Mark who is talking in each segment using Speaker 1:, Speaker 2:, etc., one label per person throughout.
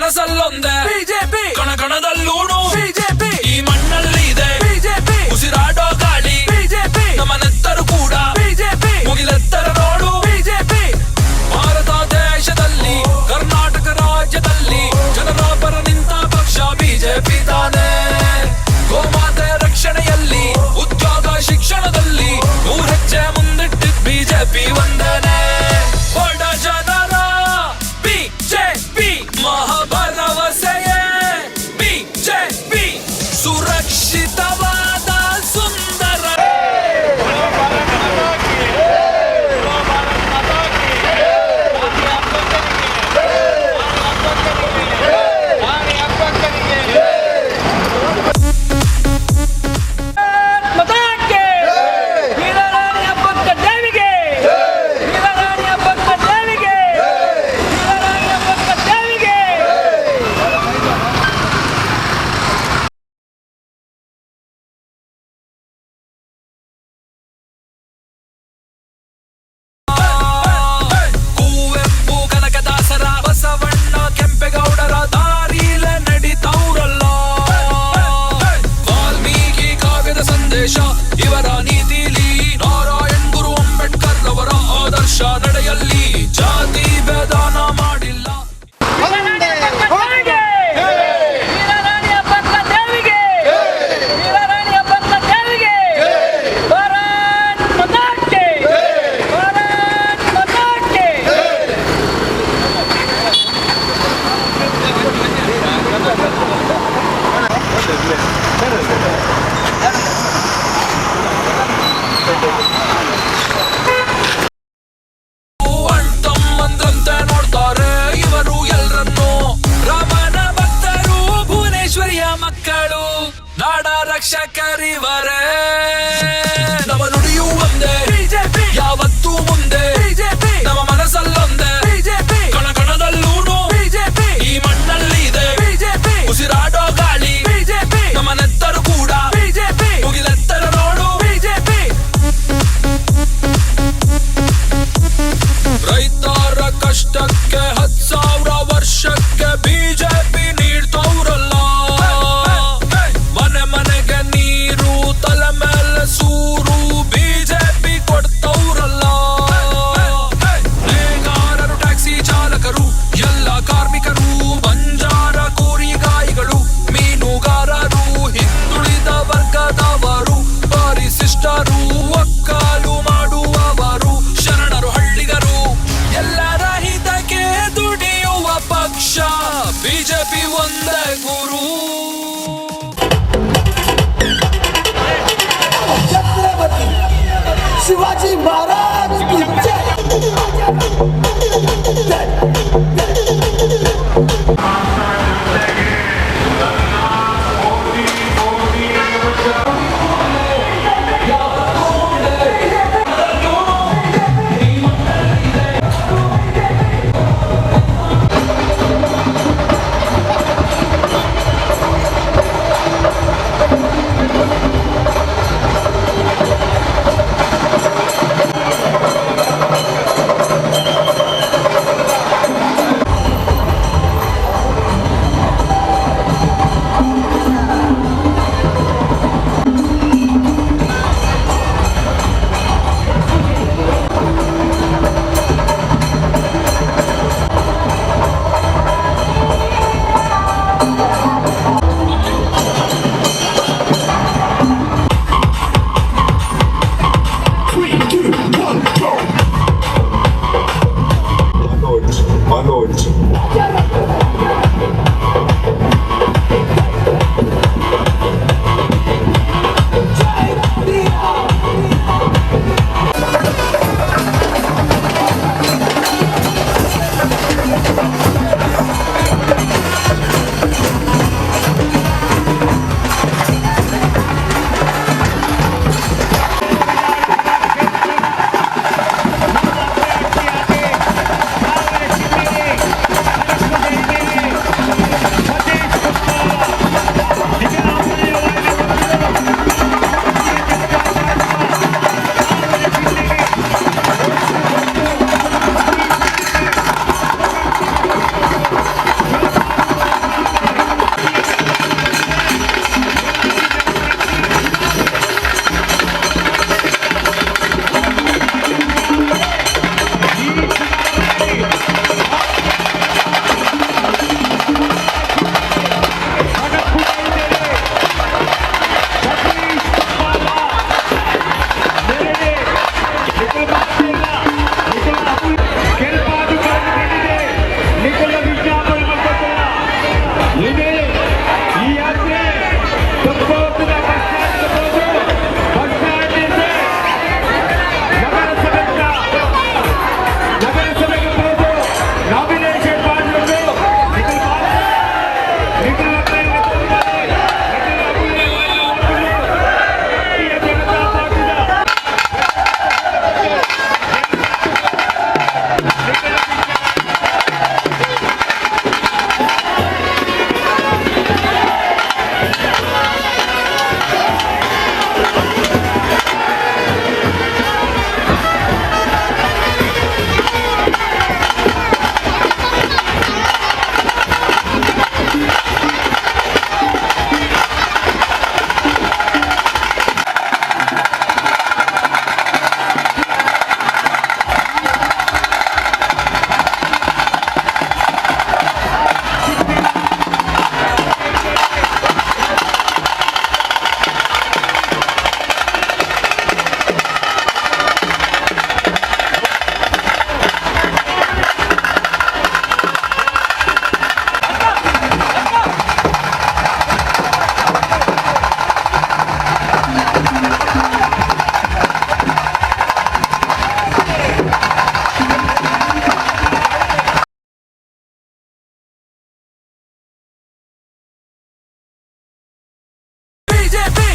Speaker 1: ಮನಸ್ಸಲ್ಲೊಂದೇ
Speaker 2: BJP,
Speaker 1: ಕಣಕಣದಲ್ಲೂನು
Speaker 2: BJP,
Speaker 1: ಈ ಮಣ್ಣಲ್ಲಿ ಇದೆ
Speaker 2: ಬಿಜೆಪಿ,
Speaker 1: ಉಸಿರಾಡೋ ಗಾಳಿ
Speaker 2: ಬಿಜೆಪಿ,
Speaker 1: ನಮ್ಮ ನೆತ್ತರು ಕೂಡ
Speaker 2: ಬಿಜೆಪಿ,
Speaker 1: ಮುಗಿಲೆತ್ತರ ನೋಡು
Speaker 2: ಬಿಜೆಪಿ.
Speaker 1: ಭಾರತ ದೇಶದಲ್ಲಿ, ಕರ್ನಾಟಕ ರಾಜ್ಯದಲ್ಲಿ ಜನರ ಪರ ನಿಂತ ಪಕ್ಷ ಬಿಜೆಪಿ ತಾನೇ. ಗೋಮಾತೆ ರಕ್ಷಣೆಯಲ್ಲಿ, ಉದ್ಯೋಗ, ಶಿಕ್ಷಣದಲ್ಲಿ 100 ಹೆಜ್ಜೆ ಮುಂದಿಟ್ಟಿದ್ ಬಿಜೆಪಿ ಒಂದೇನೆ. ಬಡ ಜನರ ಬಿಜೆಪಿ, ಮಹಾಭರವಸೆಯೇ ಬಿಜೆಪಿ, ಸುರಕ್ಷಿತವಾದ ಸುಂದರ
Speaker 3: ಭಾರತ್ ಮಾತಾ ಕಿ! ಭಾರತ್ ಮಾತಾ ಕಿ! ರಾಣಿ ಅಬ್ಬಕ್ಕನಿಗೆ!
Speaker 4: ಮತಕ್ಕೆ ವೀರರಾಣಿ ಹಬ್ಬಕ್ಕ ದೇವಿಗೆ, ವೀರರಾಣಿ ಹಬ್ಬಕ್ಕ ದೇವಿಗೆ, ವೀರರಾಣಿ ಹಬ್ಬಕ್ಕ ದೇವಿಗೆ.
Speaker 1: ಕುವೆಂಪು, ಕನಕದಾಸರ, ಬಸವಣ್ಣ, ಕೆಂಪೇಗೌಡರ ದಾರಿಲ ನಡಿತವ್ರಲ್ಲ. ವಾಲ್ಮೀಕಿ ಕಾವ್ಯದ ಸಂದೇಶ ಇವರ ನೀತಿಲಿ, ನಾರಾಯಣ್ ಗುರು, ಅಂಬೇಡ್ಕರ್ ಅವರ ಆದರ್ಶ ನಡೆಯಲ್ಲಿ ಜಾತಿ ಭೇದಾನ ಮಾಡಿಲ್ಲ.
Speaker 4: ವೀರರಾಣಿ ಹಬ್ಬಕ್ಕ ದೇವಿಗೆ, ವೀರರಾಣಿ ಹಬ್ಬಕ್ಕ ದೇವಿಗೆ, ವೀರರಾಣಿ ಹಬ್ಬಕ್ಕ ದೇವಿಗೆ. ಭಾರತ್ ಮಾತಾಕ್ಕೆ, ಭಾರತ್ ಮಾತಾಕ್ಕೆ.
Speaker 1: ತಮ್ಮಂದ್ರಂತೆ ನೋಡ್ತಾರೆ ಇವರು ಎಲ್ರನ್ನು. ರಾಮನ ಭಕ್ತರು, ಭುವನೇಶ್ವರಿಯ ಮಕ್ಕಳು, ನಾಡ ರಕ್ಷಕರಿವರೇ. ನಮ್ಮ ನುಡಿಯೂ ಒಂದೇ,
Speaker 2: ಬಿಜೆಪಿ,
Speaker 1: ಯಾವತ್ತೂ ಮುಂದೆ,
Speaker 2: ಬಿಜೆಪಿ,
Speaker 1: ನಮ್ಮ ಮನಸ್ಸಲ್ಲೊಂದೇ,
Speaker 2: ಬಿಜೆಪಿ,
Speaker 1: ಕಣಕಣದಲ್ಲೂನು,
Speaker 2: ಬಿಜೆಪಿ,
Speaker 1: ಈ ಮಣ್ಣಲ್ಲಿ ಇದೆ,
Speaker 2: ಬಿಜೆಪಿ,
Speaker 1: ಉಸಿರಾಡೋ ಗಾಳಿ,
Speaker 2: ಬಿಜೆಪಿ,
Speaker 1: ನಮ್ಮ ನೆತ್ತರು ಕೂಡ,
Speaker 2: ಬಿಜೆಪಿ,
Speaker 1: ಮುಗಿಲೆತ್ತರ ನೋಡು,
Speaker 2: ಬಿಜೆಪಿ.
Speaker 1: ರೈತರ ಕಷ್ಟಕ್ಕೆ 10,000 ವರ್ಷಕ್ಕೆ ಬಿಜೆಪಿ ನೀಡ್ತವ್ರಲ್ಲ. ಮನೆ ಮನೆಗೆ ನೀರು, ತಲೆ ಮೇಲೆ ಸೂರು, ಬಿಜೆಪಿ.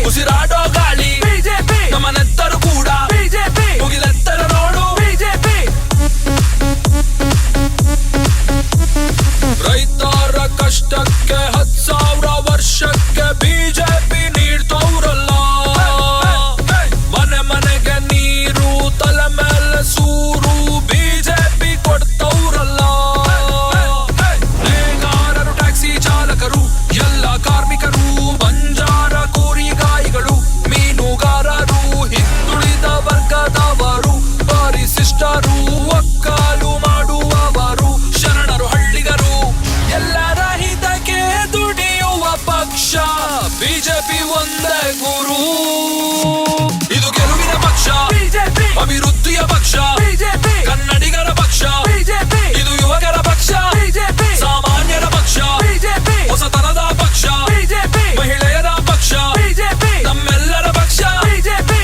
Speaker 1: ಉಸಿರಾಡೋ ಗಾಳಿ
Speaker 4: ಬಿಜೆಪಿ.
Speaker 1: ನಮ್ಮ ನೆತ್ತರು ಕೂಡ
Speaker 4: ಬಿಜೆಪಿ.
Speaker 1: ಮುಗಿಲೆತ್ತರ ನೋಡು
Speaker 4: ಬಿಜೆಪಿ.
Speaker 1: ರೈತರ ಕಷ್ಟಕ್ಕೆ 10,000 ವರ್ಷಕ್ಕೆ ಬಿಜೆಪಿ ನೀಡ್ತವ್ರಲ್ಲ. ಮನೆ ಮನೆಗೆ ನೀರು, ತಲೆ ಮೇಲೆ ಸೂರು ಬಿಜೆಪಿ ಕೊಡ್ತವ್ರಲ್ಲ. ನೇಕಾರರು, ಟ್ಯಾಕ್ಸಿ ಚಾಲಕರು, ಎಲ್ಲ ಕಾರ್ಮಿಕರು, ಬಂಜಾರ ಕೂಲಿಗಾಯಿಗಳು, ಮೀನುಗಾರರು, ಹಿಂದುಳಿದ ವರ್ಗದವರು, ಪರಿಶಿಷ್ಟರು, ಒಕ್ಕಾಲು ಮಾಡುವವರು, ಶರಣರು, ಹಳ್ಳಿಗರು, ಎಲ್ಲರ ಹಿತಕ್ಕೆ ದುಡಿಯುವ ಪಕ್ಷ ಬಿಜೆಪಿ ಒಂದೇ ಗುರು. ಇದು ಗೆಲುವಿನ ಪಕ್ಷ.
Speaker 4: ಬಿಜೆಪಿ.
Speaker 1: ಅಭಿವೃದ್ಧಿಯ ಪಕ್ಷ.
Speaker 4: ಬಿಜೆಪಿ.
Speaker 1: ಕನ್ನಡಿಗರ ಪಕ್ಷ.
Speaker 4: ಬಿಜೆಪಿ.
Speaker 1: ಇದು ಯುವಕರ ಪಕ್ಷ.
Speaker 4: ಬಿಜೆಪಿ.
Speaker 1: ಸಾಮಾನ್ಯರ ಪಕ್ಷ.
Speaker 4: ಬಿಜೆಪಿ.
Speaker 1: ಹೊಸತನದ ಪಕ್ಷ.
Speaker 4: ಬಿಜೆಪಿ.
Speaker 1: ಮಹಿಳೆಯರ ಪಕ್ಷ.
Speaker 4: ಬಿಜೆಪಿ.
Speaker 1: ನಮ್ಮೆಲ್ಲರ ಪಕ್ಷ.
Speaker 4: ಬಿಜೆಪಿ.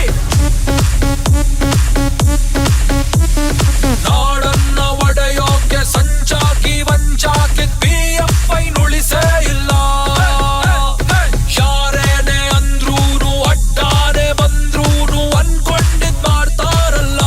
Speaker 1: ನಾಡನ್ನ ಒಡೆಯೋಕೆ ಸಂಚಾಕಿ ವಂಚಾಕಿ ಪಿಎಫ್ಐ ನುಳಿಸೇ ಇಲ್ಲ. ಯಾರೇನೆ ಅಂದ್ರೂನು, ಅಡ್ಡಾನೆ ಬಂದ್ರೂನು ಅನ್ಕೊಂಡಿದ್ ಮಾಡ್ತಾರಲ್ಲ.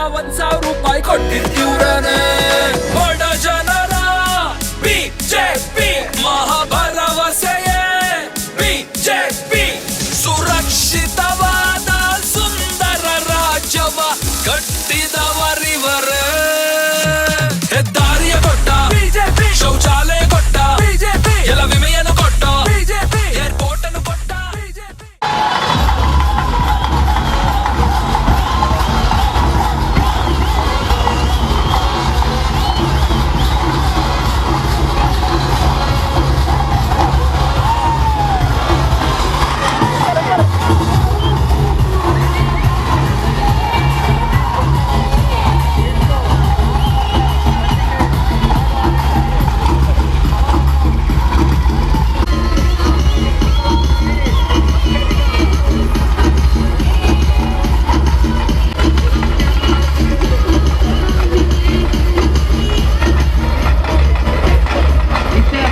Speaker 1: 1000 ರೂಪಾಯಿ ಕೊಟ್ಟಿದ್ದಿವ್ರನೆ. ಬಡ ಜನರ ಬಿಜೆಪಿ, ಮಹಾಭರವಸೆಯೇ ಬಿಜೆಪಿ. ಸುರಕ್ಷಿತವಾದ ಸುಂದರ ರಾಜ್ಯವ ಕಟ್ಟಿದವರಿವರೇ. ಹೆದ್ದಾರಿಯ ಕೊಟ್ಟ
Speaker 4: ಬಿಜೆಪಿ,
Speaker 1: ಶೌಚಾಲಯ ಕೊಟ್ಟ
Speaker 4: ಬಿಜೆಪಿ,
Speaker 1: ಎಲ್ಲ ವಿಮೆಯನ್ನು ಕೊಟ್ಟ
Speaker 4: ಬಿಜೆಪಿ,
Speaker 1: ಏರ್ಪೋರ್ಟ್ ಅನ್ನು ಕೊಟ್ಟ.
Speaker 4: ಬಿಜೆಪಿ.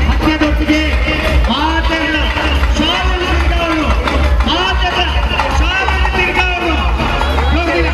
Speaker 2: ಪಕ್ಷದೊಟ್ಟಿಗೆ ಮಾತೆಗಳ ಶಾಲೆಯಲ್ಲಿ ತಿರುಗವರು, ಮಾತೆಗಳ ಶಾಲೆಯಲ್ಲಿ ತಿರುಗವರು ಹೋಗುದಿಲ್ಲ.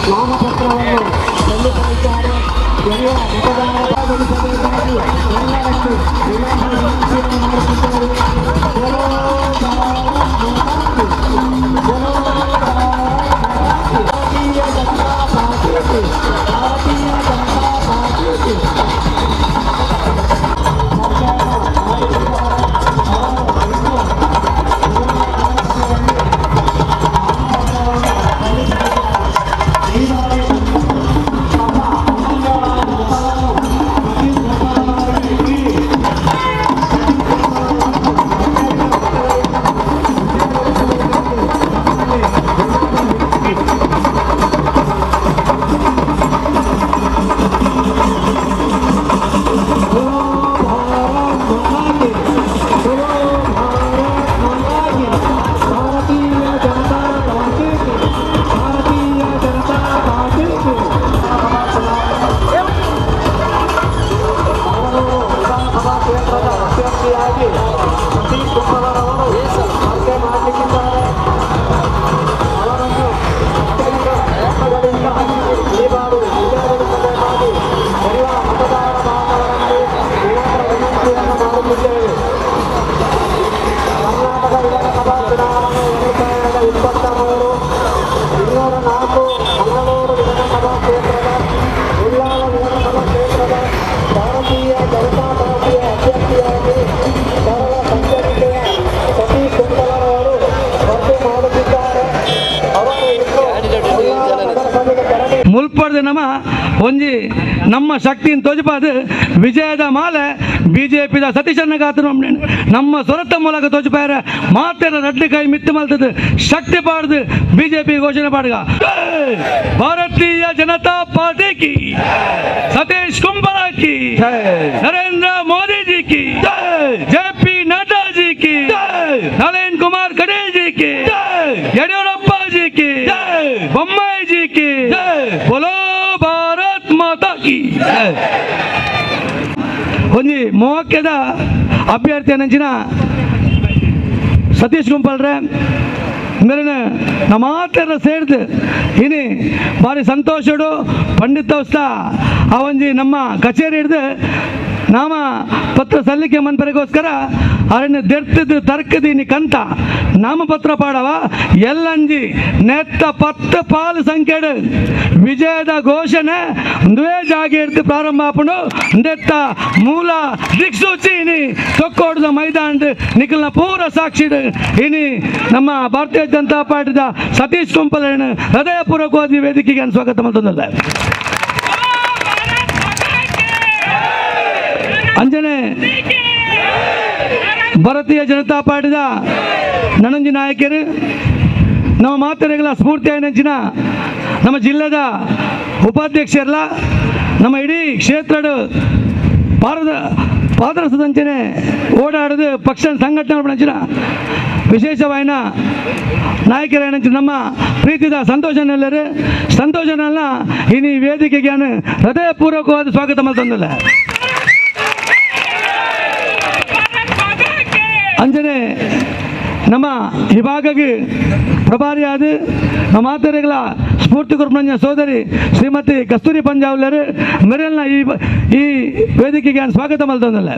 Speaker 5: ನಾಮಪತ್ರವನ್ನು ಸಲ್ಲಿಸಲಿದ್ದಾರೆ. ಎಲ್ಲ ಮತದಾರಗೊಳಿಸಬೇಕಾಗಿ ಎಲ್ಲರಷ್ಟು ವಿನಂತಿಯನ್ನು ಮಾಡುತ್ತಿದ್ದಾರೆ. ಬಲೋ ಭಾರತ್ ಮಾತಾ ಕಿ, ಬಲೋ ಭಾರತ್ ಮಾತಾ ಕಿ. ಭಾರತೀಯ ಜನತಾ ಪಾರ್ಟಿ ಕಿ, ಭಾರತೀಯ ಜನತಾ ಪಾರ್ಟಿ ಕಿ.
Speaker 6: ಮುಲ್ಪಡ್ದು ನಮ್ಮ ಒಂಜಿ ನಮ್ಮ ಶಕ್ತಿಯನ್ನು ತೋಜಿಪಾದು ವಿಜಯದ ಮಾಲೆ ಬಿಜೆಪಿದ ಸತೀಶನ್ನ ಗಾತ್ರ ನಮ್ಮ ಸ್ವರತ ಮೂಲಕ ತೋಜಿಪಾಯರ ಮಾತೆರ ರಡ್ಡು ಕೈ ಮಿತ್ತು ಮಲ್ತದ್ದು ಶಕ್ತಿ ಪಾಡ್ದು ಬಿಜೆಪಿ ಘೋಷಣೆ ಪಾಡ್ಗ. ಭಾರತೀಯ ಜನತಾ ಪಾರ್ಟಿ ಕಿ, ಸತೀಶ್ ಕುಂಬಳ ಕಿ, ನರೇಂದ್ರ ಮೋದಿ ಜಿ ಕಿ, ಜೆ ಪಿ ನಡ್ಡಾ ಜಿ ಕಿ, ನಳಿನ್ ಕುಮಾರ್ ಕಟೀಲ್ ಜಿ ಕಿ, ಯಡಿಯೂರಪ್ಪ ಜಿ ಕಿ, ಬೊಮ್ಮಾಯಿ ಜಿ ಕಿ, ಬೋಲೋ ಭಾರತ್ ಮಾತಾ ಕಿ. ಒಂಜಿ ಮೋಕ್ಯದ ಅಭ್ಯರ್ಥಿ ನಂಚಿನ ಸತೀಶ್ ಗುಂಪಲ್ರೆ ಮೇಲಿನ ನಮಾತರ ಸೇರಿದು ಇನಿ ಭಾರಿ ಸಂತೋಷಡು ಪಂಡಿತ ಆ ಒಂಜಿ ನಮ್ಮ ಕಚೇರಿ ಹಿಡ್ದು ನಾಮ ಪತ್ರ ಸಲ್ಲಿಕೆ ಮನ್ಪರಿಗೋಸ್ಕರ ಅರಣ್ಯ ದೆರ್ತದ ತರ್ಕದ ಇನಿ ಕಂತ ನಾಮಪತ್ರ ಪಾಡವ ಎಲ್ಲಂಜಿ ನೆತ್ತ ಪತ್ತು ಪಾಲು ಸಂಖ್ಯೆಡು ವಿಜಯದ ಘೋಷಣೆ ಒಂದುವೇ ಜಾಗೆ ಹಿಡ್ದು ಪ್ರಾರಂಭ ಆಪುಂಡು. ನೆತ್ತ ಮೂಲ ದಿಕ್ಸೂಚಿ ಇನಿ ತೊಕ್ಕೋಡದ ಮೈದಾನದ ನಿಖಲ್ನ ಪೂರ ಸಾಕ್ಷಿಡು ಇನಿ ನಮ್ಮ ಭಾರತೀಯ ಜನತಾ ಪಾರ್ಟಿದ ಸತೀಶ್ ಕುಂಪಲಣ್ಣ ಹೃದಯಪೂರ್ವಕವಾಗಿ ವೇದಿಕೆಗೆ ಸ್ವಾಗತ ಮಾಡ್ತದಲ್ಲ. ಅಂಜನೆ ಭಾರತೀಯ ಜನತಾ ಪಾರ್ಟಿದ ನನಂಜಿ ನಾಯಕರು ನಮ್ಮ ಮಾತರೆಗಳ ಸ್ಫೂರ್ತಿಯ ನೆಂಚಿನ ನಮ್ಮ ಜಿಲ್ಲೆದ ಉಪಾಧ್ಯಕ್ಷರಲ್ಲ ನಮ್ಮ ಇಡೀ ಕ್ಷೇತ್ರದ ಪಾದರಸದಂಚನೆ ಓಡಾಡದು ಪಕ್ಷ ಸಂಘಟನೆ ನಂಚಿನ ವಿಶೇಷವಾಯಿನ ನಾಯಕರ ನಂಚಿನ ನಮ್ಮ ಪ್ರೀತಿದ ಸಂತೋಷನೆಲ್ಲರು ಸಂತೋಷನೆಲ್ಲ ಇನಿ ವೇದಿಕೆಗೆ ಹೃದಯಪೂರ್ವಕವಾದ ಸ್ವಾಗತ ಮಾಡ್ತಂದಲ್ಲ. ಅಂಜನೆ ನಮ್ಮ ಈ ಭಾಗಕ್ಕೆ ಪ್ರಭಾರಿಯಾದ ನಮ್ಮ ಮಾತರೆಗಳ ಸ್ಫೂರ್ತಿ ಕುರ್ಮಣ್ಯ ಸೋದರಿ ಶ್ರೀಮತಿ ಕಸ್ತೂರಿ ಪಂಜಾವ್ಲರು ಮೆರೆಲ್ನ ಈ ಈ ವೇದಿಕೆಗೆ ಸ್ವಾಗತ ಮಾಡ್ತಂದಲ್ಲ.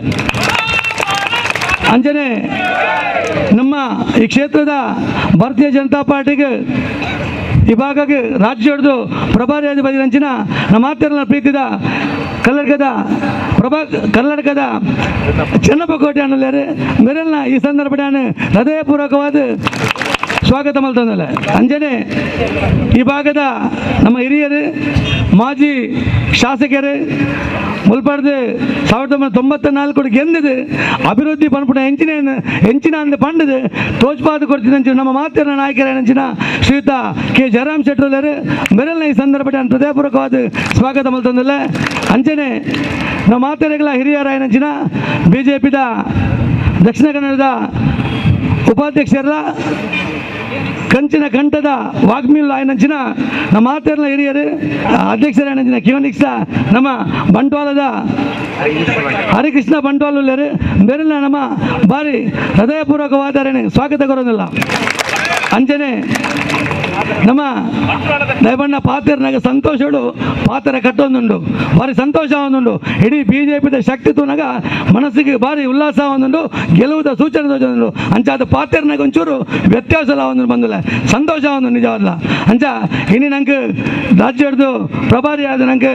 Speaker 6: ಅಂಜನೆ ನಮ್ಮ ಈ ಕ್ಷೇತ್ರದ ಭಾರತೀಯ ಜನತಾ ಪಾರ್ಟಿಗೆ ಈ ಭಾಗಕ್ಕೆ ರಾಜ್ಯ ಹಿಡಿದು ಪ್ರಭಾರಿಯಾದ ಬದಿನಂಚಿನ ನಮ್ಮ ಮಾತೆಲ್ಲ ಪ್ರೀತಿದ ಕರ್ನಾಟಕದ ಕರ್ನಾಟಕದ ಚೆನ್ನಪ್ಪ ಕೋಟೆ ಅನ್ನಲ್ಲಾರು ಮೆರೆಲ್ನ ಈ ಸಂದರ್ಭ ಹೃದಯಪೂರ್ವಕವಾದ ಸ್ವಾಗತ ಮಾಡ್ತಂದಲ್ಲ. ಅಂಜನೆ ಈ ಭಾಗದ ನಮ್ಮ ಹಿರಿಯರು ಮಾಜಿ ಶಾಸಕರು ಮುಲ್ಪಾಡ್ದು 1994 ಗೆಂದಿದೆ ಅಭಿವೃದ್ಧಿ ಪನ್ಪುಣ ಹೆಂಚಿನ ಹೆಂಚಿನ ಅಂದ ಪಂಡದು ತೋಜ್ಪಾದ ಕೊಡ್ತಿದ್ದಂಚಿನ ನಮ್ಮ ಮಾತಿನ ನಾಯಕರ ಹೆಂಚಿನ ಶ್ರೀಯುತ ಕೆ ಜಯರಾಮ್ ಶೆಟ್ಟರ್ಲರು ಮೆರೆಲ್ನ ಈ ಸಂದರ್ಭ ಹೃದಯಪೂರ್ವಕವಾದ ಸ್ವಾಗತ ಮಾಡ್ತಂದಲ್ಲ. ಅಂಚನೆ ನಮ್ಮ ಮಾತೆರೆಗಳ ಹಿರಿಯರ ಏನಂಚಿನ ಬಿ ಜೆ ಪಿದ ದಕ್ಷಿಣ ಕನ್ನಡದ ಉಪಾಧ್ಯಕ್ಷರ ಕಂಚಿನ ಕಂಠದ ವಾಗ್ಮಿಲ್ ಆಯನಂಚಿನ ನಮ್ಮ ಮಾತೆರ್ನ ಹಿರಿಯರು ಅಧ್ಯಕ್ಷರ ಏನಂಚಿನ ಕಿವನಿಕ್ಸ ನಮ್ಮ ಬಂಟ್ವಾಳದ ಹರಿಕೃಷ್ಣ ಬಂಟ್ವಾಳ ಉಳ್ಳರು ಬೆರಲ್ನ ನಮ್ಮ ಭಾರಿ ಹೃದಯಪೂರ್ವಕವಾದ ಸ್ವಾಗತ ಕೊರೋದಿಲ್ಲ. ಅಂಚನೆ ನಮ್ಮ ದಯಬಣ್ಣ ಪಾತೆರ್ನಾಗ ಸಂತೋಷಡು ಪಾತ್ರ ಕಟ್ಟೊಂದುಂಡು ಭಾರಿ ಸಂತೋಷ ಒಂದುಂಡು ಇಡೀ ಬಿ ಜೆ ಪಿದ ಶಕ್ತಿ ತೂನಾಗ ಮನಸ್ಸಿಗೆ ಭಾರಿ ಉಲ್ಲಾಸ ಒಂದುಂಡು ಗೆಲುವುದ ಸೂಚನೆ ತೋಜೊಂದುಂಡು ಅಂಚಾದ ಪಾತೆರ್ನಾಗ ಒಂಚೂರು ವ್ಯತ್ಯಾಸ ಒಂದು ಬಂದಿಲ್ಲ ಸಂತೋಷ ಒಂದು ನಿಜವಲ್ಲ. ಅಂಚ ಇನಿ ನಂಗೆ ರಾಜ್ಯ ಹಿಡಿದು ಪ್ರಭಾರಿ ಆದ ನಂಗೆ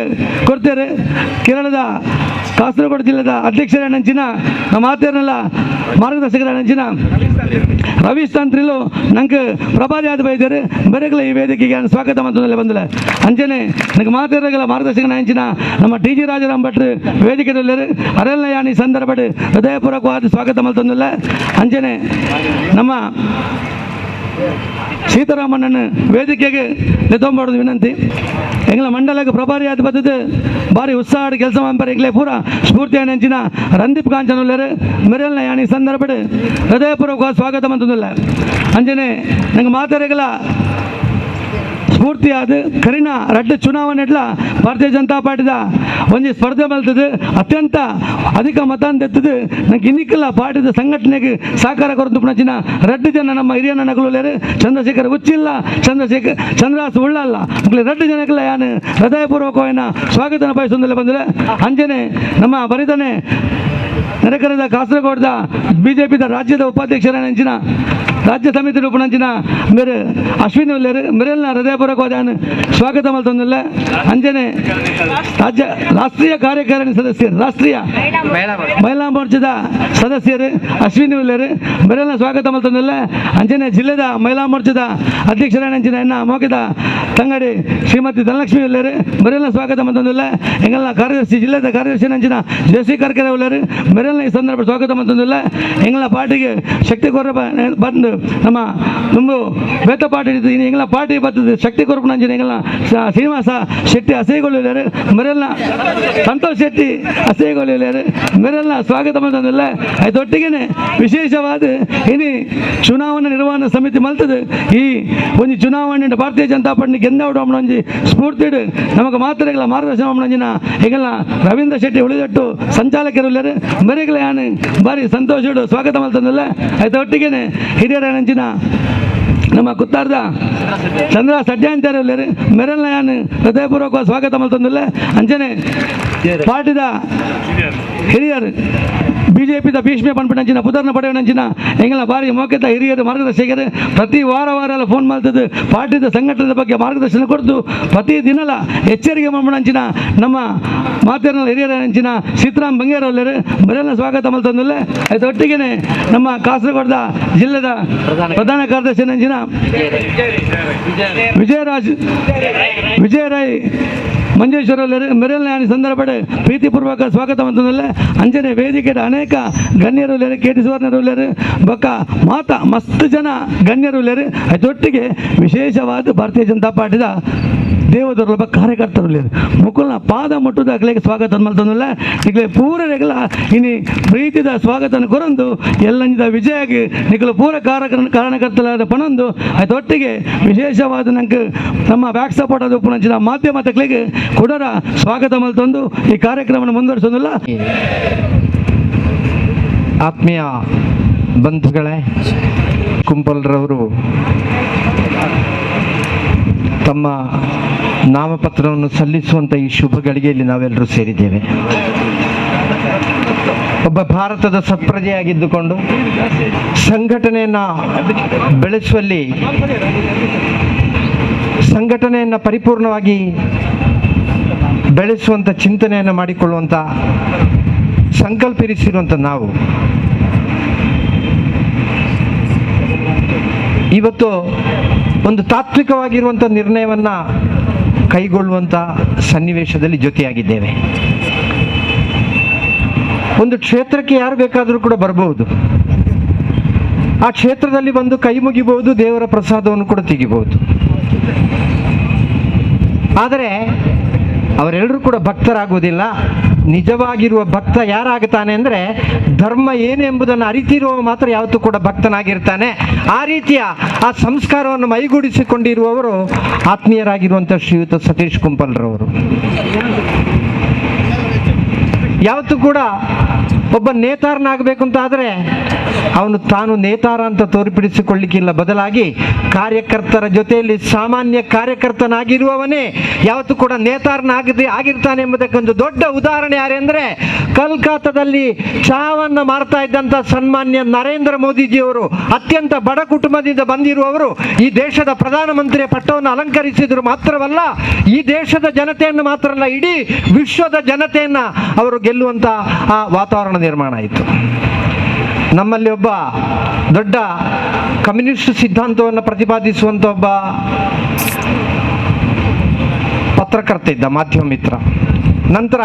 Speaker 6: ಕೊಡ್ತೇವೆ ಕೇರಳದ ಕಾಸರಗೋಡು ಜಿಲ್ಲೆದ ಅಧ್ಯಕ್ಷರ ನಂಚಿನ ನಮ್ಮ ಮಾತೇರ್ನೆಲ್ಲ ಮಾರ್ಗದರ್ಶಕರ ನಂಚಿನ ರವೀಶ್ ತಂತ್ರಿಲು ನಂಗೆ ಪ್ರಭಾರಿ ಆದ ಬೈದರು ಬರೆಗಲ ಈ ವೇದಿಕೆಗೆ ಸ್ವಾಗತ ಮಾಡ್ತಂದಲ್ಲ ಬಂದಿಲ್ಲ. ಅಂಚನೆ ನಂಗೆ ಮಾತೇರಗಳ ಮಾರ್ಗದರ್ಶಕನ ಅಂಚಿನ ನಮ್ಮ ಟಿ ಜಿ ರಾಜರಾಮ್ ಭಟ್ರು ವೇದಿಕೆದಲ್ಲಿ ಅರೆಲ್ಲ ಯಾನಿ ಸಂದರ್ಭ ಹೃದಯಪೂರ್ವಕವಾದ ಸ್ವಾಗತ ಮಾಡ್ತಂದಿಲ್ಲ. ಅಂಚನೆ ನಮ್ಮ ಸೀತಾರಾಮಣ್ಣನ ವೇದಿಕೆಗೆ ನಿತೊಂಬಾಡೋದು ವಿನಂತಿ. ಎಂಗ್ಲ ಮಂಡಲಕ್ಕೆ ಪ್ರಭಾರಿ ಆದ ಬದ್ದದ್ದು ಭಾರಿ ಉತ್ಸಾಹ ಕೆಲಸ ಮಾಡ್ತಾರೆ ಎಂಗ್ಲೆ ಪೂರ ಸ್ಫೂರ್ತಿಯ ನೆಂಚಿನ ರಂದೀಪ್ ಕಾಂಚನುಲ್ಲರು ಮೆರೆಲ್ನ ಯಾನಿ ಸಂದರ್ಭ ಹೃದಯಪೂರ್ವಕ ಸ್ವಾಗತ ಮಂತಂದಿಲ್ಲ. ಅಂಜನೆ ನಂಗೆ ಮಾತಾಡಗಲ ಸ್ಫೂರ್ತಿಯಾದ ಕರಿನ ರಡ್ಡು ಚುನಾವಣೆ ಎಡ್ಲ ಭಾರತೀಯ ಜನತಾ ಪಾರ್ಟಿದ ಒಂಜಿ ಸ್ಪರ್ಧೆ ಮಲ್ತದೆ ಅತ್ಯಂತ ಅಧಿಕ ಮತಾನ್ ತೆತ್ತದೆ ನಂಗೆ ಇನ್ನಿಕ್ಕೆಲ್ಲ ಪಾರ್ಟಿದ ಸಂಘಟನೆಗೆ ಸಹಕಾರ ಕೊರತು ಪುಣಚಿನ ರಡ್ಡು ಜನ ನಮ್ಮ ಹಿರಿಯ ನಕಲುಲೇರು ಚಂದ್ರಶೇಖರ್ ಉಚ್ಚಿಲ್ಲ ಚಂದ್ರಶೇಖರ್ ಚಂದ್ರಾಸ್ ಉಳ್ಳಲ್ಲ ಮಕ್ಕಳು ರಡ್ಡು ಜನಕ್ಕೆಲ್ಲ ಯಾನು ಹೃದಯಪೂರ್ವಕವಾಗಿ ಸ್ವಾಗತನ ಬಯಸೊಂದಿಲ್ಲ ಬಂದಿಲ್ಲ. ಅಂಜನೆ ನಮ್ಮ ಬರಿತಾನೆ ನೆರೆಕರದ ಕಾಸರಗೋಡ್ದ ಬಿಜೆಪಿದ ರಾಜ್ಯದ ಉಪಾಧ್ಯಕ್ಷರ ನಂಚಿನ ರಾಜ್ಯ ಸಮಿತಿ ರೂಪಣಂಚಿನ ಮೇರೆ ಅಶ್ವಿನಿ ಉಲ್ಲೇರು ಮೆರೆಲ್ನ ಹೃದಯಪೂರ್ವಕವಾದ ಸ್ವಾಗತ ಮಲ್ತೊಂದುಲ್ಲೆ. ಅಂಜನೆ ರಾಜ್ಯ ರಾಷ್ಟ್ರೀಯ ಕಾರ್ಯಕಾರಿಣಿ ಸದಸ್ಯರು, ರಾಷ್ಟ್ರೀಯ ಮಹಿಳಾ ಮೋರ್ಚಾದ ಸದಸ್ಯರು ಅಶ್ವಿನಿ ಉಲ್ಲೇರು ಮೆರೆಲ್ನ ಸ್ವಾಗತ ಮಲ್ತೊಂದುಲ್ಲೆ. ಅಂಜನೆ ಜಿಲ್ಲೆದ ಮಹಿಳಾ ಮೋರ್ಚಾದ ಅಧ್ಯಕ್ಷರ ನಂಚಿನ ಎನ್ನ ಮೋಕಿದ ತಂಗಡಿ ಶ್ರೀಮತಿ ಧನಲಕ್ಷ್ಮಿ ಉಲ್ಲೇರು ಮೆರೆಲ್ನ ಸ್ವಾಗತ ಮಲ್ತೊಂದುಲ್ಲೆ. ಎಂಗಲ್ನ ಕಾರ್ಯದರ್ಶಿ ಜಿಲ್ಲೆದ ಕಾರ್ಯದರ್ಶಿ ನಂಚಿನ ಜೆಸಿ ಕರ್ಕೆರೆ ಉಲ್ಲೇರು ಮೆರೆಲ್ನ ಈ ಸಂದರ್ಭ ಸ್ವಾಗತ ಮಲ್ತೊಂದುಲ್ಲೆ. ಎಂಗಲ ಪಾರ್ಟಿಗೆ ಶಕ್ತಿ ಕೊರ ಬಂದು ನಮ್ಮ ತುಂಬ ಬೇತ ಪಾರ್ಟಿ ಎಂಗಲ ಪಾರ್ಟಿ ಬರ್ತದೆ ಶಕ್ತಿ ಕೊರಪು ನಂಚಿನ ಎಂಗಲ ಶ್ರೀನಿವಾಸ ಶೆಟ್ಟಿ ಅಸೇಗೊಳ್ಳುತ್ತಾರೆ ಮೆರೆಲ್ನ ಸಂತೋಷ್ ಶೆಟ್ಟಿ ಅಸೇಗೊಳ್ಳುತ್ತಾರೆ ಮೆರೆಲ್ನ ಸ್ವಾಗತ ಮಲ್ತೊಂದುಲ್ಲೆ. ಅದೊಟ್ಟಿಗೆ ವಿಶೇಷವಾದ ಇನಿ ಚುನಾವಣಾ ನಿರ್ವಹಣಾ ಸಮಿತಿ ಮಲ್ತದೆ ಈ ಒಂಜಿ ಚುನಾವಣೆ ಭಾರತೀಯ ಜನತಾ ಪಾರ್ಟಿ ಗೆಂದವಡು ಒಂಜಿ ಸ್ಫೂರ್ತಿಡು ನಮಗೆ ಮಾತ್ರ ಮಾರ್ಗದರ್ಶನ ಮಂಜಿನ ಎಂಗಲ್ನ ರವೀಂದ್ರ ಶೆಟ್ಟಿ ಉಳಿದಟ್ಟು ಸಂಚಾಲಕರು ಮೆರೆಗಳ ಯಾನು ಭಾರಿ ಸಂತೋಷಡು ಸ್ವಾಗತ ಮಲ್ತೊಂದುಲ್ಲೆ. ಅದೊಟ್ಟಿಗೆ ಹಿರಿಯರ ನಂಚಿನ ನಮ್ಮ ಕುತ್ತಾರ್ದ ಚಂದ್ರ ಸಡ್ಯಾಂಚಾರ್ಯ ಮೆರಲ್ನ ಯಾನು ಹೃದಯಪೂರ್ವಕ ಸ್ವಾಗತ ಮಲ್ತೊಂದುಲ್ಲೆ. ಅಂಚನೆ ಪಾರ್ಟಿದ ಹಿರಿಯರು ಬಿಜೆಪಿದ ಭೀಷ್ಮೆ ಪನ್ಪಿನಂಚಿನ ಪುದರ್ನ ಪಡೆಯನಂಚಿನ ಎಂಗಲ ಬಾರಿ ಮೋಕೆತ ಹಿರಿಯರು ಮಾರ್ಗದರ್ಶಕರು ಪ್ರತಿ ವಾರ ವಾರ ಎಲ್ಲ ಫೋನ್ ಮಾಡ್ತದೆ ಪಾರ್ಟಿದ ಸಂಘಟನೆ ಬಗ್ಗೆ ಮಾರ್ಗದರ್ಶನ ಕೊಡ್ತು ಪ್ರತಿ ದಿನಲ ಎಚ್ಚರಿಕೆ ಮಾಡ್ಬಣಂಚಿನ ನಮ್ಮ ಮಾತಿನ ಹಿರಿಯರ ಅಂಚಿನ ಸೀತಾರಾಮ್ ಬಂಗೇರ ಮೆರೆಲ್ನ ಸ್ವಾಗತ ಮಲ್ತೊಂದುಲ್ಲೆ. ಅದೊಟ್ಟಿಗೆ ನಮ್ಮ ಕಾಸರಗೋಡದ ಜಿಲ್ಲೆದ ಪ್ರಧಾನ ಕಾರ್ಯದರ್ಶಿ ನಂಚಿನ ವಿಜಯರಾಜ್ ವಿಜಯರಾಯ್ ಮಂಜೇಶ್ವರ ಮೆರೆಲ್ನ ಸಂದರ್ಭ ಪ್ರೀತಿಪೂರ್ವಕ ಸ್ವಾಗತ ಮಲ್ತೊಂದುಲ್ಲೆ. ಅಂಚನೆ ವೇದಿಕೆ ಅನೇಕ ಗಣ್ಯರು ಉಲ್ಲೇರು, ಕೆ ಟಿ ಸುವರ್ಣರು ಉಲ್ಲೇರು, ಬೊಕ್ಕ ಮಾತ ಮಸ್ತ್ ಜನ ಗಣ್ಯರು ಉಲ್ಲೇರು. ಅದೊಟ್ಟಿಗೆ ವಿಶೇಷವಾದ ಭಾರತೀಯ ಜನತಾ ಪಾರ್ಟಿದ ದೇವದೊರ್ಲೊಬ್ಬ ಕಾರ್ಯಕರ್ತರು ಉಲ್ಲೇರು ಮುಕುಲ್ನ ಪಾದ ಮುಟ್ಟುದ ಅಕ್ಲೆಗ್ ಸ್ವಾಗತ ಮಲ್ತೊಂದುಲ್ಲೆ. ನಿಕ್ಲೆ ಪೂರ ರೆಗ್ಲ ಇನಿ ಪ್ರೀತಿದ ಸ್ವಾಗತನ ಕೊರೊಂದು ಎಲ್ಲಂಜಿದ ವಿಜಯಗ್ ನಿಕುಲು ಪೂರ ಕಾರಣಕರ್ತಲಾದ ಪಣೊಂದು ಅದೊಟ್ಟಿಗೆ ವಿಶೇಷವಾದ ನಂಗೆ ನಮ್ಮ ಬ್ಯಾಕ್ ಸಪೋರ್ಟ್ ಅದು ಉಪ್ಪುನಂಚಿನ ಮಾಧ್ಯಮ ತಕ್ಲೆಗ್ ಕುಡರ ಸ್ವಾಗತ ಮಲ್ತೊಂದು ಈ ಕಾರ್ಯಕ್ರಮವನ್ನು ಮುಂದುವರಿಸೋದಿಲ್ಲ.
Speaker 7: ಆತ್ಮೀಯ ಬಂಧುಗಳೇ, ಕುಂಪಲ್ರವರು ತಮ್ಮ ನಾಮಪತ್ರವನ್ನು ಸಲ್ಲಿಸುವಂಥ ಈ ಶುಭ ಗಳಿಗೆಯಲ್ಲಿ ನಾವೆಲ್ಲರೂ ಸೇರಿದ್ದೇವೆ. ಒಬ್ಬ ಭಾರತದ ಸತ್ಪ್ರಜೆಯಾಗಿದ್ದುಕೊಂಡು ಸಂಘಟನೆಯನ್ನು ಬೆಳೆಸುವಲ್ಲಿ, ಸಂಘಟನೆಯನ್ನು ಪರಿಪೂರ್ಣವಾಗಿ ಬೆಳೆಸುವಂಥ ಚಿಂತನೆಯನ್ನು ಮಾಡಿಕೊಳ್ಳುವಂಥ ಸಂಕಲ್ಪಿಸಿರುವಂಥ ನಾವು ಇವತ್ತು ಒಂದು ತಾತ್ವಿಕವಾಗಿರುವಂಥ ನಿರ್ಣಯವನ್ನು ಕೈಗೊಳ್ಳುವಂಥ ಸನ್ನಿವೇಶದಲ್ಲಿ ಜೊತೆಯಾಗಿದ್ದೇವೆ. ಒಂದು ಕ್ಷೇತ್ರಕ್ಕೆ ಯಾರು ಬೇಕಾದರೂ ಕೂಡ ಬರಬಹುದು, ಆ ಕ್ಷೇತ್ರದಲ್ಲಿ ಬಂದು ಕೈ ಮುಗಿಬಹುದು, ದೇವರ ಪ್ರಸಾದವನ್ನು ಕೂಡ ತೆಗಿಬಹುದು. ಆದರೆ ಅವರೆಲ್ಲರೂ ಕೂಡ ಭಕ್ತರಾಗುವುದಿಲ್ಲ. ನಿಜವಾಗಿರುವ ಭಕ್ತ ಯಾರಾಗುತ್ತಾನೆ ಅಂದರೆ ಧರ್ಮ ಏನು ಎಂಬುದನ್ನು ಅರಿತಿರುವ ಮಾತ್ರ ಯಾವತ್ತೂ ಕೂಡ ಭಕ್ತನಾಗಿರ್ತಾನೆ. ಆ ರೀತಿಯ ಆ ಸಂಸ್ಕಾರವನ್ನು ಮೈಗೂಡಿಸಿಕೊಂಡಿರುವವರು ಆತ್ಮೀಯರಾಗಿರುವಂಥ ಶ್ರೀಯುತ ಸತೀಶ್ ಕುಂಪಲ್ರವರು. ಯಾವತ್ತೂ ಕೂಡ ಒಬ್ಬ ನೇತಾರನಾಗಬೇಕು ಅಂತ ಆದರೆ ಅವನು ತಾನು ನೇತಾರ ಅಂತ ತೋರ್ಪಿಡಿಸಿಕೊಳ್ಳಿಕ್ಕಿಲ್ಲ, ಬದಲಾಗಿ ಕಾರ್ಯಕರ್ತರ ಜೊತೆಯಲ್ಲಿ ಸಾಮಾನ್ಯ ಕಾರ್ಯಕರ್ತನಾಗಿರುವವನೇ ಯಾವತ್ತೂ ಕೂಡ ನೇತಾರನಾಗದೆ ಆಗಿರ್ತಾನೆ ಎಂಬುದಕ್ಕೊಂದು ದೊಡ್ಡ ಉದಾಹರಣೆ ಯಾರೆಂದರೆ ಕಲ್ಕತ್ತಾದಲ್ಲಿ ಚಹಾವನ್ನು ಮಾರ್ತಾ ಇದ್ದಂಥ ಸನ್ಮಾನ್ಯ ನರೇಂದ್ರ ಮೋದಿಜಿಯವರು ಅತ್ಯಂತ ಬಡ ಕುಟುಂಬದಿಂದ ಬಂದಿರುವವರು, ಈ ದೇಶದ ಪ್ರಧಾನಮಂತ್ರಿಯ ಪಟ್ಟವನ್ನು ಅಲಂಕರಿಸಿದರು ಮಾತ್ರವಲ್ಲ, ಈ ದೇಶದ ಜನತೆಯನ್ನು ಮಾತ್ರ ಅಲ್ಲ, ಇಡೀ ವಿಶ್ವದ ಜನತೆಯನ್ನು ಅವರು ಗೆಲ್ಲುವಂಥ ಆ ವಾತಾವರಣ ನಿರ್ಮಾಣ ಆಯಿತು. ನಮ್ಮಲ್ಲಿ ಒಬ್ಬ ದೊಡ್ಡ ಕಮ್ಯುನಿಸ್ಟ್ ಸಿದ್ಧಾಂತವನ್ನು ಪ್ರತಿಪಾದಿಸುವಂಥ ಒಬ್ಬ ಪತ್ರಕರ್ತ ಇದ್ದ, ಮಾಧ್ಯಮ ಮಿತ್ರ. ನಂತರ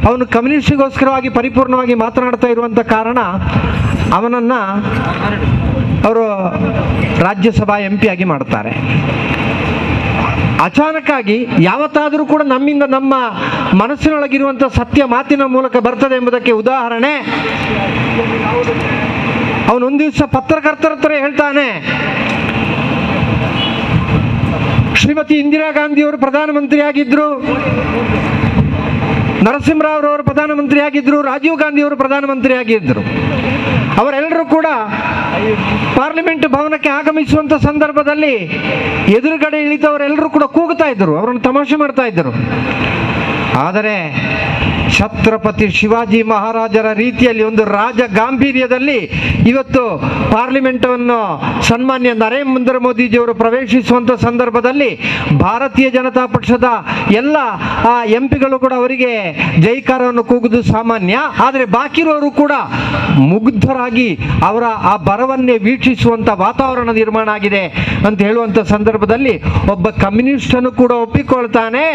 Speaker 7: ಅವನು ಕಮ್ಯುನಿಸ್ಟ್ಗೋಸ್ಕರವಾಗಿ ಪರಿಪೂರ್ಣವಾಗಿ ಮಾತನಾಡ್ತಾ ಇರುವಂಥ ಕಾರಣ ಅವನನ್ನು ಅವರು ರಾಜ್ಯಸಭಾ ಎಂ ಪಿ ಆಗಿ ಮಾಡ್ತಾರೆ. ಅಚಾನಕ್ಕಾಗಿ ಯಾವತ್ತಾದರೂ ಕೂಡ ನಮ್ಮಿಂದ ನಮ್ಮ ಮನಸ್ಸಿನೊಳಗಿರುವಂಥ ಸತ್ಯ ಮಾತಿನ ಮೂಲಕ ಬರ್ತದೆ ಎಂಬುದಕ್ಕೆ ಉದಾಹರಣೆ, ಅವನೊಂದು ದಿವಸ ಪತ್ರಕರ್ತರ ಹತ್ರ ಹೇಳ್ತಾನೆ, ಶ್ರೀಮತಿ ಇಂದಿರಾ ಗಾಂಧಿಯವರು ಪ್ರಧಾನಮಂತ್ರಿಯಾಗಿದ್ದರು, ನರಸಿಂಹರಾವ್ರವರು ಪ್ರಧಾನಮಂತ್ರಿಯಾಗಿದ್ದರು, ರಾಜೀವ್ ಗಾಂಧಿಯವರು ಪ್ರಧಾನಮಂತ್ರಿಯಾಗಿದ್ದರು. ಅವರೆಲ್ಲರೂ ಕೂಡ ಪಾರ್ಲಿಮೆಂಟ್ ಭವನಕ್ಕೆ ಆಗಮಿಸುವಂಥ ಸಂದರ್ಭದಲ್ಲಿ ಎದುರುಗಡೆ ಇಳಿದವರೆಲ್ಲರೂ ಕೂಡ ಕೂಗುತ್ತಾ ಇದ್ದರು, ಅವರನ್ನು ತಮಾಷೆ ಮಾಡ್ತಾ ಇದ್ದರು. ಆದರೆ ಛತ್ರಪತಿ ಶಿವಾಜಿ ಮಹಾರಾಜರ ರೀತಿಯಲ್ಲಿ ಒಂದು ರಾಜ ಗಾಂಭೀರ್ಯದಲ್ಲಿ ಇವತ್ತು ಪಾರ್ಲಿಮೆಂಟನ್ನು ಸನ್ಮಾನ್ಯ ನರೇಂದ್ರ ಮೋದಿಜಿಯವರು ಪ್ರವೇಶಿಸುವಂಥ ಸಂದರ್ಭದಲ್ಲಿ ಭಾರತೀಯ ಜನತಾ ಪಕ್ಷದ ಎಲ್ಲ ಎಂ ಪಿಗಳು ಕೂಡ ಅವರಿಗೆ ಜೈಕಾರವನ್ನು ಕೂಗುವುದು ಸಾಮಾನ್ಯ. ಆದರೆ ಬಾಕಿರೋರು ಕೂಡ ಮುಗ್ಧರಾಗಿ ಅವರ ಆ ಬರವನ್ನೇ ವೀಕ್ಷಿಸುವಂಥ ವಾತಾವರಣ ನಿರ್ಮಾಣ ಆಗಿದೆ ಅಂತ ಹೇಳುವಂಥ ಸಂದರ್ಭದಲ್ಲಿ ಒಬ್ಬ ಕಮ್ಯುನಿಸ್ಟನ್ನು ಕೂಡ ಒಪ್ಪಿಕೊಳ್ತಾನೆ,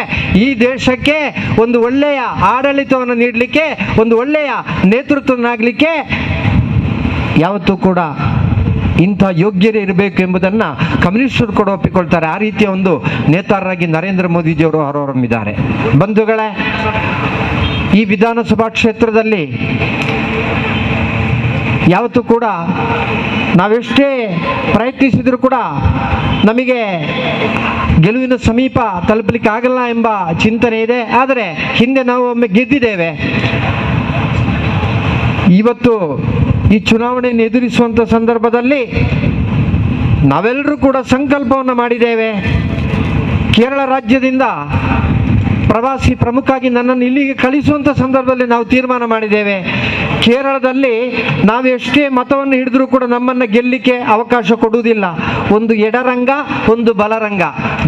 Speaker 7: ಈ ದೇಶಕ್ಕೆ ಒಂದು ಒಳ್ಳೆಯ ಆಡಳಿತವನ್ನು ನೀಡಲಿಕ್ಕೆ, ಒಂದು ಒಳ್ಳೆಯ ನೇತೃತ್ವನಾಗಲಿಕ್ಕೆ ಯಾವತ್ತೂ ಕೂಡ ಇಂಥ ಯೋಗ್ಯರೇ ಇರಬೇಕು ಎಂಬುದನ್ನು ಕಮ್ಯುನಿಸ್ಟರು ಕೂಡ ಒಪ್ಪಿಕೊಳ್ತಾರೆ. ಆ ರೀತಿಯ ಒಂದು ನೇತಾರರಾಗಿ ನರೇಂದ್ರ ಮೋದಿಜಿಯವರು ಹೊರಹೊಮ್ಮಿದ್ದಾರೆ. ಬಂಧುಗಳೇ, ಈ ವಿಧಾನಸಭಾ ಕ್ಷೇತ್ರದಲ್ಲಿ ಯಾವತ್ತೂ ಕೂಡ ನಾವೆಷ್ಟೇ ಪ್ರಯತ್ನಿಸಿದರೂ ಕೂಡ ನಮಗೆ ಗೆಲುವಿನ ಸಮೀಪ ತಲುಪಲಿಕ್ಕೆ ಆಗಲ್ಲ ಎಂಬ ಚಿಂತನೆ ಇದೆ. ಆದರೆ ಹಿಂದೆ ನಾವು ಒಮ್ಮೆ ಗೆದ್ದಿದ್ದೇವೆ. ಇವತ್ತು ಈ ಚುನಾವಣೆಯನ್ನು ಎದುರಿಸುವಂಥ ಸಂದರ್ಭದಲ್ಲಿ ನಾವೆಲ್ಲರೂ ಕೂಡ ಸಂಕಲ್ಪವನ್ನು ಮಾಡಿದ್ದೇವೆ. ಕೇರಳ ರಾಜ್ಯದಿಂದ ಪ್ರವಾಸಿ ಪ್ರಮುಖವಾಗಿ ನನ್ನನ್ನು ಇಲ್ಲಿಗೆ ಕಳಿಸುವಂಥ ಸಂದರ್ಭದಲ್ಲಿ ನಾವು ತೀರ್ಮಾನ ಮಾಡಿದ್ದೇವೆ. ಕೇರಳದಲ್ಲಿ ನಾವು ಎಷ್ಟೇ ಮತವನ್ನು ಹಿಡಿದ್ರೂ ಕೂಡ ನಮ್ಮನ್ನು ಗೆಲ್ಲಲಿಕ್ಕೆ ಅವಕಾಶ ಕೊಡುವುದಿಲ್ಲ. ಒಂದು ಎಡರಂಗ, ಒಂದು ಬಲರಂಗ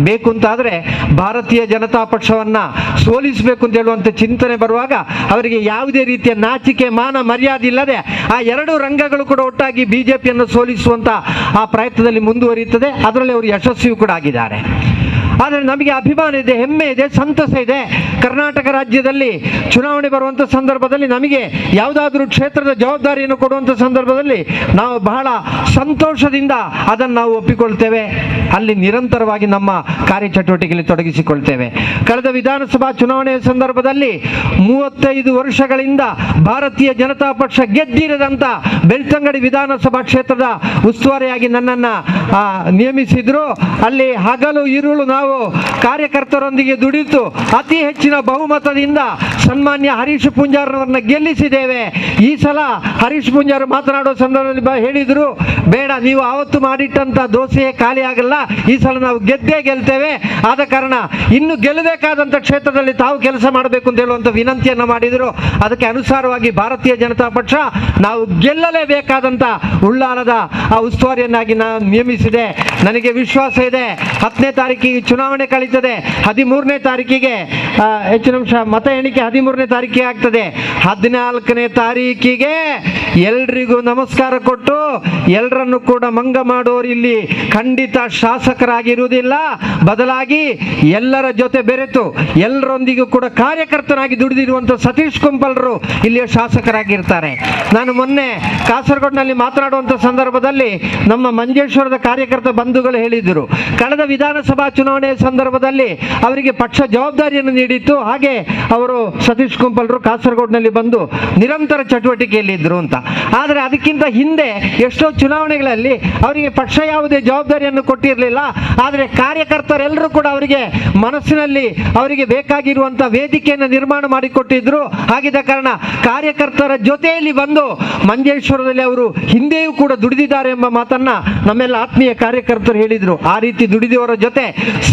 Speaker 7: ಬೇಕು ಅಂತಾದರೆ ಭಾರತೀಯ ಜನತಾ ಪಕ್ಷವನ್ನು ಸೋಲಿಸಬೇಕು ಅಂತ ಹೇಳುವಂಥ ಚಿಂತನೆ ಬರುವಾಗ ಅವರಿಗೆ ಯಾವುದೇ ರೀತಿಯ ನಾಚಿಕೆ, ಮಾನ, ಮರ್ಯಾದೆ ಇಲ್ಲದೆ ಆ ಎರಡು ರಂಗಗಳು ಕೂಡ ಒಟ್ಟಾಗಿ ಬಿ ಜೆ ಪಿಯನ್ನು ಸೋಲಿಸುವಂಥ ಆ ಪ್ರಯತ್ನದಲ್ಲಿ ಮುಂದುವರಿಯುತ್ತದೆ. ಅದರಲ್ಲಿ ಅವರು ಯಶಸ್ವಿಯೂ ಕೂಡ ಆಗಿದ್ದಾರೆ. ಆದರೆ ನಮಗೆ ಅಭಿಮಾನ ಇದೆ, ಹೆಮ್ಮೆ ಇದೆ, ಸಂತಸ ಇದೆ. ಕರ್ನಾಟಕ ರಾಜ್ಯದಲ್ಲಿ ಚುನಾವಣೆ ಬರುವಂಥ ಸಂದರ್ಭದಲ್ಲಿ ನಮಗೆ ಯಾವುದಾದ್ರೂ ಕ್ಷೇತ್ರದ ಜವಾಬ್ದಾರಿಯನ್ನು ಕೊಡುವಂಥ ಸಂದರ್ಭದಲ್ಲಿ ನಾವು ಬಹಳ ಸಂತೋಷದಿಂದ ಅದನ್ನು ನಾವು ಒಪ್ಪಿಕೊಳ್ತೇವೆ. ಅಲ್ಲಿ ನಿರಂತರವಾಗಿ ನಮ್ಮ ಕಾರ್ಯಚಟುವಟಿಕೆಯಲ್ಲಿ ತೊಡಗಿಸಿಕೊಳ್ತೇವೆ. ಕಳೆದ ವಿಧಾನಸಭಾ ಚುನಾವಣೆಯ ಸಂದರ್ಭದಲ್ಲಿ 35 ವರ್ಷಗಳಿಂದ ಭಾರತೀಯ ಜನತಾ ಪಕ್ಷ ಗೆದ್ದಿರದಂಥ ಬೆಳ್ತಂಗಡಿ ವಿಧಾನಸಭಾ ಕ್ಷೇತ್ರದ ಉಸ್ತುವಾರಿಯಾಗಿ ನನ್ನನ್ನು ನೇಮಿಸಿದರು. ಅಲ್ಲಿ ಹಗಲು ಇರುಳು ನಾವು ಕಾರ್ಯಕರ್ತರೊಂದಿಗೆ ದುಡಿತು ಅತಿ ಹೆಚ್ಚಿನ ಬಹುಮತದಿಂದ ಸನ್ಮಾನ್ಯ ಹರೀಶ್ ಪೂಂಜಾರವರನ್ನ ಗೆಲ್ಲಿಸಿದ್ದೇವೆ. ಈ ಸಲ ಹರೀಶ್ ಪೂಂಜಾರ್ ಮಾತನಾಡುವ ಸಂದರ್ಭದಲ್ಲಿ ಹೇಳಿದರು, ಬೇಡ, ನೀವು ಆವತ್ತು ಮಾಡಿಟ್ಟಂಥ ದೋಸೆಯೇ ಖಾಲಿ ಆಗಲ್ಲ, ಈ ಸಲ ನಾವು ಗೆದ್ದೇ ಗೆಲ್ತೇವೆ, ಆದ ಕಾರಣ ಇನ್ನು ಗೆಲ್ಲಬೇಕಾದಂಥ ಕ್ಷೇತ್ರದಲ್ಲಿ ತಾವು ಕೆಲಸ ಮಾಡಬೇಕು ಅಂತ ಹೇಳುವಂಥ ವಿನಂತಿಯನ್ನು ಮಾಡಿದರು. ಅದಕ್ಕೆ ಅನುಸಾರವಾಗಿ ಭಾರತೀಯ ಜನತಾ ಪಕ್ಷ ನಾವು ಗೆಲ್ಲಲೇಬೇಕಾದಂಥ ಉಳ್ಳಾಲದ ಆ ಉಸ್ತುವಾರಿಯನ್ನಾಗಿ ನಾನು ನೇಮಿಸಿದೆ. ನನಗೆ ವಿಶ್ವಾಸ ಇದೆ, 10ನೇ ತಾರೀಕಿಗೆ ಚುನಾವಣೆ ಕಳೀತದೆ, 13ನೇ ತಾರೀಕಿಗೆ ಹೆಚ್ಚು ನಿಮಿಷ ಮತ ಎಣಿಕೆ 13ನೇ ತಾರೀಕಿಗೆ ಆಗ್ತದೆ. 14ನೇ ತಾರೀಕಿಗೆ ಎಲ್ರಿಗೂ ನಮಸ್ಕಾರ ಕೊಟ್ಟು ಎಲ್ಲರನ್ನು ಕೂಡ ಮಂಗ ಮಾಡೋರು ಇಲ್ಲಿ ಖಂಡಿತ ಶಾಸಕರಾಗಿರುವುದಿಲ್ಲ. ಬದಲಾಗಿ ಎಲ್ಲರ ಜೊತೆ ಬೆರೆತು ಎಲ್ಲರೊಂದಿಗೂ ಕೂಡ ಕಾರ್ಯಕರ್ತನಾಗಿ ದುಡಿದಿರುವಂಥ ಸತೀಶ್ ಕುಂಪಲ್ರು ಇಲ್ಲಿಯ ಶಾಸಕರಾಗಿರ್ತಾರೆ. ನಾನು ಮೊನ್ನೆ ಕಾಸರಗೋಡಿನಲ್ಲಿ ಮಾತನಾಡುವಂಥ ಸಂದರ್ಭದಲ್ಲಿ ನಮ್ಮ ಮಂಜೇಶ್ವರದ ಕಾರ್ಯಕರ್ತ ಬಂಧುಗಳು ಹೇಳಿದರು, ಕಳೆದ ವಿಧಾನಸಭಾ ಚುನಾವಣೆಯ ಸಂದರ್ಭದಲ್ಲಿ ಅವರಿಗೆ ಪಕ್ಷ ಜವಾಬ್ದಾರಿಯನ್ನು ನೀಡಿತ್ತು, ಹಾಗೆ ಅವರು ಸತೀಶ್ ಕುಂಪಲ್ರು ಕಾಸರಗೋಡಿನಲ್ಲಿ ಬಂದು ನಿರಂತರ ಚಟುವಟಿಕೆಯಲ್ಲಿದ್ದರು ಅಂತ. ಆದರೆ ಅದಕ್ಕಿಂತ ಹಿಂದೆ ಎಷ್ಟೋ ಚುನಾವಣೆಗಳಲ್ಲಿ ಅವರಿಗೆ ಪಕ್ಷ ಯಾವುದೇ ಜವಾಬ್ದಾರಿಯನ್ನು ಕೊಟ್ಟಿರಲಿಲ್ಲ. ಆದರೆ ಕಾರ್ಯಕರ್ತರೆಲ್ಲರೂ ಕೂಡ ಅವರಿಗೆ ಮನಸ್ಸಿನಲ್ಲಿ ಅವರಿಗೆ ಬೇಕಾಗಿರುವಂಥ ವೇದಿಕೆಯನ್ನು ನಿರ್ಮಾಣ ಮಾಡಿಕೊಟ್ಟಿದ್ರು. ಹಾಗಿದ್ದ ಕಾರಣ ಕಾರ್ಯಕರ್ತರ ಜೊತೆಯಲ್ಲಿ ಬಂದು ಮಂಜೇಶ್ವರದಲ್ಲಿ ಅವರು ಹಿಂದೆಯೂ ಕೂಡ ದುಡಿದಿದ್ದಾರೆ ಎಂಬ ಮಾತನ್ನು ನಮ್ಮೆಲ್ಲ ಆತ್ಮೀಯ ಕಾರ್ಯಕರ್ತರು ಹೇಳಿದರು. ಆ ರೀತಿ ದುಡಿದವರ ಜೊತೆ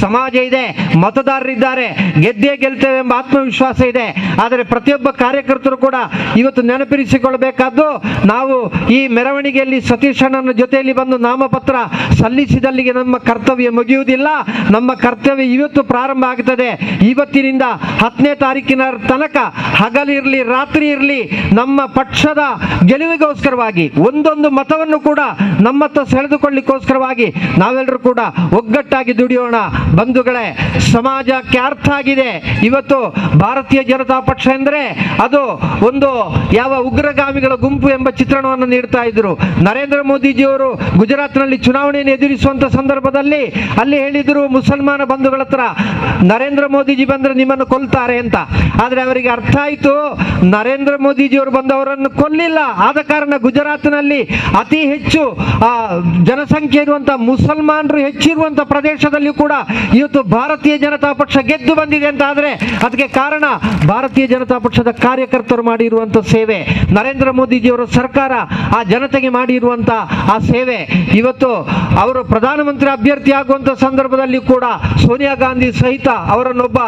Speaker 7: ಸಮಾಜ ಇದೆ, ಮತದಾರರಿದ್ದಾರೆ, ಗೆದ್ದೇ ಗೆಲ್ತೇವೆ ಎಂಬ ಆತ್ಮವಿಶ್ವಾಸ ಇದೆ. ಆದರೆ ಪ್ರತಿಯೊಬ್ಬ ಕಾರ್ಯಕರ್ತರು ಕೂಡ ಇವತ್ತು ನೆನಪಿರಿಸಿಕೊಳ್ಳಬೇಕಾದ್ದು, ನಾವು ಈ ಮೆರವಣಿಗೆಯಲ್ಲಿ ಸತೀಶ್ ಅಣ್ಣನ ಜೊತೆಯಲ್ಲಿ ಬಂದು ನಾಮಪತ್ರ ಸಲ್ಲಿಸಿದಲ್ಲಿಗೆ ನಮ್ಮ ಕರ್ತವ್ಯ ಮುಗಿಯುವುದಿಲ್ಲ. ನಮ್ಮ ಕರ್ತವ್ಯ ಇವತ್ತು ಪ್ರಾರಂಭ ಆಗ್ತದೆ. ಇವತ್ತಿನಿಂದ 10ನೇ ತಾರೀಕಿನ ತನಕ ಹಗಲಿರಲಿ ರಾತ್ರಿ ಇರಲಿ ನಮ್ಮ ಪಕ್ಷದ ಗೆಲುವಿಗೋಸ್ಕರವಾಗಿ ಒಂದೊಂದು ಮತವನ್ನು ಕೂಡ ನಮ್ಮತ್ತ ಸೆಳೆದುಕೊಳ್ಳಿಕ್ಕೋಸ್ಕರವಾಗಿ ನಾವೆಲ್ಲರೂ ಕೂಡ ಒಗ್ಗಟ್ಟಾಗಿ ದುಡಿಯೋಣ. ಬಂಧುಗಳೇ, ಸಮಾಜಕ್ಕೆ ಅರ್ಥ ಆಗಿದೆ ಇವತ್ತು ಭಾರತೀಯ ಜನತಾ ಪಕ್ಷ ಎಂದರೆ ಅದು ಒಂದು ಯಾವ ಉಗ್ರಗಾಮಿಗಳ ಗುಂಪು ಎಂಬ ಚಿತ್ರಣವನ್ನು ನೀಡ್ತಾ ಇದ್ರು. ನರೇಂದ್ರ ಮೋದಿಜಿಯವರು ಗುಜರಾತ್ನಲ್ಲಿ ಚುನಾವಣೆಯನ್ನು ಎದುರಿಸುವಂತ ಸಂದರ್ಭದಲ್ಲಿ ಅಲ್ಲಿ ಹೇಳಿದರು ಮುಸಲ್ಮಾನ ಬಂಧುಗಳ ಹತ್ರ, ನರೇಂದ್ರ ಮೋದಿಜಿ ಬಂದರೆ ನಿಮ್ಮನ್ನು ಕೊಲ್ತಾರೆ ಅಂತ. ಆದರೆ ಅವರಿಗೆ ಅರ್ಥ ಆಯಿತು, ನರೇಂದ್ರ ಮೋದಿಜಿಯವರು ಬಂದವರನ್ನು ಕೊಲ್ಲಿಲ್ಲ. ಆದ ಕಾರಣ ಗುಜರಾತ್ನಲ್ಲಿ ಅತಿ ಹೆಚ್ಚು ಜನಸಂಖ್ಯೆ ಇರುವಂಥ ಮುಸಲ್ಮಾನರು ಹೆಚ್ಚಿರುವಂಥ ಪ್ರದೇಶದಲ್ಲಿಯೂ ಕೂಡ ಇವತ್ತು ಭಾರತೀಯ ಜನತಾ ಪಕ್ಷ ಗೆದ್ದು ಬಂದಿದೆ ಅಂತ ಆದರೆ ಅದಕ್ಕೆ ಕಾರಣ ಭಾರತೀಯ ಜನತಾ ಪಕ್ಷದ ಕಾರ್ಯಕರ್ತರು ಮಾಡಿರುವಂಥ ಸೇವೆ, ನರೇಂದ್ರ ಮೋದಿಜಿಯವರ ಸರ್ಕಾರ ಆ ಜನತೆಗೆ ಮಾಡಿರುವಂಥ ಆ ಸೇವೆ. ಇವತ್ತು ಅವರು ಪ್ರಧಾನಮಂತ್ರಿ ಅಭ್ಯರ್ಥಿ ಆಗುವಂಥ ಸಂದರ್ಭದಲ್ಲಿ ಕೂಡ ಸೋನಿಯಾ ಗಾಂಧಿ ಸಹಿತ ಅವರನ್ನೊಬ್ಬ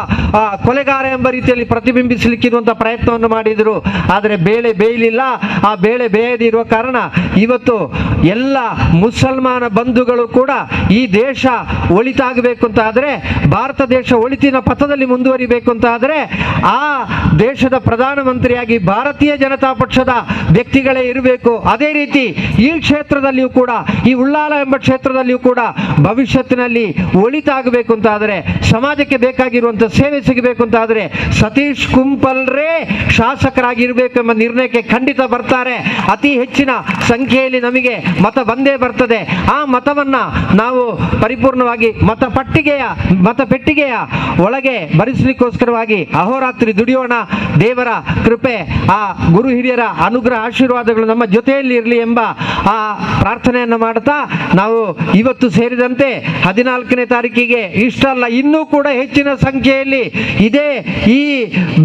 Speaker 7: ಕೊಲೆಗಾರ ಎಂಬ ರೀತಿಯಲ್ಲಿ ಪ್ರತಿಬಿಂಬಿಸಲಿಕ್ಕಿರುವಂಥ ಪ್ರಯತ್ನವನ್ನು ಮಾಡಿದರು. ಆದರೆ ಬೇಳೆ ಬೇಯಲಿಲ್ಲ. ಆ ಬೇಳೆ ಬೇಯದಿರುವ ಕಾರಣ ಇವತ್ತು ಎಲ್ಲ ಮುಸಲ್ಮಾನ ಬಂಧುಗಳು ಕೂಡ ಈ ದೇಶ ಒಳಿತಾಗಬೇಕು ಅಂತ ಆದರೆ, ಭಾರತ ದೇಶ ಒಳಿತಿನ ಪಥದಲ್ಲಿ ಮುಂದುವರಿಬೇಕು ಅಂತ ಆದರೆ ಆ ದೇಶದ ಪ್ರಧಾನಮಂತ್ರಿಯಾಗಿ ಭಾರತೀಯ ಜನತಾ ಪಕ್ಷದ ವ್ಯಕ್ತಿಗಳೇ ಇರಬೇಕು. ಅದೇ ರೀತಿ ಈ ಕ್ಷೇತ್ರದಲ್ಲಿಯೂ ಕೂಡ, ಈ ಉಳ್ಳಾಲ ಎಂಬ ಕ್ಷೇತ್ರದಲ್ಲಿಯೂ ಕೂಡ ಭವಿಷ್ಯತ್ತಿನಲ್ಲಿ ಒಳಿತಾಗಬೇಕು ಅಂತ ಆದರೆ, ಸಮಾಜಕ್ಕೆ ಬೇಕಾಗಿರುವಂಥ ಸೇವೆ ಸಿಗಬೇಕು ಅಂತ ಆದರೆ ಸತೀಶ್ ಕುಂಪಲ್ರೇ ಶಾಸಕರಾಗಿರಬೇಕು ಎಂಬ ನಿರ್ಣಯಕ್ಕೆ ಖಂಡಿತ ಬರ್ತಾರೆ. ಅತಿ ಹೆಚ್ಚಿನ ಸಂಖ್ಯೆಯಲ್ಲಿ ನಮಗೆ ಮತ ಬಂದೇ ಬರ್ತದೆ. ಆ ಮತವನ್ನು ನಾವು ಪರಿಪೂರ್ಣವಾಗಿ ಮತಪೆಟ್ಟಿಗೆಯ ಒಳಗೆ ಭರಿಸಲಿಕ್ಕೋಸ್ಕರವಾಗಿ ಅಹೋರಾತ್ರಿ ದುಡಿಯೋಣ. ದೇವರ ಕೃಪೆ, ಆ ಗುರು ಹಿರಿಯರ ಅನುಗ್ರಹ ಆಶೀರ್ವಾದಗಳು ನಮ್ಮ ಜೊತೆಯಲ್ಲಿ ಇರಲಿ ಎಂಬ ಆ ಪ್ರಾರ್ಥನೆಯನ್ನು ಮಾಡ್ತಾ ನಾವು ಇವತ್ತು ಸೇರಿದಂತೆ 14ನೇ ತಾರೀಕಿಗೆ ಇಷ್ಟಲ್ಲ, ಇನ್ನೂ ಕೂಡ ಹೆಚ್ಚಿನ ಸಂಖ್ಯೆಯಲ್ಲಿ ಇದೇ ಈ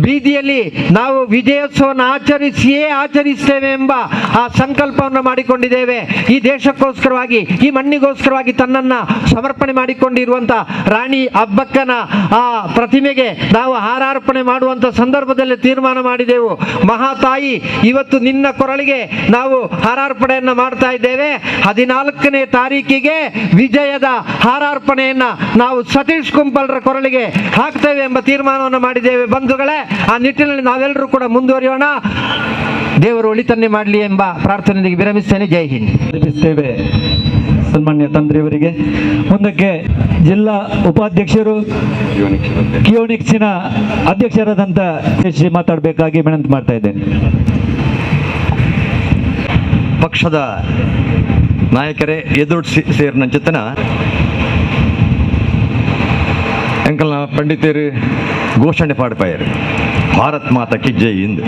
Speaker 7: ಬೀದಿಯಲ್ಲಿ ನಾವು ವಿಜಯೋತ್ಸವವನ್ನು ಆಚರಿಸಿಯೇ ಆಚರಿಸ್ತೇವೆ ಎಂಬ ಆ ಸಂಕಲ್ಪವನ್ನು ಮಾಡಿಕೊಂಡಿದ್ದೇವೆ. ಈ ದೇಶಕ್ಕೋಸ್ಕರವಾಗಿ, ಈ ಮಣ್ಣಿಗೋಸ್ಕರವಾಗಿ ತನ್ನನ್ನು ಸಮರ್ಪಣೆ ಮಾಡಿಕೊಂಡಿರುವಂಥ ರಾಣಿ ಅಬ್ಬಕ್ಕನ ಆ ಪ್ರತಿಮೆಗೆ ನಾವು ಹಾರಾರ್ಪಣೆ ಮಾಡುವಂಥ ಸಂದರ್ಭದಲ್ಲಿ ತೀರ್ಮಾನ ಮಾಡಿದೆವು. ಮಹಾತಾಯಿ, ಇವತ್ತು ನಿನ್ನ ಕೊರಳಿಗೆ ನಾವು ಹಾರಾರ್ಪಣೆಯನ್ನು ಮಾಡ್ತಾ ಇದ್ದೇವೆ. 14ನೇ ತಾರೀಕಿಗೆ ವಿಜಯದ ಹಾರಾರ್ಪಣೆಯನ್ನು ನಾವು ಸತೀಶ್ ಕುಂಪಲ್ರ ಕೊರಳಿಗೆ ಹಾಕ್ತೇವೆ ಎಂಬ ತೀರ್ಮಾನವನ್ನು ಮಾಡಿದ್ದೇವೆ. ಬಂಧುಗಳೇ, ಆ ನಿಟ್ಟಿನಲ್ಲಿ ನಾವೆಲ್ಲರೂ ಕೂಡ ಮುಂದುವರಿಯೋಣ. ದೇವರು ಒಳಿತನ್ನೇ ಮಾಡಲಿ ಎಂಬ ಪ್ರಾರ್ಥನೆಯೊಂದಿಗೆ ವಿರಮಿಸ್ತೇನೆ. ಜೈ ಹಿಂದ್.
Speaker 6: ಅರ್ಪಿಸ್ತೇವೆ ಸನ್ಮಾನ್ಯ ತಂತ್ರಿಯವರಿಗೆ. ಮುಂದಕ್ಕೆ ಜಿಲ್ಲಾ ಉಪಾಧ್ಯಕ್ಷರು ಕಿಯೋನಿಕ್ಸಿನ ಅಧ್ಯಕ್ಷರಾದಂಥ ಮಾತಾಡಬೇಕಾಗಿ ವಿನಂತಿ ಮಾಡ್ತಾ ಇದ್ದೇನೆ.
Speaker 8: ಪಕ್ಷದ ನಾಯಕರೇ ಎದುರು ಸೇರಿನಂಚಿತನ ಎಂಕಲ್ನ ಪಂಡಿತರು ಘೋಷಣೆ ಪಾಡ್ಪಾಯರು ಭಾರತ್ ಮಾತಾ ಕಿ ಜೈ ಇಂದು.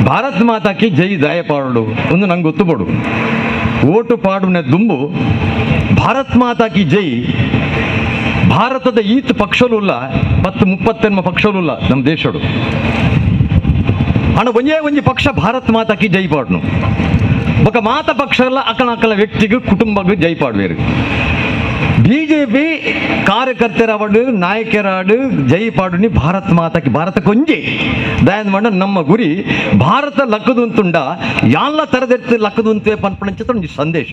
Speaker 8: ಭಾರತ್ ಮಾತಾ ಕಿ ಜೈ ದಾಯ ಪಾಡು ಒಂದು ನಂಗೆ ಗೊತ್ತು ಬೋಡು. ಓಟು ಪಾಡುನ ದುಂಬು ಭಾರತ್ ಮಾತಾ ಕಿ ಜೈ. ಭಾರತದ ಈತ್ ಪಕ್ಷಲುಲ್ಲ 10-30 ಪಕ್ಷಲುಲ್ಲ ನಮ್ಮ ದೇಶಡು. ಅಣ್ಣ ಒಂಜೇ ಒಂಜಿ ಪಕ್ಷ ಭಾರತ್ ಮಾತಾ ಕಿ ಜೈ ಪಾಡ್ನು. ಬೊಕ ಮಾತ ಪಕ್ಷ ಅಲ್ಲ ಅಕಲ ಅಕಲ ವ್ಯಕ್ತಿಗೂ ಕುಟುಂಬಕ್ಕೂ ಜೈ ಪಾಡುವೇರು. ಬಿಜೆಪಿ ಕಾರ್ಯಕರ್ತರಾಡು ನಾಯಕರಾಡು ಜೈ ಪಾಡುನಿ ಭಾರತ್ ಮಾತಾಕಿ ಭಾರತ ಕೊಂಜಿ ದಯನ್ ಮಾಡ ನಮ್ಮ ಗುರಿ ಭಾರತ ಲಕ್ಕದುಂತುಂಡ ಯಾಲ್ಲ ತರದೆತ್ತು ಲಕ್ಕದುಂತೆ ಪನ್ಪಣಂಚಿತ ಒಂಜಿ ಸಂದೇಶ.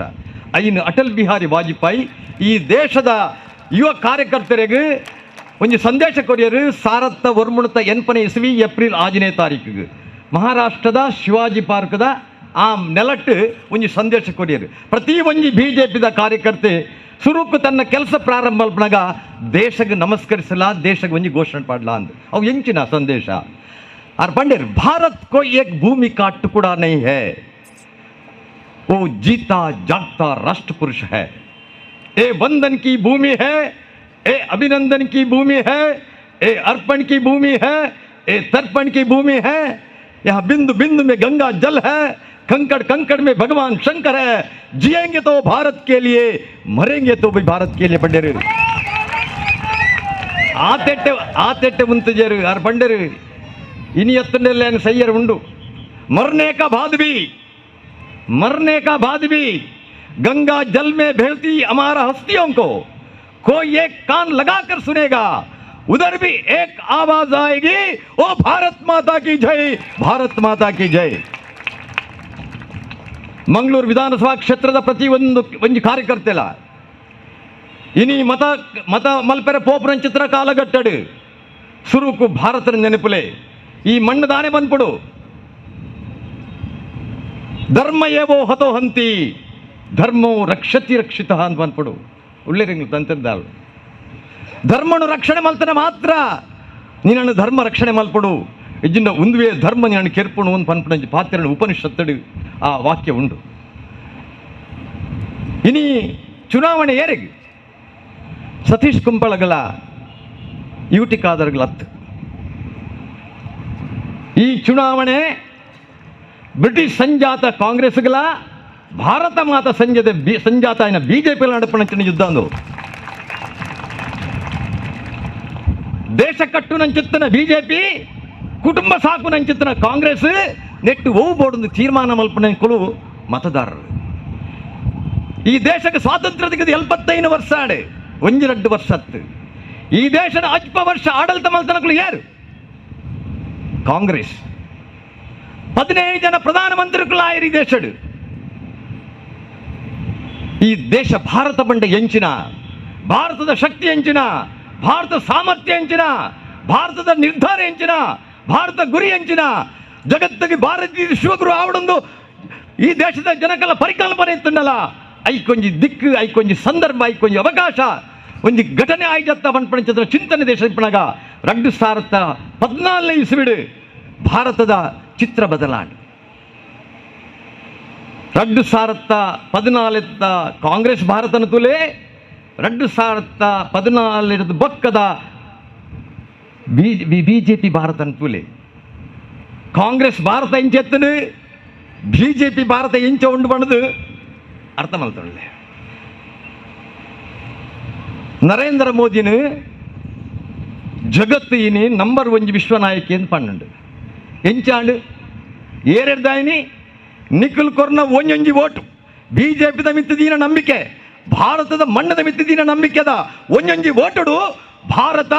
Speaker 8: ಐನು ಅಟಲ್ ಬಿಹಾರಿ ವಾಜಪೇಯಿ ಈ ದೇಶದ ಯುವ ಕಾರ್ಯಕರ್ತರಿಗೆ ಒಂಜಿ ಸಂದೇಶ ಕೊರಿಯರು. 1980 ಇಸ್ವಿ ಏಪ್ರಿಲ್ 6ನೇ ತಾರೀಕಿಗೆ ಮಹಾರಾಷ್ಟ್ರದ ಶಿವಾಜಿ ಪಾರ್ಕ್ದ ಆ ನೆಲಟ್ಟು ಒಂಜಿ ಸಂದೇಶ ಕೊರಿಯರು. ಪ್ರತಿ ಒಂಜಿ ಬಿ ಜೆ ಪಿದ ಕಾರ್ಯಕರ್ತೆ ಸುರುಕು ತನ್ನ ಕೆಲಸ ಪ್ರಾರಂಭ ಮಲ್ಪನಾಗ ದೇಶಕ್ಕೆ ನಮಸ್ಕರಿಸಲ, ದೇಶಕ್ಕೆ ಒಂಜಿ ಘೋಷಣೆ ಪಾಡ್ಲ ಅಂದ್ ಅವು ಎಂಚಿನ ಸಂದೇಶ. ಆರ್ ಪಂಡೇರ್ ಭಾರತ್ ಕೋ ಏಕ್ ಭೂಮಿ ಕಾ ಟುಕುಡಾ ನಹಿ ಹೈ, वो जीता जागता राष्ट्र पुरुष है. ए वंदन की भूमि है, ए अभिनंदन की भूमि है, ए अर्पण की भूमि है, ए तर्पण की भूमि है. यहाँ बिंदु बिंदु में गंगा जल है, कंकड़ कंकड़ में भगवान शंकर है. जिएंगे तो भारत के लिए, मरेंगे तो भी भारत के लिए. पंडेರು ಆತೆಟ್ಟೆ ಆತೆಟ್ಟೆ ಮುಂತಜರು ಆರ್ ಪಂಡರು ಇನಿ ಎತ್ತಂಡೆಲ್ಲ ಸಯ್ಯರು ಉಂಡು. ಮರನೆ ಕಾ ಬಾದ್ भी, मरने का बाद भी गंगा जल में भेलती हमारा हस्तियों को कोई एक कान लगाकर सुनेगा, उधर भी एक आवाज आएगी, ओ भारत माता की जय, भारत माता की जय. ಮಂಗಳೂರು ವಿಧಾನಸಭಾ ಕ್ಷೇತ್ರದ ಪ್ರತಿ ಒಂದು ಒಂಜಿ ಕಾರ್ಯಕರ್ತೆಲ ಇನಿ ಮತ ಮತ ಮಲ್ಪೆರೆ ಪೋಪುರಂಚಿತ್ರ ಕಾಲಗಟ್ಟಡು ಸುರುಕು ಭಾರತರ ನೆನಪುಲೆ ಈ ಮಣ್ಣು ದಾನೆ ಬಂದ್ಬಿಡು. ಧರ್ಮ ಏವೋ ಹತೋ ಹಂತಿ ಧರ್ಮೋ ರಕ್ಷತಿ ರಕ್ಷಿತ ಅಂತ ಬಂದ್ಬಿಡು. ಉಳ್ಳೇರಿಂಗ್ ತಂತಿದ್ದಾಳು ಧರ್ಮನು ರಕ್ಷಣೆ ಮಲ್ತನ ಮಾತ್ರ ನೀನನ್ನು ಧರ್ಮ ರಕ್ಷಣೆ ಮಲ್ಪಡು ಇಜ್ಜಿನ ಉಂದುವೆ ಧರ್ಮ ನೀನನ್ನು ಕೆರ್ಪುಣು ಒಂದು ಪನ್ಪುಣಂಜಿ ಪಾತ್ರನ ಉಪನಿಷತ್ತಡು ಆ ವಾಕ್ಯ ಉಂಡು. ಇನಿ ಚುನಾವಣೆ ಏರಿಗೆ ಸತೀಶ್ ಕುಂಪಳಗಳ ಯೂಟಿಕಾದರ್ಗಳತ್ತು ಈ ಚುನಾವಣೆ ಬ್ರಿಟಿಷ್ ಸಂಜಾತ ಕಾಂಗ್ರೆಸ್ಗಳ ಭಾರತ ಮಾತ ಸಂಜದ ಸಂಜಾತ ಆಯ್ನ ಬಿಜೆಪಿ ನಡಪಣಂಚಿನ ಯುದ್ಧ ಅಂದು ದೇಶ ಕಟ್ಟು ನಂಚಿತ್ತನ ಬಿಜೆಪಿ ಕುಟುಂಬ ಸಾಕು ನಂಚಿತ್ತನ ಕಾಂಗ್ರೆಸ್ ನೆಟ್ಟು ಓವು ಬೋರ್ಡ್ ತೀರ್ಮಾನ ಮಲ್ಪನ ಕುಲು ಮತದಾರರು. ಈ ದೇಶಕ್ಕೆ ಸ್ವಾತಂತ್ರ್ಯದ 75 ವರ್ಷ ಆಡೆ 1-2 ವರ್ಷ ಹತ್ತು ಈ ದೇಶದ ಅಲ್ಪ ವರ್ಷ ಆಡಳಿತ ಮಲ್ತನಕಲು ಯಾರು? ಕಾಂಗ್ರೆಸ್. 15 ಜನ ಪ್ರಧಾನಮಂತ್ರಿಗಳು ಆಯರು ಈ ದೇಶಡು. ಈ ದೇಶ ಭಾರತ ಬಂಡೆ ಎಂಚಿನ, ಭಾರತದ ಶಕ್ತಿ ಎಂಚಿನ, ಭಾರತ ಸಾಮರ್ಥ್ಯ ಎಂಚಿನ, ಭಾರತದ ನಿರ್ಧಾರ ಎಂಚಿನ, ಭಾರತ ಗುರಿ ಎಂಚಿನ, ಜಗತ್ತಿಗೆ ಭಾರತೀಯ ಶಿವಗುರು ಆವಡೊಂದು ಈ ದೇಶದ ಜನಕಲ ಪರಿಕಲ್ಪನೆ ಇತ್ತುಂಡಲ್ಲ. ಐಕೊಂಜಿ ದಿಕ್ಕು, ಐಕೊಂಜಿ ಸಂದರ್ಭ, ಐಕೊಂಜಿ ಅವಕಾಶ, ಒಂಜಿ ಘಟನೆ ಆಯ್ಜತ್ತ ಪನ್ಪಣಚತ್ರ ಚಿಂತನೆ ದೇಶ ಇಪ್ಪಣಗ 2014 ಇಸ್ವಿಡು ಭಾರತದ ಚಿತ್ರ ಬದಲಾಣೆ. 2014 ಕಾಂಗ್ರೆಸ್ ಭಾರತನ ತುಲೆ, 2014 ಬೊಕ್ಕದ ಬಿಜೆಪಿ ಭಾರತನ ತುಲೆ. ಕಾಂಗ್ರೆಸ್ ಭಾರತ ಇಂಚೆತ್ತನು, ಬಿಜೆಪಿ ಭಾರತ ಇಂಚ ಉಂಡು ಬಣ್ಣದು ಅರ್ಥ ಮಲ್ತೊಳ್ಳೆ. ನರೇಂದ್ರ ಮೋದಿನ ಜಗತ್ತು ಇನಿ ನಂಬರ್ 1 ವಿಶ್ವ ನಾಯಕಿ ಅಂತ ಪನ್ನುಂಡು. ಎಂಚಾಂಡು ಏರೆಡ್ದಾಯಿನಿ ನಿಖಿಲ್ ಕೊರ್ನ ಒಂಜೊಂಜಿ ಓಟು ಬಿಜೆಪಿದ ಮಿತ್ತಿದೀನ ನಂಬಿಕೆ, ಭಾರತದ ಮಣ್ಣದ ಮಿತ್ತಿದೀನ ನಂಬಿಕೆದ ಒಂಜೊಂಜಿ ಓಟುಡು ಭಾರತ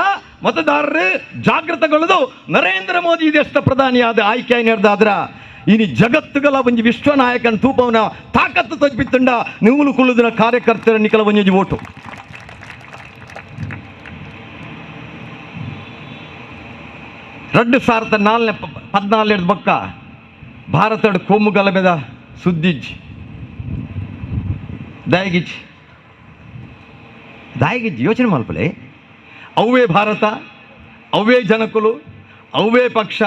Speaker 8: ಮತದಾರರು ಜಾಗೃತಗೊಳ್ಳದು ನರೇಂದ್ರ ಮೋದಿ ದೇಶದ ಪ್ರಧಾನಿಯಾದ ಆಯ್ಕೆ ನಿರ್ದಾದ್ರ ಇನಿ ಜಗತ್ತುಗಳ ಒಂಜಿ ವಿಶ್ವ ನಾಯಕನ ತೂಪವನ ತಾಕತ್ತು ತೊಜ್ಬಿತ್ತುಂಡ ನೀವು ಕುಳ್ಳುದಿನ ಕಾರ್ಯಕರ್ತರ ನಿಖಲ ಒಂಜೊಂಜಿ ಓಟು. 2014 ಬೊಕ್ಕ ಭಾರತದ ಕೋಮು ಗಲಭೆದ ಸುದ್ದಿಜ್ಜಿ ದಾಯಗಿಜ್ಜಿ ದಾಯಗಿಜ್ಜಿ ಯೋಚನೆ ಮಲ್ಪಲೆ. ಅವೇ ಭಾರತ, ಅವೇ ಜನಕುಲು, ಅವೇ ಪಕ್ಷ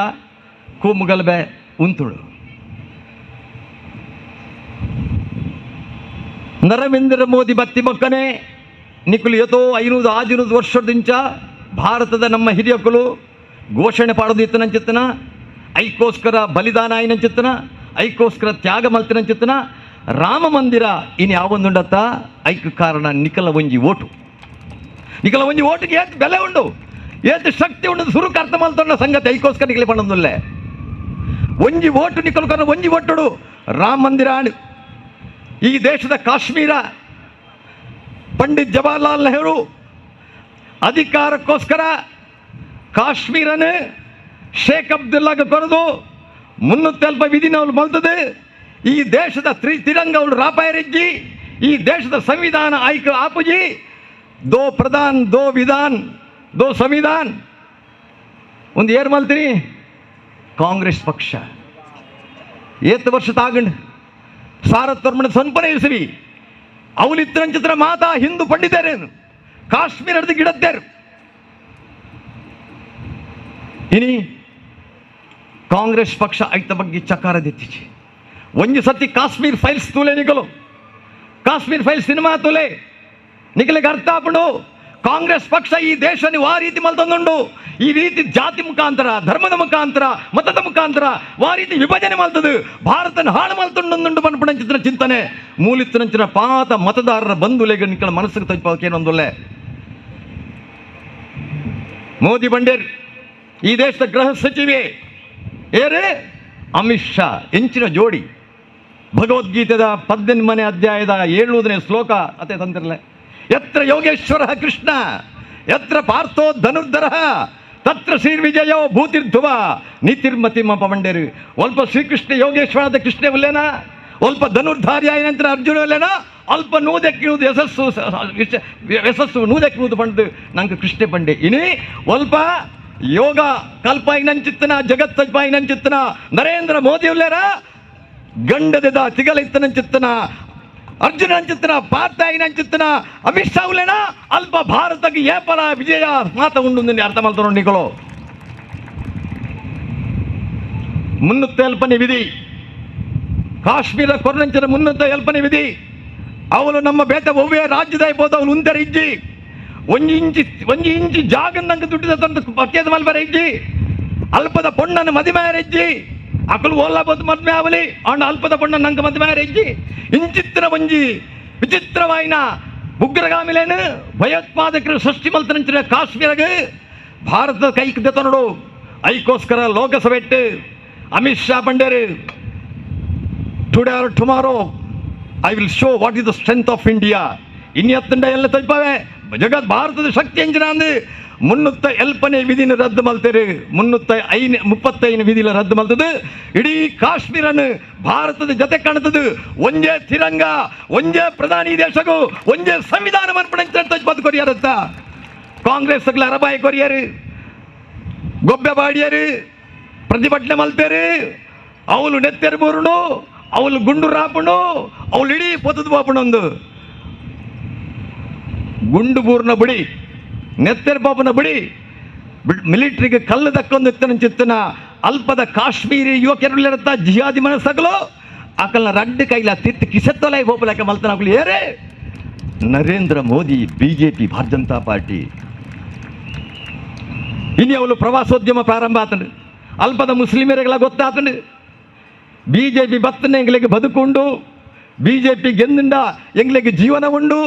Speaker 8: ಕೋಮು ಗಲಭೆ ಉಂತುಳು. ನರೇಂದ್ರ ಮೋದಿ ಬತ್ತಿ ಬೊಕ್ಕನೆ ನಿಕುಲು ಯತೋ 500 600 ವರ್ಷದಿಂಚ ಭಾರತದ ನಮ್ಮ ಹಿರಿಯಕುಲು ಘೋಷಣೆ ಪಾಡೋದು ಇತ್ತನಂಚಿತ್ತನ, ಐಕ್ಕೋಸ್ಕರ ಬಲಿದಾನ ಆಯ್ನಂಚಿತ್ತನ, ಐಕ್ಕೋಸ್ಕರ ತ್ಯಾಗ ಮಲ್ತಿನಂಚಿತ್ತನ. ರಾಮ ಮಂದಿರ ಇನ್ನು ಯಾವೊಂದುಂಡತ್ತ ಐಕ್ ಕಾರಣ ನಿಖಲ ಒಂಜಿ ಓಟು. ನಿಖಲ ಒಂಜಿ ಓಟಿಗೆ ಏತ್ ಬೆಲೆ ಉಂಡು, ಏತ್ ಶಕ್ತಿ ಉಂಡು ಸುರುಕು ಅರ್ಥ ಮಲ್ತೊಂಡ ಸಂಗತಿ ಐಕ್ಕೋಸ್ಕರ ನಿಖಲೆ ಪಣ್ಣೊಂದುಲ್ಲೆ. ಒಂಜಿ ಓಟು ನಿಖಲು ಕಾರಣ ಒಂಜಿ ಓಟುಡು ರಾಮ ಮಂದಿರ. ಈ ದೇಶದ ಕಾಶ್ಮೀರ ಪಂಡಿತ್ ಜವಾಹರ್ಲಾಲ್ ನೆಹರು ಅಧಿಕಾರಕ್ಕೋಸ್ಕರ ಕಾಶ್ಮೀರನ ಶೇಖ್ ಅಬ್ದುಲ್ಲಾಗ ಕೊರದು 370 ವಿಧಿನ ಅವಳು ಮಲ್ತದೆ. ಈ ದೇಶದ ತಿರಂಗ ಅವಳು ರಾಪಾಯರಿಜ್ಜಿ, ಈ ದೇಶದ ಸಂವಿಧಾನ ಆಯ್ಕೆ ಆಪುಜಿ. ದೋ ಪ್ರಧಾನ್ ದೋ ವಿಧಾನ್ ದೋ ಸಂವಿಧಾನ್ ಒಂದು ಏರ್ ಮಲ್ತೀನಿ ಕಾಂಗ್ರೆಸ್ ಪಕ್ಷ. ಏತ್ ವರ್ಷ ತಾಗಂಡ್ ಸಾರತ್ತೊರ್ಮಣ ಸ್ವಲ್ಪನೇ ಇಸವಿ ಅವಲಿತ್ತರಂಚಿತ್ರ ಮಾತಾ ಹಿಂದೂ ಪಂಡಿತರೇನು ಕಾಶ್ಮೀರದ ಗಿಡದ್ದೇರು. ಇನಿ ಕಾಂಗ್ರೆಸ್ ಪಕ್ಷ ಐತ ಬಗ್ಗೆ ಚಕಾರದಿತ್ತೀಚೆ ಒಂಜಿ ಸತಿ ಕಾಶ್ಮೀರ್ ಫೈಲ್ಸ್ ತೂಲೆ ನಿಗಲು, ಕಾಶ್ಮೀರ್ ಫೈಲ್ಸ್ ಸಿನಿಮಾ ತೂಲೆ ನಿಗಲಿಗೆ ಅರ್ಥ ಆಪುಂಡು. ಕಾಂಗ್ರೆಸ್ ಪಕ್ಷ ಈ ದೇಶ ನೀವು ಆ ರೀತಿ ಮಲ್ತೊಂದುಂಡು. ಈ ರೀತಿ ಜಾತಿ ಮುಖಾಂತರ, ಧರ್ಮದ ಮುಖಾಂತರ, ಮತದ ಮುಖಾಂತರ ಆ ರೀತಿ ವಿಭಜನೆ ಮಲ್ತದು ಭಾರತನ ಹಾಳು ಮಲ್ತುಂಡು ಪನ್ಪುಣಂಚಿತ್ರ ಚಿಂತನೆ ಮೂಲಿತ್ತನಂಚಿನ ಪಾತ ಮತದಾರರ ಬಂಧುಲೆಗೆ ನಿಕ್ಕಳ ಮನಸ್ಸಿಗೆ ತಜ್ಪಾಕೇನೊಂದುಲ್ಲೆ. ಮೋದಿ ಬಂಡೇರ್ ಈ ದೇಶದ ಗೃಹ ಸಚಿವೆ ಏರೇ ಅಮಿತ್ ಶಾ ಎಂಚಿನ ಜೋಡಿ. ಭಗವದ್ಗೀತೆದ 18ನೇ ಅಧ್ಯಾಯದ 7ನೇ ಶ್ಲೋಕ ಅತೆ ತಂದಿರಲೆ. ಯತ್ರ ಯೋಗೇಶ್ವರ ಕೃಷ್ಣ ಯತ್ರ ಪಾರ್ಥೋ ಧನುರ್ಧರ ತತ್ರ ಶ್ರೀರ್ವಿಜಯೋ ಭೂತಿರ್ಧುವ ನೀತಿರ್ಮತಿ ಪವಂಡೇರು. ಅಲ್ಪ ಶ್ರೀಕೃಷ್ಣ ಯೋಗೇಶ್ವರದ ಕೃಷ್ಣ ಉಲ್ಲೇನ, ಅಲ್ಪ ಧನುರ್ಧಾರಿಯಾಯ ನಂತರ ಅರ್ಜುನ ಉಲ್ಲೇನ, ಅಲ್ಪ ನೂದಕ್ಕೆ ಯಶಸ್ಸು ಯಶಸ್ಸು ನೂದಕ್ಕೆ ನೂದು ಬಂದು ನಂಗೆ ಕೃಷ್ಣ ಬಂಡೆ. ಇನಿ ಅಲ್ಪ ಯೋಗ ಕಲ್ಪಾಯಿನಂಚಿತ್ತನ ಜಗತ್ತಪಾಯಿನಂಚಿತ್ತನ ನರೇಂದ್ರ ಮೋದಿ ಉಲ್ಲೇರ, ಗಂಡದ ತಿಗಲಿತ್ತನಂಚಿತ್ತನ ಅರ್ಜುನ ಅಂಚಿತ್ತನ ಪಾರ್ಥಾಯಿನಂಚಿತ್ತನ ಅಮಿತ್ ಶಾ ಉಲ್ಲೇನ, ಅಲ್ಪ ಭಾರತಕ್ಕೆ ಏಪಲ ವಿಜಯ ಮಾತ ಉಂಡು ಅರ್ಥ ಮಾಡ್ತಾರೋ ನಿಗಳು. 370ನೇ ವಿಧಿ ಕಾಶ್ಮೀರ ಕೊರನಂಚಿನ 370ನೇ ವಿಧಿ. ಅವಳು ನಮ್ಮ ಬೇತ ಒವ್ವೇ ರಾಜ್ಯದ ಇರ್ಬೋದು ಅವಳು ಉಂದರ ಇಜ್ಜಿ ಒಂಜಿ ಇಂಚಿ ಒಂಜಿ ಇಂಚಿ ಜಾಗ ನಂಗೆ ದುಡ್ಡಿದ ತಂದು ಪಕ್ಕದ ಮಲ್ಬರ ಇಜ್ಜಿ, ಅಲ್ಪದ ಪೊಣ್ಣನ ಮದಿಮಾಯರ ಇಜ್ಜಿ. ಅಕಲು ಓಲ್ಲ ಬದ್ದು ಮದ್ಮೆ ಅವಲಿ ಅಂಡ್ ಅಲ್ಪದ ಬಣ್ಣ ನಂಗೆ ಮದ್ಮೆ ರೆಜ್ಜಿ ಇಂಚಿತ್ರ ಒಂಜಿ ವಿಚಿತ್ರವಾಯಿನ ಉಗ್ರಗಾಮಿಲೇನು ಭಯೋತ್ಪಾದಕರು ಸೃಷ್ಟಿ ಮಲ್ತನಂಚಿನ ಕಾಶ್ಮೀರಗೆ ಭಾರತದ ಕೈ ದೆತನಡು. ಐಕೋಸ್ಕರ ಲೋಕಸಭೆಟ್ಟು Amit Shah ಬಂಡೇರು, today or tomorrow I will show what is the strength of India. ಇನ್ಯತ್ತಂಡ ಎಲ್ಲ ತಜ್ಪಾವೆ ಜಗತ್ ಭಾರತದ ಶಕ್ತಿ ಎಂಜಿನ ಅಂದು 308ನೇ ವಿಧಿನ ರದ್ದು ಮಲ್ತೇರು. 335 ವಿಧಿನ ರದ್ದು ಮಲ್ತದು. ಇಡೀ ಕಾಶ್ಮೀರನ್ನು ಭಾರತದ ಜೊತೆ ಕಾಣ್ತದು. ಒಂಜೇ ತಿರಂಗ, ಒಂಜೇ ಪ್ರಧಾನಿ ದೇಶಕ್ಕೂ, ಒಂಜೇ ಸಂವಿಧಾನ ಮನ್ಪಣೆ ಕೊರಿಯಾರತ್ತ. ಕಾಂಗ್ರೆಸ್ ಅರಬಾಯಿ ಕೊರಿಯರು, ಗೊಬ್ಬೆ ಬಾಡಿಯರು, ಪ್ರತಿಭಟನೆ ಮಲ್ತೇರು. ಅವಳು ನೆತ್ತೆರು ಬೂರುಂಡು, ಅವಳು ಗುಂಡು ರಾಪುಂಡು, ಅವಳು ಇಡೀ ಪೊತ್ತದು ಪಾಪುಂಡು. ಗುಂಡು ಬೂರ್ನ ಬಿಡಿ, ನೆತ್ತೆರ್ ಪಾಪನ ಬಿಡಿ, ಮಿಲಿಟ್ರಿಗೆ ಕಲ್ಲು ದಕ್ಕೊಂದು ಎತ್ತನ ಚಿತ್ತನ ಅಲ್ಪದ ಕಾಶ್ಮೀರಿ ಯುವಕರುಲಿರತ್ತ ಜಿಹಾದಿ ಮನಸ್ಸಗಲು ಅಕಲ್ನ ರಡ್ಡು ಕೈಲ ತಿತ್ತು ಕಿಸೆತ್ತೊಲೆ ಹೋಪಲಕ ಮಲ್ತನ ಅಕಲು ಏರೇ ನರೇಂದ್ರ ಮೋದಿ, ಬಿಜೆಪಿ, ಭಾರತೀಯ ಜನತಾ ಪಾರ್ಟಿ. ಇನ್ನು ಅವಳು ಪ್ರವಾಸೋದ್ಯಮ ಪ್ರಾರಂಭ ಆತಂಡು. ಅಲ್ಪದ ಮುಸ್ಲಿಮರಿಗೆಲ್ಲ ಗೊತ್ತಾತಂಡು ಬಿಜೆಪಿ ಬತ್ತನೆ ಎಂಗ್ಲಿಗೆ ಬದುಕುಂಡು, ಬಿಜೆಪಿ ಗೆಂದಿಂದ ಎಂಗ್ಲಿಗೆ ಜೀವನ ಉಂಡು,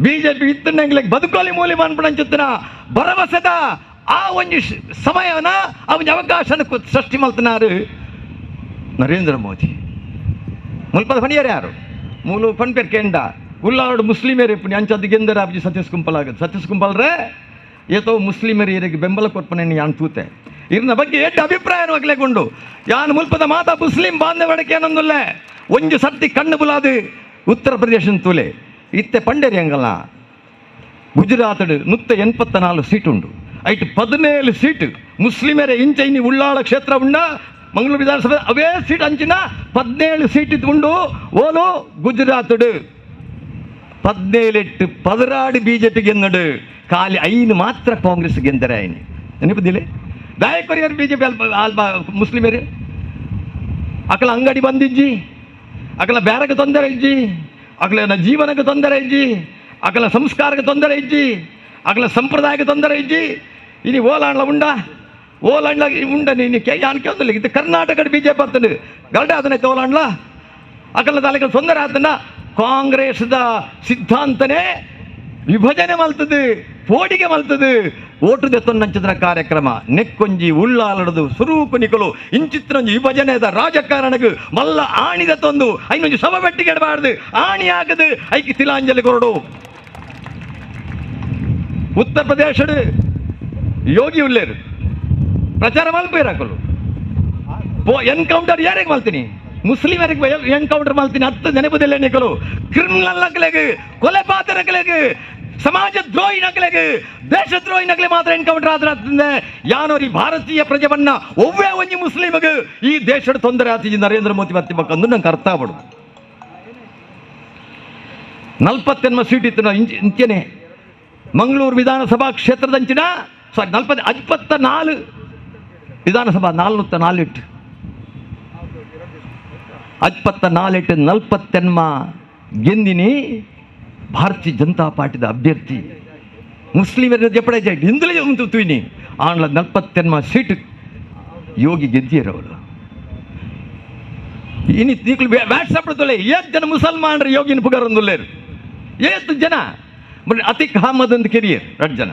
Speaker 8: ಬಿಜೆಪಿ ಇತ್ತನ್ನ ಎಂಗ್ಲಿಗೆ ಬದುಕೋಲಿ ಮೂಲಿ ಮನ್ಪಣಂಚಿತ್ತನ ಭರವಸೆದ ಆ ಒಂಜಿ ಸಮಯನ ಆ ಒಂಜಿ ಅವಕಾಶನ ಸೃಷ್ಟಿ ಮಲ್ತನಾರು ನರೇಂದ್ರ ಮೋದಿ. ಮುಲ್ಪದ ಫಣಿಯರು ಯಾರು ಮೂಲು ಫಣ್ಪೇರ್ ಕೇಂಡ ಉಲ್ಲಾಡು ಮುಸ್ಲಿಮರು ಇಪ್ಪುನಿ ಅಂಚದ್ದು ಗೆಂದರ ಅಬ್ಜಿ ಸತೀಶ್ ಕುಂಪಲ್ ಆಗದು. ಸತೀಶ್ ಕುಂಪಲ್ರೆ ಏತೋ ಮುಸ್ಲಿಮರು ಇರಿಗೆ ಬೆಂಬಲ ಕೊರ್ಪನೆ ಯಾನ್ ತೂತೆ ಇರ್ನ ಬಗ್ಗೆ ಏಟ್ ಅಭಿಪ್ರಾಯ ಉಂಡು. ಯಾನ್ ಮುಲ್ಪದ ಮಾತಾ ಮುಸ್ಲಿಂ ಬಾಂಧವಡಕ್ಕೆ ಏನೊಂದುಲ್ಲೆ ಒಂಜಿ ಸರ್ತಿ ಕಣ್ಣು ಬುಲಾದು ಉತ್ತರ ಪ್ರದೇಶ ತೂಲೆ ಇತ್ತೆ ಪಂಡೇರಿ ಅಂಗಲ್ಲ. ಗುಜರಾತ್ 184 ಸೀಟ್ ಉಂಡು. ಐಟ್ 17 ಸೀಟ್ ಮುಸ್ಲಿಮರೇ ಇಂಚ ಇನಿ ಉಳ್ಳಾಳ ಕ್ಷೇತ್ರ ಉಂಡ ಮಂಗಳೂರು ವಿಧಾನಸಭೆ ಅವೇ ಸೀಟ್ ಅಂಚಿನ 17 ಸೀಟ್ ಉಂಡು. ಓಲು ಗುಜರಾತ್ 17 16 ಬಿಜೆಪಿ ಗೆನ್ನಡು, ಖಾಲಿ 5 ಮಾತ್ರ ಕಾಂಗ್ರೆಸ್ ಗೆಂದರೆ. ಐನು ನೆನಪುದಿಲ್ಲ ದಾಯಕೊರಿಯರ್ ಬಿಜೆಪಿ ಅಲ್ಪ ಅಲ್ಪ ಮುಸ್ಲಿಮರು ಅಕಲ ಅಂಗಡಿ ಬಂದಿಜ್ಜಿ, ಅಕಲ ಬ್ಯಾರಕ್ಕೆ ತೊಂದರೆ ಇಜ್ಜಿ, ಅಕಲ ಜೀವನಕ್ಕೆ ತೊಂದರೆ ಇಜ್ಜಿ, ಅಕಲ ಸಂಸ್ಕಾರಕ್ಕೆ ತೊಂದರೆ ಇಜ್ಜಿ, ಅಕಲ ಸಂಪ್ರದಾಯಕ್ಕೆ ತೊಂದರೆ ಇಜ್ಜಿ. ಇನಿ ಓಲಾಂಡ್ಲ ಉಂಡ, ಓಲಾಂಡ್ಲ ಉಂಡ ನೀನು ಯಾನ್ ಕೇಳ್ತಿಲ್ಲ. ಇದು ಕರ್ನಾಟಕ ಬಿಜೆಪಿ ಬರ್ತದೆ ಗರಡೆ ಅದನ್ನ ಓಲಾಂಡ್ಲ ಅಕಲ ತಾಲೂಕ ತೊಂದರೆ ಆತನ. ಕಾಂಗ್ರೆಸ್ದ ಸಿದ್ಧಾಂತನೇ ವಿಭಜನೆ ಮಲ್ತದೆ, ಪೋಡಿಗೆ ಮಲ್ತದೆ, ಓಟು ದೆತ್ತೊಂದಂಚಿನ ಕಾರ್ಯಕ್ರಮ ನೆಕ್ಕೊಂಜಿ ಉಳ್ಳಾಲಡದು ಸುರೂಪು ನಿಕಲು ಇಂಚಿತ್ರೊಂಜಿ ವಿಭಜನೆದ ರಾಜಕಾರಣಕ್ಕೆ ಮಲ್ಲ ಆಣಿದ ತಂದು ಐನೊಂಜಿ ಸಭೆ ಎಡಬಾರ್ದು, ಆಣಿ ಆಗದು ಐಕಿ ತಿಲಾಂಜಲಿ ಕೊರಡು. ಉತ್ತರ ಪ್ರದೇಶದ ಯೋಗಿ ಉಲ್ಲೇರು ಪ್ರಚಾರ ಮಲ್ಪೇರಾಕಲು ಎನ್ಕೌಂಟರ್ ಯಾರಿಗೆ ಮಲ್ತೀನಿ, ಮುಸ್ಲಿಮರಿಗೆ ಎನ್ಕೌಂಟರ್ ಮಲ್ತೀನಿ ಹತ್ತು ನೆನಪುದಿಲ್ಲ ನಿಕಲು. ಕ್ರಿಮಿನಲ್ ನಕಲೆಗೆ, ಕೊಲೆ ಪಾತ್ರಗಳಿಗೆ, ಸಮಾಜ ದ್ರೋಹಿ ನಕಲೆಗೆ, ದೇಶದ್ರೋಹಿ ನಕಲೆ ಮಾತ್ರ ಎನ್ಕೌಂಟರ್ ಆದ್ರೆ ಯಾನೋರಿ ಭಾರತೀಯ ಪ್ರಜೆವನ್ನ ಒವ್ವೇ ಒಂಜಿ ಮುಸ್ಲಿಮಗೆ ಈ ದೇಶದ ತೊಂದರೆ ಆತಿ ನರೇಂದ್ರ ಮೋದಿ ಬರ್ತಿ ಬೇಕಂದು ನಂಗೆ ಅರ್ಥ ಆಗ್ಬಿಡು. 40 ಸೀಟ್ ಇತ್ತು ಇಂಚನೆ ಮಂಗಳೂರು ವಿಧಾನಸಭಾ ಕ್ಷೇತ್ರದಂಚಿನ ಸಾರಿ 44 ವಿಧಾನಸಭಾ 404 ಇಟ್ಟು 24 ಇಟ್ಟು 40 ಗೆಂದಿನಿ ಭಾರತೀಯ ಜನತಾ ಪಾರ್ಟಿದ ಅಭ್ಯರ್ಥಿ ಮುಸ್ಲಿಮರ ಜಪಡೆ ಹಿಂದಲೇ ಉಂಟು ತುಯಿನಿ ಆಂಡ್ಲ 40 ಸೀಟ್ ಯೋಗಿ ಗೆದ್ದಿಯರವರು. ಇನಿ ಈಗಲೂ ವ್ಯಾಟ್ಸಪ್ ತೊಲೆ ಏತ್ ಜನ ಮುಸಲ್ಮಾನರು ಯೋಗಿನ ಪುಗರೊಂದುಲ್ಲೇರು ಏತ್ ಜನ ಬಟ್ ಅತಿಕ್ ಅಹಮದ್ ಅಂತ ಕೆರಿಯರ್ ರಡ್ ಜನ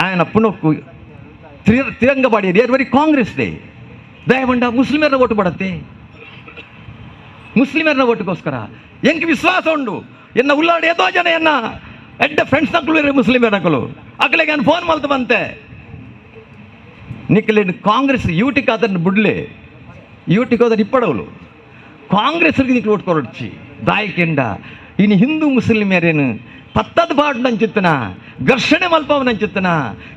Speaker 8: ఆయన ಪುನಕ್ಕು ತಿರಂಗ ಬಾಡಿಯರ್ ಯಾರು ಬರೀ ಕಾಂಗ್ರೆಸ್ they ದಯವಂಡ ಮುಸ್ಲಿಮರ ಓಟು ಪಡತ್ತೆ, ಮುಸ್ಲಿಮರನ್ನ ಓಟುಗೋಸ್ಕರ ಎಂಕ್ ವಿಶ್ವಾಸ ಉಂಡು. ಎನ್ನ ಉಲ್ಲಾಡಿ ಏತೋ ಜನ ಎನ್ನ ಎಡ್ಡ ಫ್ರೆಂಡ್ಸ್ ನಕಲು ಮುಸ್ಲಿಮರ ನಕಲು ಅಕಲೆಗೆ ನಾನು ಫೋನ್ ಮಲ್ತು ಬಂತೆ ನಿಕ್ಕಲೇನು ಕಾಂಗ್ರೆಸ್ ಯೂಟಿಗೆ ಅದನ್ನು ಬಿಡ್ಲೆ, ಯೂಟಿಗೆ ಹೋದ್ರೆ ಇಪ್ಪಡವಳು ಕಾಂಗ್ರೆಸ್ಗೆ ನಿಕ್ಲು ಓಟ್ ಕೊರಡ್ಚಿ ದಾಯಕೆಂಡ ಇನ್ನು ಹಿಂದೂ ಮುಸ್ಲಿಮರೇನು ಪತ್ತದ ಬಾಡು ನಂಚುತ್ತನ, ಘರ್ಷಣೆ ಮಲ್ಪವ ನಂಚುತ್ತನ,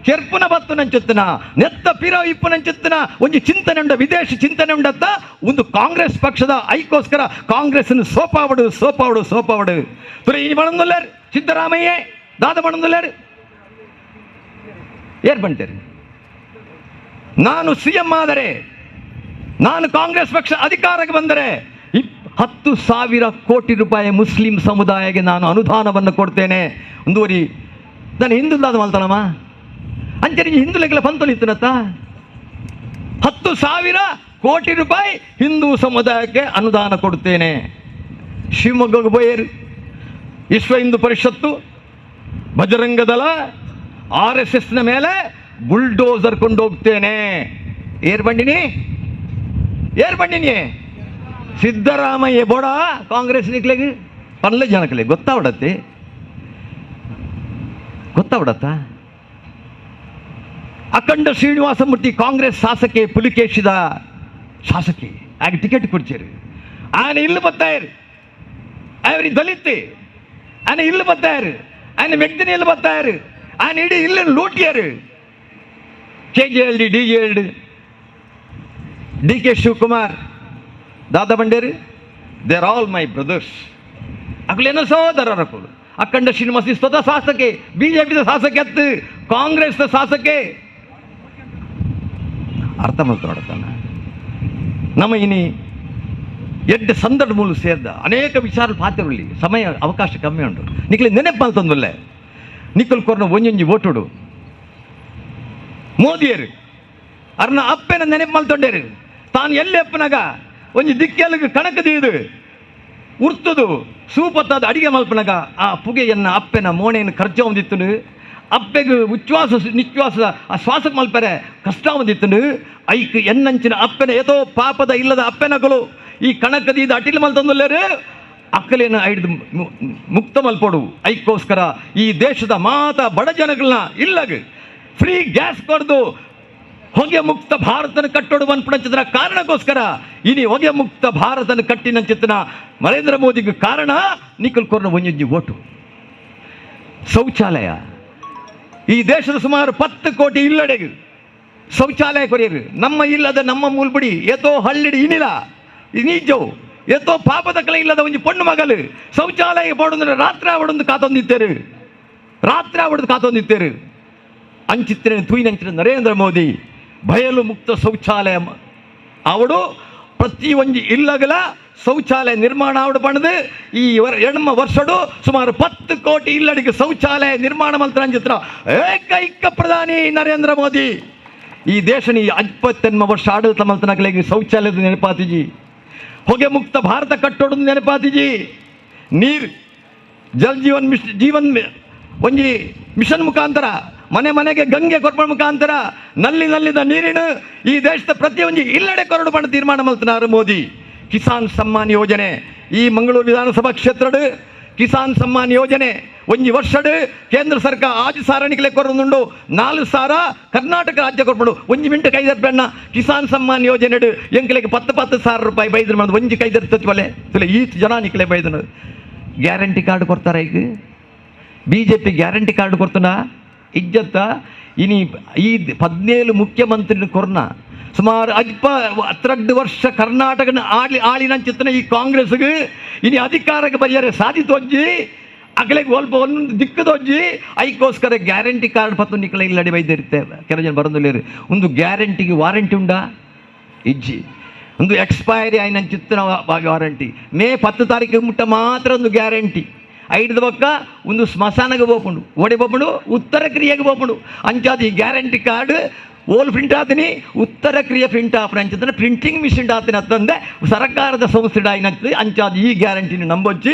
Speaker 8: ಕೆರ್ಪುನ ಬತ್ತು ನಂಚುತ್ತನ, ನೆತ್ತ ಪಿರ ಇಪ್ಪು ನಂಚುತ್ತನ ಒಂಜಿ ಚಿಂತನೆ ಉಂಡ, ವಿದೇಶಿ ಚಿಂತನೆ ಉಂಡತ್ತ ಒಂದು ಕಾಂಗ್ರೆಸ್ ಪಕ್ಷದ ಐಕೋಸ್ಕರ ಕಾಂಗ್ರೆಸ್ ಸೋಪಾವಡು ಸೋಪಾವಡು ಸೋಪಾವಡು ತುರೆ ಇನಿ ಬಣಂದುಲ್ಲೇರ್ ಸಿದ್ದರಾಮಯ್ಯ ದಾದ ಬಣಂದುಲ್ಲೇರ್ ಏರ್ ಬಂತೇರಿ. ನಾನು ಸಿಎಂ ಆದರೆ, ನಾನು ಕಾಂಗ್ರೆಸ್ ಪಕ್ಷ ಅಧಿಕಾರಕ್ಕೆ ಬಂದರೆ 10,000 ಕೋಟಿ ರೂಪಾಯಿ ಮುಸ್ಲಿಂ ಸಮುದಾಯಕ್ಕೆ ನಾನು ಅನುದಾನವನ್ನು ಕೊಡ್ತೇನೆ. ಒಂದೂವರೆ ನಾನು ಹಿಂದುಲಾದ ಮಲ್ತಾನಮ್ಮ ಅಂಚೆ ಹಿಂದುಲೆಗೆಲ್ಲ ಪಂತೊಲಿತ್ತನತ್ತ 10,000 ಕೋಟಿ ರೂಪಾಯಿ ಹಿಂದೂ ಸಮುದಾಯಕ್ಕೆ ಅನುದಾನ ಕೊಡುತ್ತೇನೆ. ಶಿವಮೊಗ್ಗಕ್ಕೆ ಪೋಯೇರು ವಿಶ್ವ ಹಿಂದೂ ಪರಿಷತ್ತು, ಬಜರಂಗದಳ, RSS ನ ಮೇಲೆ ಬುಲ್ಡೋಸರ್ ಕೊಂಡೋಗ್ತೇನೆ. ಏರ್ ಬಂಡಿನಿ, ಏರ್ ಬಂಡಿನಿ ಸಿದ್ದರಾಮಯ್ಯ ಬೋಡ ಕಾಂಗ್ರೆಸ್ ನಿಕ್ಲೆಗ್ ಪನ್ಲೆ ಜನಕ್ಲೆ ಗೊತ್ತಾವಡತ್ತೆ, ಗೊತ್ತಾವಡತ್ತ? ಅಖಂಡ ಶ್ರೀನಿವಾಸಮೂರ್ತಿ ಕಾಂಗ್ರೆಸ್ ಶಾಸಕೆ, ಪುಲಿಕೇಶಿದ ಶಾಸಕಿ ಆಗ ಟಿಕೆಟ್ ಕೊಡ್ತೀರಿ. ಆನೆ ಇಲ್ಲಿ ಬತ್ತಾಯರು, ಅವ್ರಿಗೆ ದಲಿತ್ ಆನೆ ಇಲ್ಲಿ ಬತ್ತಾಯರು, ಆನೆ ಮೆಗ್ದಿನ ಇಲ್ಲಿ ಬತ್ತಾಯರು, ಆನೆ ಇಡೀ ಇಲ್ಲಿ ಲೂಟಿಯರು. KJLD, DJLD, DK Shivakumar, Dada Banderu, they are all my brothers. ಅಕಲೇನೋ ಸಹೋದರರಕುಲು. Akhanda Srinivasa ಸ್ವತಃ ಶಾಸಕೆ, ಬಿಜೆಪಿದ ಶಾಸಕೆ ಅತ್ತು, ಕಾಂಗ್ರೆಸ್ದ ಶಾಸಕೆ. ಅರ್ಥ ಮಾಡ್ತಾನ ನಮ್ಮ ಇನಿ ಎಡ್ಡೆ ಸಂದರ್ಭ ಮೂಲ ಸೇರ್ದ ಅನೇಕ ವಿಚಾರ ಪಾತ್ರರಲ್ಲಿ ಸಮಯ ಅವಕಾಶ ಕಮ್ಮಿ ಉಂಟು. ನಿಕ್ಲೆ ನೆನಪು ಮಲ್ತೊಂದುಲ್ಲೆ ನಿಕ್ಕಲ್ ಕೊರ್ನ ಒಂಜೊಂಜಿ ಓಟುಡು ಮೋದಿಯರು ಅರ್ನ ಅಪ್ಪೆನ ನೆನಪು ಮಲ್ತೊಂಡೇರು. ತಾನು ಎಲ್ಲಿ ಅಪ್ಪನಾಗ ಒಂಜಿ ದಿಕ್ಕೆಲ್ಲಿಗೆ ಕಣಕ ದೀದು ಉರ್ತುದು ಸೂಪತ್ತಾದ ಅಡಿಗೆ ಮಲ್ಪನಾಗ ಆ ಪುಗೆಯನ್ನ ಅಪ್ಪೆನ ಮೋಣೆಯನ್ನು ಖರ್ಚು ಹೊಂದಿತ್ತು. ಅಪ್ಪೆಗೆ ಉಚ್ಛ್ವಾಸ ನಿಶ್ವಾಸ ಆ ಶ್ವಾಸಕ್ಕೆ ಮಲ್ಪರೆ ಕಷ್ಟ ಹೊಂದಿತ್ತು. ಐಕ್ ಎನ್ನಂಚಿನ ಅಪ್ಪೆನ ಏತೋ ಪಾಪದ ಇಲ್ಲದ ಅಪ್ಪೆನಗಳು ಈ ಕಣಕದೀದ ಅಟಿಲ್ ಮಲ್ತಂದುಲ್ಲೇರು ಅಕ್ಕಲೇನ ಐಡ್ದು ಮುಕ್ತ ಮಲ್ಪೊಡು. ಐಕ್ಕೋಸ್ಕರ ಈ ದೇಶದ ಮಾತ ಬಡ ಜನಗಳನ್ನ ಇಲ್ಲಗ ಫ್ರೀ ಗ್ಯಾಸ್ ಕೊಡ್ದು ಹೊಗೆ ಮುಕ್ತ ಭಾರತನ ಕಟ್ಟೋಡು ಪನ್ಪುಣಂಚಿನ ಕಾರಣಕ್ಕೋಸ್ಕರ ಇನಿ ಹೊಗೆ ಮುಕ್ತ ಭಾರತನ ಕಟ್ಟಿನಂಚಿತನ ನರೇಂದ್ರ ಮೋದಿಗೆ ಕಾರಣ ನಿಖಲ್ ಕೊರ್ನ ಒಂಜೊಂಜಿ ಓಟು. ಶೌಚಾಲಯ ಈ ದೇಶದ ಸುಮಾರು 10 ಕೋಟಿ ಇಲ್ಲಡೆಗೆ ಶೌಚಾಲಯ ಕೊರಿಯರು. ನಮ್ಮ ಇಲ್ಲದ ನಮ್ಮ ಮೂಲ್ಬುಡಿ ಏತೋ ಹಳ್ಳಿಡಿ ಇನಿಲ ನೀಜವು ಏತೋ ಪಾಪದ ಕಲೆ ಇಲ್ಲದ ಒಂಜಿ ಪೊಣ್ಣು ಮಗಲು ಶೌಚಾಲಯ ಬೋಡಂದ್ರೆ ರಾತ್ರಿ ಅವಡೊಂದು ಕಾತೊಂದಿತ್ತೇರು, ರಾತ್ರಿ ಅವಡದು ಕಾತೊಂದಿತ್ತೇರು. ಅಂಚಿತ್ರ ತೂಯಿನಂಚಿನ ನರೇಂದ್ರ ಮೋದಿ ಬಯಲು ಮುಕ್ತ ಶೌಚಾಲಯ ಅವಡು ಪ್ರತಿ ಒಂಜಿ ಇಲ್ಲಗಲ ಶೌಚಾಲಯ ನಿರ್ಮಾಣ ಅವಡು ಪಣದು ಈ ಎಣ್ಮ ವರ್ಷಡು ಸುಮಾರು 10 ಕೋಟಿ ಇಲ್ಲಡಿಗೆ ಶೌಚಾಲಯ ನಿರ್ಮಾಣ ಮಲ್ತರಂಚಿತ್ರ ಏಕೈಕ ಪ್ರಧಾನಿ ನರೇಂದ್ರ ಮೋದಿ. ಈ ದೇಶನ ಈ 28 ವರ್ಷ ಆಡಳಿತ ಮಲ್ತನಕಲೆಗೆ ಶೌಚಾಲಯದ ನೆನಪಾತಿಜಿ, ಹೊಗೆ ಮುಕ್ತ ಭಾರತ ಕಟ್ಟೋಡು ನೆನಪಾತಿಜಿ, ನೀರು ಜಲ್ ಜೀವನ್ ಜೀವನ್ ಒಂಜಿ ಮಿಷನ್ ಮುಖಾಂತರ ಮನೆ ಮನೆಗೆ ಗಂಗೆ ಕೊರ್ಪಣ ಮುಖಾಂತರ ನಲ್ಲಿ ನಲ್ಲಿದ ನೀರಿನ ಈ ದೇಶದ ಪ್ರತಿಯೊಂದು ಇಲ್ಲಡೆ ಕೊರಡು ಪಣ ತೀರ್ಮಾನ ಮಲ್ತನಾರು ಮೋದಿ. ಕಿಸಾನ್ ಸಮ್ಮಾನ್ ಯೋಜನೆ ಈ ಮಂಗಳೂರು ವಿಧಾನಸಭಾ ಕ್ಷೇತ್ರದ ಕಿಸಾನ್ ಸಮ್ಮಾನ್ ಯೋಜನೆ ಒಂಜಿ ವರ್ಷಡ್ ಕೇಂದ್ರ ಸರ್ಕಾರ ಆಜು ಸಾರಣಿಕಲೆ ಕೊರೊಂದುಂಡು, 4 ಸಾವಿರ ಕರ್ನಾಟಕ ರಾಜ್ಯ ಕೊರ್ಪುಂಡು. ಒಂಜಿ ಮಿಂಟು ಕೈದರ್ಪಣ್ಣ ಕಿಸಾನ್ ಸಮ್ಮಾನ್ ಯೋಜನೆ ಎಂಕಲೆಗೆ 10-10 ಸಾವಿರ ರೂಪಾಯಿ ಬೈದ್ರು ಮಾಡೋದು ಒಂಜಿ ಕೈದರ್ ತುಲೆ ಈ ಜನ ನಿಕ್ಲೆ ಬೈದನು. ಗ್ಯಾರಂಟಿ ಕಾರ್ಡ್ ಕೊಡ್ತಾರೆ ಈಗ ಬಿಜೆಪಿ ಗ್ಯಾರಂಟಿ ಕಾರ್ಡ್ ಕೊಡ್ತಾನ ಇಜ್ಜತ್ತ. ಇನಿ ಈ 17 ಮುಖ್ಯಮಂತ್ರಿ ಕೊರ್ನ ಸುಮಾರು ಅಲ್ಪ 12 ವರ್ಷ ಕರ್ನಾಟಕನ ಆಳಿ ಆಳಿನಂಚಿತ್ತನ ಈ ಕಾಂಗ್ರೆಸ್ಗೆ ಇನಿ ಅಧಿಕಾರಕ್ಕೆ ಬರಿಯರೆ ಸಾಧಿತೊಜ್ಜಿ ಅಗಲೆಗೆ ಒಲ್ಪ ಒಂದು ದಿಕ್ಕದೊಜ್ಜಿ ಐಕ್ಕೋಸ್ಕರ ಗ್ಯಾರಂಟಿ ಕಾರ್ಡ್ ಪತ್ತು ನಿಕ್ಕಲ ಇಲ್ಲಡಿ ಬೈದಿರುತ್ತೆ. ಕೆಲವು ಜನ ಬರಂದುಲ್ಲೇರು ಒಂದು ಗ್ಯಾರಂಟಿಗೆ ವಾರಂಟಿ ಉಂಡಾ ಇಜ್ಜಿ, ಒಂದು ಎಕ್ಸ್ಪೈರಿ ಆಯ್ನಂಚಿತ್ತನ ವಾರಂಟಿ ಮೇ 10 ತಾರೀಕು ಮುಟ್ಟ ಮಾತ್ರ ಒಂದು ಗ್ಯಾರಂಟಿ. ಐದು ಪಕ್ಕ ಒಂದು ಸ್ಮಶಾನಗೆ ಬೋಪುಂಡು, ಓಡಿ ಬೋಪುಂಡು, ಉತ್ತರ ಕ್ರಿಯೆಗೆ ಬೋಪುಂಡು. ಅಂಚಾದ ಈ ಗ್ಯಾರಂಟಿ ಕಾರ್ಡ್ ಓಲ್ ಪ್ರಿಂಟ್ ಆತೀನಿ, ಉತ್ತರ ಕ್ರಿಯೆ ಪ್ರಿಂಟ್ ಆಪನ ಅಂಚಿದ್ರೆ ಪ್ರಿಂಟಿಂಗ್ ಮಿಷಿನ್ ಆತೀನಿ ಅಂತಂದೆ ಸರ್ಕಾರದ ಸಂಸ್ಥೆ ಆಯ್ನಂತದೆ. ಅಂಚಾದ ಈ ಗ್ಯಾರಂಟಿನ ನಂಬೊಚ್ಚಿ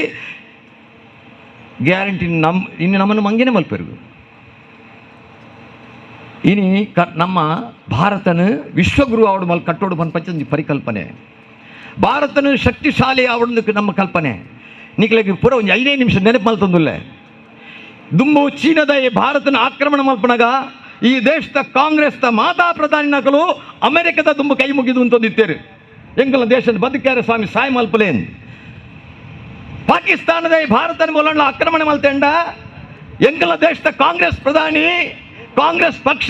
Speaker 8: ಗ್ಯಾರಂಟಿ ನಮ್ಮ ಇನ್ನು ನಮ್ಮನ್ನು ಮಂಗೇನೆ ಮಲ್ಪೆರುಗು. ಇನಿ ನಮ್ಮ ಭಾರತನ ವಿಶ್ವಗುರು ಅವಡು ಮಲ್ ಕಟ್ಟೋಡು ಪಂಚ ಪರಿಕಲ್ಪನೆ, ಭಾರತನ ಶಕ್ತಿಶಾಲಿ ಅವಡೊಂದು ನಮ್ಮ ಕಲ್ಪನೆ. ನಿಕ್ಲೆಗ್ ಪೂರ ಒಂಜಿ 5 ನಿಮಿಷ ನೆನಪು ಮಲ್ತೊಂದುಲ್ಲೆ. ದುಂಬು ಚೀನಾದ ಈ ಭಾರತನ ಆಕ್ರಮಣ ಮಲ್ಪನಗ ಈ ದೇಶದ ಕಾಂಗ್ರೆಸ್ದ ಮಾತಾ ಪ್ರಧಾನಿ ನಕಲು ಅಮೆರಿಕದ ದುಂಬು ಕೈ ಮುಗಿದು ಅಂತಂದಿತ್ತೇರು. ಎಂಕಲ ದೇಶದ ಬದುಕ್ಯಾರ ಸ್ವಾಮಿ ಸಾಯ್ ಮಲ್ಪಲೇನ್. ಪಾಕಿಸ್ತಾನದ ಈ ಭಾರತನ ಮೂಲಣ್ಣ ಆಕ್ರಮಣ ಮಲ್ತೆಂಡ ಎಂಕಲ ದೇಶದ ಕಾಂಗ್ರೆಸ್ ಪ್ರಧಾನಿ ಕಾಂಗ್ರೆಸ್ ಪಕ್ಷ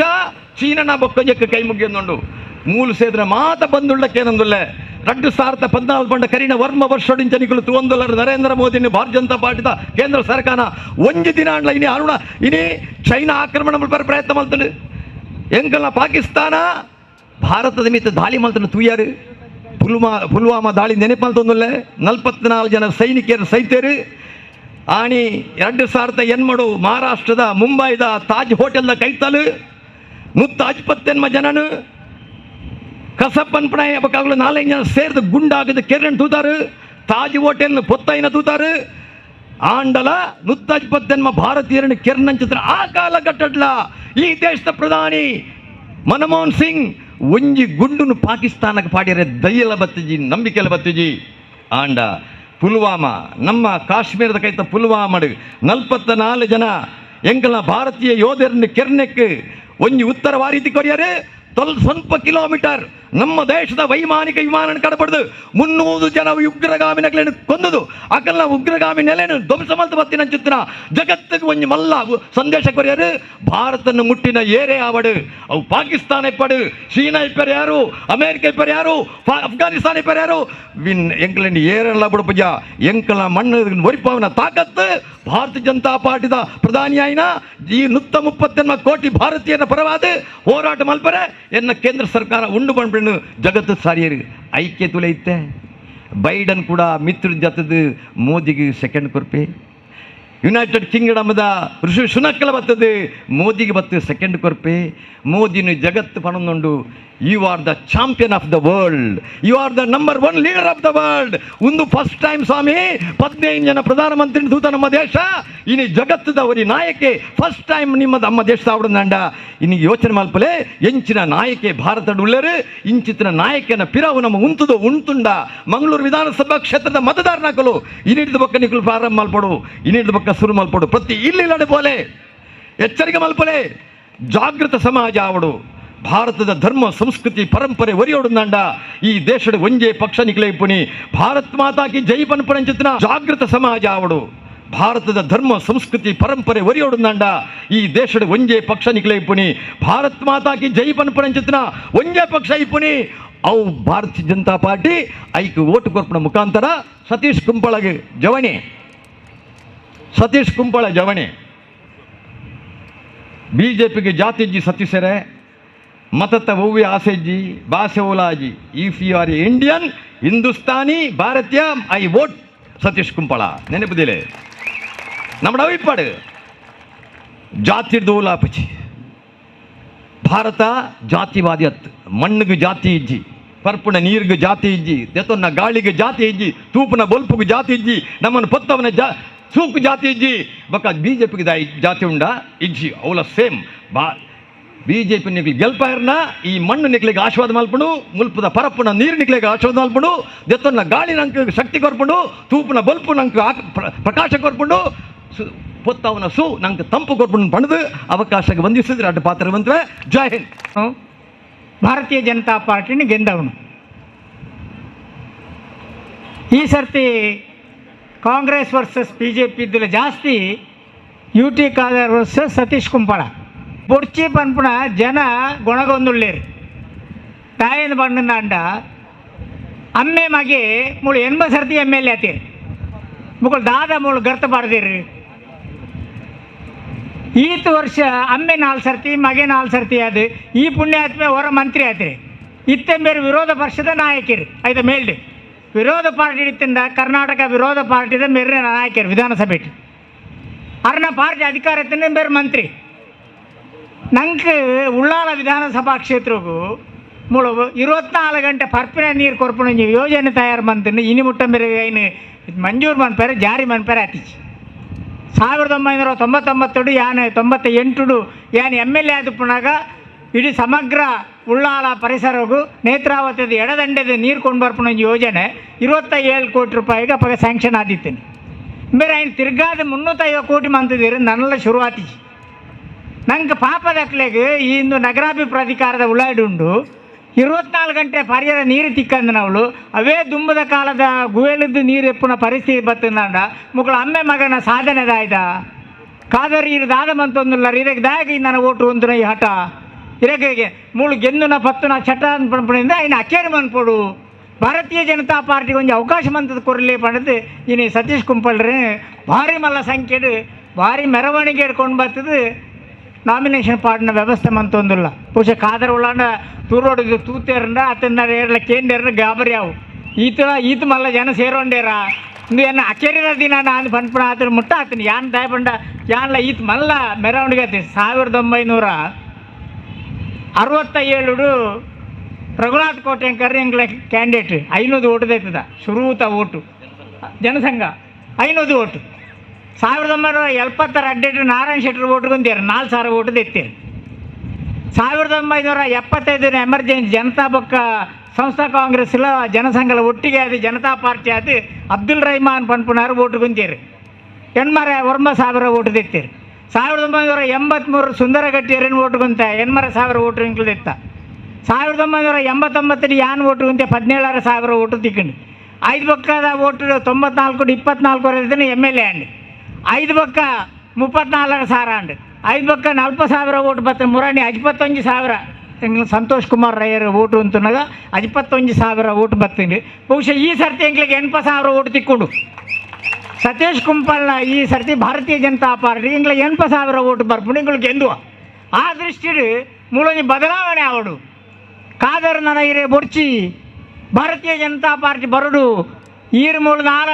Speaker 8: ಚೀನನ ಬೊಕ್ಕಜಕ್ಕೆ ಕೈ ಮುಗಿಯೊಂದುಂಡು. ಮೂಲು ಸೇದ್ರ ಮಾತ ಬಂದುಳ್ಳಕ್ಕೇನಂದುಲ್ಲೆ 2014 ಬಂಡ ಕರಿನ ವರ್ಮ ವರ್ಷಡಿಂಚನಿಕಲು ತುವಂದುಲ್ಲರು ನರೇಂದ್ರ ಮೋದಿನ ಭಾರತೀಯ ಜನತಾ ಪಾರ್ಟಿದ ಕೇಂದ್ರ ಸರ್ಕಾರ ಒಂಜಿ ದಿನ ಅಂಡ್ಲ ಇನಿ ಅರುಣ ಇನಿ ಚೈನಾ ಆಕ್ರಮಣ ಮಲ್ಪರ ಪ್ರಯತ್ನ ಮಲ್ತಂಡು. ಎಂಕಲ್ನ ಪಾಕಿಸ್ತಾನ ಭಾರತದ ಮಿತ್ತ ದಾಳಿ ಮಲ್ತಂಡು ತೂಯಾರು. ಪುಲ್ವಾಮಾ ದಾಳಿ ನೆನಪು ಮಲ್ತೊಂದುಲ್ಲೆ 44 ಜನ ಸೈನಿಕರು ಸೈತೇರು. ಆಣಿ 2008 ಮಹಾರಾಷ್ಟ್ರದ ಮುಂಬೈದ ತಾಜ್ ಹೋಟೆಲ್ದ ಕೈತಲು 158 ಜನನು ಕಸಪ್ಪನ್ಪಣೆ ಬೊಕ್ಕ ನಾಲ್ಕೈದು ಜನ ಸೇರ್ದು ಗುಂಡಾಗದ ಕೆರೆನ್ ತೂತಾರು ತಾಜ್ ಹೋಟೆಲ್ ಪೊತ್ತೈನ ತೂತಾರು ಆಂಡಲ ನುತ್ತಜ್ಪತ್ತೆನ್ಮ ಭಾರತೀಯರನ್ನು ಕೆರ್ನಂಚಿತ್ರ ಆ ಕಾಲಘಟ್ಟಡ್ಲ ಈ ದೇಶದ ಪ್ರಧಾನಿ ಮನಮೋಹನ್ ಸಿಂಗ್ ಒಂಜಿ ಗುಂಡುನು ಪಾಕಿಸ್ತಾನಕ್ಕೆ ಪಾಡಿಯರೆ ದಯ್ಯಲ ಬತ್ತಿಜಿ ನಂಬಿಕೆಲ ಬತ್ತಿಜಿ. ಆಂಡ ಪುಲ್ವಾಮಾ ನಮ್ಮ ಕಾಶ್ಮೀರದ ಕೈತ ಪುಲ್ವಾಮಡು 44 ಜನ ಎಂಕಲ ಭಾರತೀಯ ಯೋಧರನ್ನು ಕೆರ್ನೆಕ್ ಒಂಜಿ ಉತ್ತರ ವಾರೀತಿ ಕೊರಿಯರು ಸ್ವಲ್ಪ ಕಿಲೋಮೀಟರ್ ನಮ್ಮ ದೇಶದ ವೈಮಾನಿಕ ವಿಮಾನ ಕಡಪಡೆದು 300 ಜನ ಉಗ್ರಗಾಮಿ ನಕಲೆಯನ್ನು ಕೊಂದುದು ಅಕಲ್ನ ಉಗ್ರಗಾಮಿ ನೆಲೆಯನ್ನು ಧ್ವಂಸ ಮಲ್ತು ಬತ್ತಿನ ಚಿತ್ರ ಜಗತ್ತಿಗೆ ಒಂಜಿ ಮಲ್ಲ ಸಂದೇಶ ಕೊರಿಯರು ಭಾರತನ್ನು ಮುಟ್ಟಿನ ಏರೇ ಆವಡು ಅವು ಪಾಕಿಸ್ತಾನ ಇಪ್ಪಡು, ಚೀನಾ ಇಪ್ಪರು ಯಾರು, ಅಮೇರಿಕ ಇಪ್ಪರು ಯಾರು, ಅಫ್ಘಾನಿಸ್ತಾನ ಇಪ್ಪರು ಯಾರು, ವಿನ್ ಎಂಕಲನ್ನು ಏರಲ್ಲ ಬುಡಪುಜ ಎಂಕಲ ಮಣ್ಣು ಒರಿಪಾವನ ತಾಕತ್ತು ಭಾರತೀಯ ಜನತಾ ಪಾರ್ಟಿದ ಪ್ರಧಾನಿಯಾಯಿನ ಈ 138 ಕೋಟಿ ಭಾರತೀಯರ ಪರವಾದ ಹೋರಾಟ ಮಲ್ಪರೆ ಎನ್ನ ಕೇಂದ್ರ ಸರ್ಕಾರ ಉಂಡು ಬಂಡ್ಬಿಣ್ಣು ಜಗತ್ತು ಸಾರಿಯರು ಐಕ್ಯ ತುಲೈತೆ. ಬೈಡನ್ ಕೂಡ ಮಿತ್ರ ಜತದ ಮೋದಿಗೆ ಸೆಕೆಂಡ್ ಕೊರ್ಪೆ, ಯುನೈಟೆಡ್ ಕಿಂಗ್ಡಮ್ದ ಋಷಿ ಸುನಕ್ಕಲ ಬರ್ತದೆ ಮೋದಿಗೆ ಬತ್ತು ಸೆಕೆಂಡ್ ಕೊರ್ಪೆ. ಮೋದಿನ ಜಗತ್ತು ಪಣಂದುಂಡು you are the champion of the world, you are the number 1 leader of the world. ಒಂದು ಫಸ್ಟ್ ಟೈಮ್ ಸ್ವಾಮಿ 15 ಜನ ಪ್ರಧಾನಮಂತ್ರಿ ದೂತ ನಮ್ಮ ದೇಶ ಇನಿ ಜಗತ್ತದ ಒರಿ ನಾಯಕೆ ಫಸ್ಟ್ ಟೈಮ್ ನಿಮ್ಮ ನಮ್ಮ ದೇಶದ ಆವಡಂಡ. ಇನಿ ಯೋಚನೆ ಮಲ್ಪಲೆ ಎಂಚಿನ ನಾಯಕೆ ಭಾರತದ ಉಳ್ಳರು ಇಂಚಿತ್ತಿನ ನಾಯಕನ ಪಿರವು ನಮ್ಮ ಉಂತುದು ಉಂತುಂಡ ಮಂಗಳೂರು ವಿಧಾನಸಭಾ ಕ್ಷೇತ್ರದ ಮತದಾರನಾಕಲು ಇನ್ನಿಡಿದ ಬಕ್ಕ ನಿಕಲು ಪ್ರಾರಂಭ ಮಲ್ಪಡು, ಇನ್ನಿಡಿದ ಬಕ್ಕ ಸುರು ಮಲ್ಪಡು, ಪ್ರತಿ ಇಲ್ಲಿ ಪೋಲೆ ಎಚ್ಚರಿಕೆ ಮಲ್ಪಲೆ. ಜಾಗೃತ ಸಮಾಜ ಆವಡು, ಭಾರತದ ಧರ್ಮ ಸಂಸ್ಕೃತಿ ಪರಂಪರೆ ಒರಿಯೋಡುಂದಾಂಡ ಈ ದೇಶದ ಒಂಜೇ ಪಕ್ಷ ನಿಕ್ಲೆ ಪುನಿ ಭಾರತ್ ಮಾತಾಕಿ ಜೈ ಪನ್ಪುನಂಚಿತ್ತಿನ ಜಾಗೃತ ಸಮಾಜ ಆವಡು, ಭಾರತದ ಧರ್ಮ ಸಂಸ್ಕೃತಿ ಪರಂಪರೆ ಒರಿಯೋಡುಂದಾಂಡ ಈ ದೇಶದ ಒಂಜೇ ಪಕ್ಷ ನಿಕ್ಲೆ ಪುನಿ ಭಾರತ್ ಮಾತಾಕಿ ಜೈ ಪನ್ಪುನಂಚಿತ್ತಿನ ಒಂಜೇ ಪಕ್ಷ ಇಪ್ಪುನಿ ಅವು ಭಾರತೀಯ ಜನತಾ ಪಾರ್ಟಿ. ಐಕ್ ಓಟು ಕೊರ್ಪುನ ಮುಖಾಂತರ ಸತೀಶ್ ಕುಂಪಳಗೆ ಜವಣಿ, ಸತೀಶ್ ಕುಂಪಳ ಜವಣಿ ಬಿಜೆಪಿಗೆ ಜಾತಿಜ್ಜಿ ಸತೀಶರೇ ಮತತ ಒವ್ವೆ ಆಸೆಜ್ಜಿ ಭಾಷೆ ಓಲಾಜಿ. If you are Indian Hindustani Bharatiya I vote Satish Kumpala. ನೆನಪುದಿಲೆ ನಮ್ಮ ಅವಿಪಾಡು ಜಾತಿ ದೋಲಾಪಚಿ ಭಾರತ ಜಾತಿವಾದಿ ಅತ್ತು, ಮಣ್ಣಿಗೆ ಜಾತಿ ಇಜ್ಜಿ, ಪರ್ಪುನ ನೀರಿಗೆ ಜಾತಿ ಇಜ್ಜಿ, ದೆತೊನ್ನ ಗಾಳಿಗೆ ಜಾತಿ ಇಜ್ಜಿ, ತೂಪುನ ಬೊಲ್ಪುಗೆ ಜಾತಿ ಇಜ್ಜಿ, ನಮ್ಮನ್ನು ಪೊತ್ತವನ ಜಾ ಸೂಕು ಜಾತಿ ಇಜ್ಜಿ. ಬಕ್ಕ ಬಿ ಜೆ ಪಿಗೆ ಜಾತಿ ಉಂಡ ಇಜ್ಜಿ ಅವಲ ಸೇಮ್ ಬಾ ಬಿ ಜೆ ಪಿ ನಿಕ್ಲಿ ಗೆಲ್ಪಾಯರ್ನ ಈ ಮಣ್ಣು ನಿಕ್ಲಿಗೆ ಆಶೀರ್ವಾದ ಮಲ್ಪುಂಡು, ಮುಲ್ಪದ ಪರಪ್ಪುನ ನೀರು ನಿಕ್ಲಿಗೆ ಆಶೀರ್ವಾದ ಮಲ್ಪುಂಡು, ದೆತ್ತೊನ್ನ ಗಾಳಿ ನಂಗೆ ಶಕ್ತಿ ಕೊರ್ಪುಂಡು, ತೂಪುನ ಬೊಲ್ಪು ನಂಗೆ ಪ್ರಕಾಶ ಕೊರ್ಪುಂಡು, ಪೊತ್ತವನ ಸು ನಂಗೆ ತಂಪು ಕೊರ್ಪುಂಡು ಪಣದು ಅವಕಾಶಕ್ಕೆ ವಂದಿಸಿದ್ರೆ ಅಡ್ಡ ಪಾತ್ರ ಬಂತವೆ. ಜೈ ಹಿಂದ್.
Speaker 9: ಭಾರತೀಯ ಜನತಾ ಪಾರ್ಟಿನ ಗೆದ್ದವನು. ಈ ಸರ್ತಿ Congress versus B J P ಇದ್ದಿಲ್ಲ ಜಾಸ್ತಿ U T Khader versus Satish Kumpala. ಬೊಡ್ಚಿ ಪನ್ಪುಣ ಜನ ಗೊಣಗೊಂದುಳ್ಳೇರು ತಾಯಿನ ಬಣ್ಣಂಡ ಅಮ್ಮೆ ಮಗೆ ಮೂಳು 80 ಸರ್ತಿ ಎಮ್ ಎಲ್ ಎ ಆತೀರಿ, ಮುಗಳು ದಾದ ಮೂಳು ಗರ್ತ ಬಾರ್ದಿರಿ. ಈತ ವರ್ಷ ಅಮ್ಮೆ 4 ಸರ್ತಿ ಮಗೆ 4 ಸರ್ತಿ ಅದು ಈ ಪುಣ್ಯಾತ್ಮೆ ಹೊರ ಮಂತ್ರಿ ಆತ್ರಿ. ಇತ್ತೆ ಬೇರೆ ವಿರೋಧ ಪಕ್ಷದ ನಾಯಕಿರಿ ಆಯ್ತಾ ಮೇಲ್ಡಿ ವಿರೋಧ ಪಾರ್ಟಿ ಇತ್ತಿಂದ ಕರ್ನಾಟಕ ವಿರೋಧ ಪಾರ್ಟಿದ ಮೇರೆ ನಾಯಕರು ವಿಧಾನಸಭೆ ಅರ್ನ ಪಾರ್ಟಿ ಅಧಿಕಾರ ಇತ್ತಿಂದ ಬೇರೆ ಮಂತ್ರಿ. ನಂಗೆ ಉಳ್ಳಾಲ ವಿಧಾನಸಭಾ ಕ್ಷೇತ್ರಕ್ಕೂ ಮೂಳು 24 ಗಂಟೆ ಪರ್ಪಿನ ನೀರು ಕೊರ್ಪುಣ ಯೋಜನೆ ತಯಾರು ಮಂತಿನ ಇನಿ ಮುಟ್ಟ ಮೇರೆ ಏನು ಮಂಜೂರು ಮನ್ಪೇರೆ ಜಾರಿ ಮನ್ಪೇರೆ ಆತಿಚಿ. 1999 ಯಾನೆ 98 ಯಾನ್ ಎಮ್ ಎಲ್ ಎ ಆದಪುನಾಗ ಇಡೀ ಸಮಗ್ರ ಉಳ್ಳಾಲ ಪರಿಸರಗೂ ನೇತ್ರಾವತಿದ ಎಡದಂಡೆದ ನೀರು ಕೊಂಡು ಬರ್ಪುಣ ಯೋಜನೆ 27 ಕೋಟಿ ರೂಪಾಯಿಗೆ ಅಪ್ಪಾಗ ಸ್ಯಾಂಕ್ಷನ್ ಆದಿತ್ತೇನೆ. ಬೇರೆ ఆయన ತಿರ್ಗಾದ 350 ಕೋಟಿ ಮಂತಿದ್ದೀರಿ ನನ್ನೆಲ್ಲ ಶುರುವಾತಿ. ನಂಗೆ ಪಾಪದಕ್ಲೆಗೆ ಈ ಇಂದು ನಗರಾಭಿ ಪ್ರಾಧಿಕಾರದ ಉಳ್ಳಾಡುಂಡು 24 ಗಂಟೆ ಪರಿಯರ ನೀರು ತಿಕ್ಕಂದ ನಾವು ಅವೇ ದುಂಬದ ಕಾಲದ ಗುವೆಲದ್ದು ನೀರು ಎಪ್ಪುನ ಪರಿಸ್ಥಿತಿ ಬತ್ತಂದ ಮುಕ್ಕಳು ಅಮ್ಮೆ ಮಗನ ಸಾಧನೆದಾಯ್ದ ಕಾದರಿ ಇರು ಮಂತೊಂದಿಲ್ಲ ಇದಕ್ಕೆ ದಾಗಿ ನನ್ನ ಓಟು ಒಂದು ಈ ಹಠ ಇರಕ್ಕೆ ಮೂಳು ಗೆಂದುನ ಪತ್ತುನ ಚಟ ಅನ್ಪಣಿಂದ ఆయన ಅಕೇರಿ ಮನ್ಪೊಡು ಭಾರತೀಯ ಜನತಾ ಪಾರ್ಟಿಗೆ ಒಂಜಿ ಅವಕಾಶ ಮಂತದ ಕೊರಲಿ ಪಡೆದು ಇನಿ ಸತೀಶ್ ಕುಂಪಳ್ರೆ ಭಾರಿ ಮಲ್ಲ ಸಂಖ್ಯೆಡು ಭಾರಿ ಮೆರವಣಿಗೆ ಹಿಡ್ಕೊಂಡು ಬರ್ತದೆ ನಾಮಿನೇಷನ್ ಪಾಡಿನ ವ್ಯವಸ್ಥೆ ಮಂತೊಂದಿಲ್ಲ. ಬಹುಶಃ ಕಾದರ್ ಉಳ್ಳಾಂಡ ತೂರೋಡಿದ್ದು ತೂತೇರಂಡ ಅತನ್ನ ಏರ್ಲ ಕೇಂದ್ರ ಗಾಬರಿ ಅವು ಈತ ಈತ ಮಲ್ಲ ಜನ ಸೇರೋಂಡೇರ ಇಂದು ಎನ್ನ ಅಕೇರಿದ ದಿನ ನಾನು ಪನ್ಪುಣ ಆತನ ಮುಟ್ಟ ಆತನ ಯಾನ್ ದಾಯಪಂಡ ಯಾನ್ಲ ಈತ ಮಲ್ಲ ಮೆರವಣಿಗೆ ಆತಿ. 1967 ರಘುನಾಥ್ ಕೋಟೆಂಕರ್ ಎಂಗ್ಲ ಕ್ಯಾಂಡಿಡೇಟ್ 500 ಓಟು ದೆತ್ತದ ಶುರೂತ vote Janasangh 500 vote 1972 Narayana Shettar vote ಗೊಂತೀರು 4000 ಓಟು ದೆತ್ತೀರು 1975 ಎಮರ್ಜೆನ್ಸಿ ಜನತಾ ಬೊಕ್ಕ ಸಂಸ್ಥಾ ಕಾಂಗ್ರೆಸ್ಲ ಜನಸಂಘಲ ಒಟ್ಟಿಗೆ ಅದು ಜನತಾ ಪಾರ್ಟಿ ಅದು ಅಬ್ದುಲ್ ರಹಮಾನ್ ಪನ್ಪುನಾರು ಓಟು ಗುಂತೀರು 89000 ಓಟು ದೆತ್ತೀರು 1983 ಸುಂದರಗಟ್ಟಿಯರನ್ನು ಓಟು ಗುಂತ 8000 ಓಟು ಇಂಕ್ಲು ದೆತ್ತ 1989 ಯಾನ್ ಓಟು ಗುಂತೆ 17,000 ಓಟು ತಿಕ್ಕೊಂಡು 5 ಬೊಕ್ಕದ vote 94 24 M L A and 5 ಬೊಕ್ಕ 34,000 ಅಂಡ್ 5 ಬೊಕ್ಕ 40,000 ಓಟು ಬತ್ತ ಮುರಾಣಿ 51,000 ಎಂಗ್ಲ ಸಂತೋಷ್ ಕುಮಾರ್ ರೈಯರ್ ಓಟು ಅಂತನಾಗ 51,000 ಓಟು ಬತ್ತೀನಿ. ಬಹುಶಃ ಈ ಸರ್ತಿ ಎಂಗ್ಲಿಗೆ 80,000 ಓಟು ತಿಕ್ಕೊಂಡು ಸತೀಶ್ ಕುಂಪಲ್ನ ಈ ಸರ್ತಿ ಭಾರತೀಯ ಜನತಾ ಪಾರ್ಟಿ ಎಂಗ್ಲ 80,000 ಓಟು ಬರ್ಪುಂಡು ಎಂಗ್ಲು ಗೆಂದುವ. ಆ ದೃಷ್ಟಿಡು ಮೂಲೊಂಜಿ ಬದಲಾವಣೆ ಆವಡು ಕಾದರ್ ನನ ಇರೆ ಬೊಡ್ಚಿ ಭಾರತೀಯ ಜನತಾ ಪಾರ್ಟಿ ಬರಡು ಈರು ಮೂಲ ದಾಲ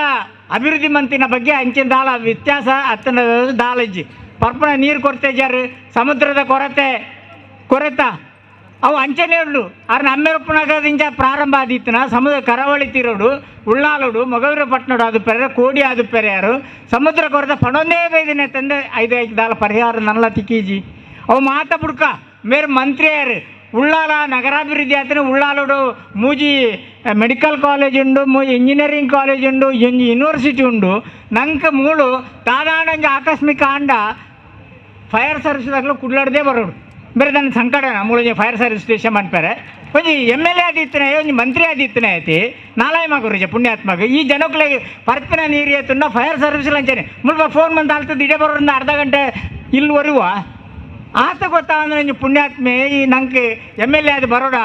Speaker 9: ಅಭಿವೃದ್ಧಿ ಮಂತಿನ ಬಗ್ಗೆ ಅಂಚಿನ ದಾಲ ವ್ಯತ್ಯಾಸ ಅತ್ತನ ದಾಲಜ್ಜಿ ಪರ್ಪಣ ನೀರು ಕೊರತೆ ಜಾರು ಸಮುದ್ರದ ಕೊರತೆ ಕೊರೆತ ಅವು ಅಂಚನೆ ಉಂಡು ಆರ್ ನಮ್ಮೆರಪ್ಪನಗದಿಂದ ಪ್ರಾರಂಭ ಆದಿತ್ತನ ಸಮುದ್ರ ಕರಾವಳಿ ತೀರೋಡು ಉಳ್ಳಾಲೋಡು ಮೊಗವೀರಪಟ್ಟಣಡು ಅದು ಪೆರೆ ಕೋಡಿ ಅದು ಪೆರೆಯಾರು ಸಮುದ್ರ ಕೊರತೆ ಪಣೊಂದೇ ಬೈದಿನ ತಂದೆ 5 5 ದಾಲ ಪರಿಹಾರ ನಲ್ಲ ತಿಕ್ಕೀಜಿ ಅವು ಮಾತ ಬುಡ್ಕ ಮೇರ್ ಮಂತ್ರಿಯಾರು ಉಳ್ಳಾಲ ನಗರಾಭಿವೃದ್ಧಿ ಆತನ ಉಳ್ಳಾಲೋಡು ಮೂಜಿ ಮೆಡಿಕಲ್ ಕಾಲೇಜ್ ಉಂಡು ಮೂಜಿ ಇಂಜಿನಿಯರಿಂಗ್ ಕಾಲೇಜ್ ಉಂಡು ಯೂನಿವರ್ಸಿಟಿ ಉಂಡು ನಂಗೆ ಮೂಳು ತಾದಾಣಂಜ ಆಕಸ್ಮಿಕ ಆಂಡ ಫೈರ್ ಸರ್ವಿಸ್ ದಾಗಲೂ ಕುಡ್ಲಾಡ್ದೇ ಬರೋಡು ಬೇರೆ ನನ್ನ ಸಂಕಟನ ಮೂಳಂಜಿ fire service station ಅನ್ಪಾರೆ ಒಂಜಿ M L A ಆದಿತ್ತನೆ ಒಂಜಿ ಮಂತ್ರಿ ಆದಿತ್ತನೆ ಐತಿ ನಾಲಾಯ ಮಗುರುಜ ಪುಣ್ಯಾತ್ಮಗ ಈ ಜನಕ್ಲೆಗ್ ಪರ್ಪಿನ ನೀರು ಏತುಂಡ ಫೈರ್ ಸರ್ವಿಸ್ ಅಂಚನೆ ಮುಲ್ಪ ಫೋನ್ ಬಂದು ಅಲ್ತದ ಇಡೇ ಬರೋದ್ರಿಂದ ಅರ್ಧ ಗಂಟೆ ಇಲ್ಲಿ ಬರುವ ಆತ ಗೊತ್ತಾ ಅಂದ್ರೆ ಒಂಜಿ ಪುಣ್ಯಾತ್ಮೆ ಈ ನಂಗೆ M L A ಆದ ಬರೋಡ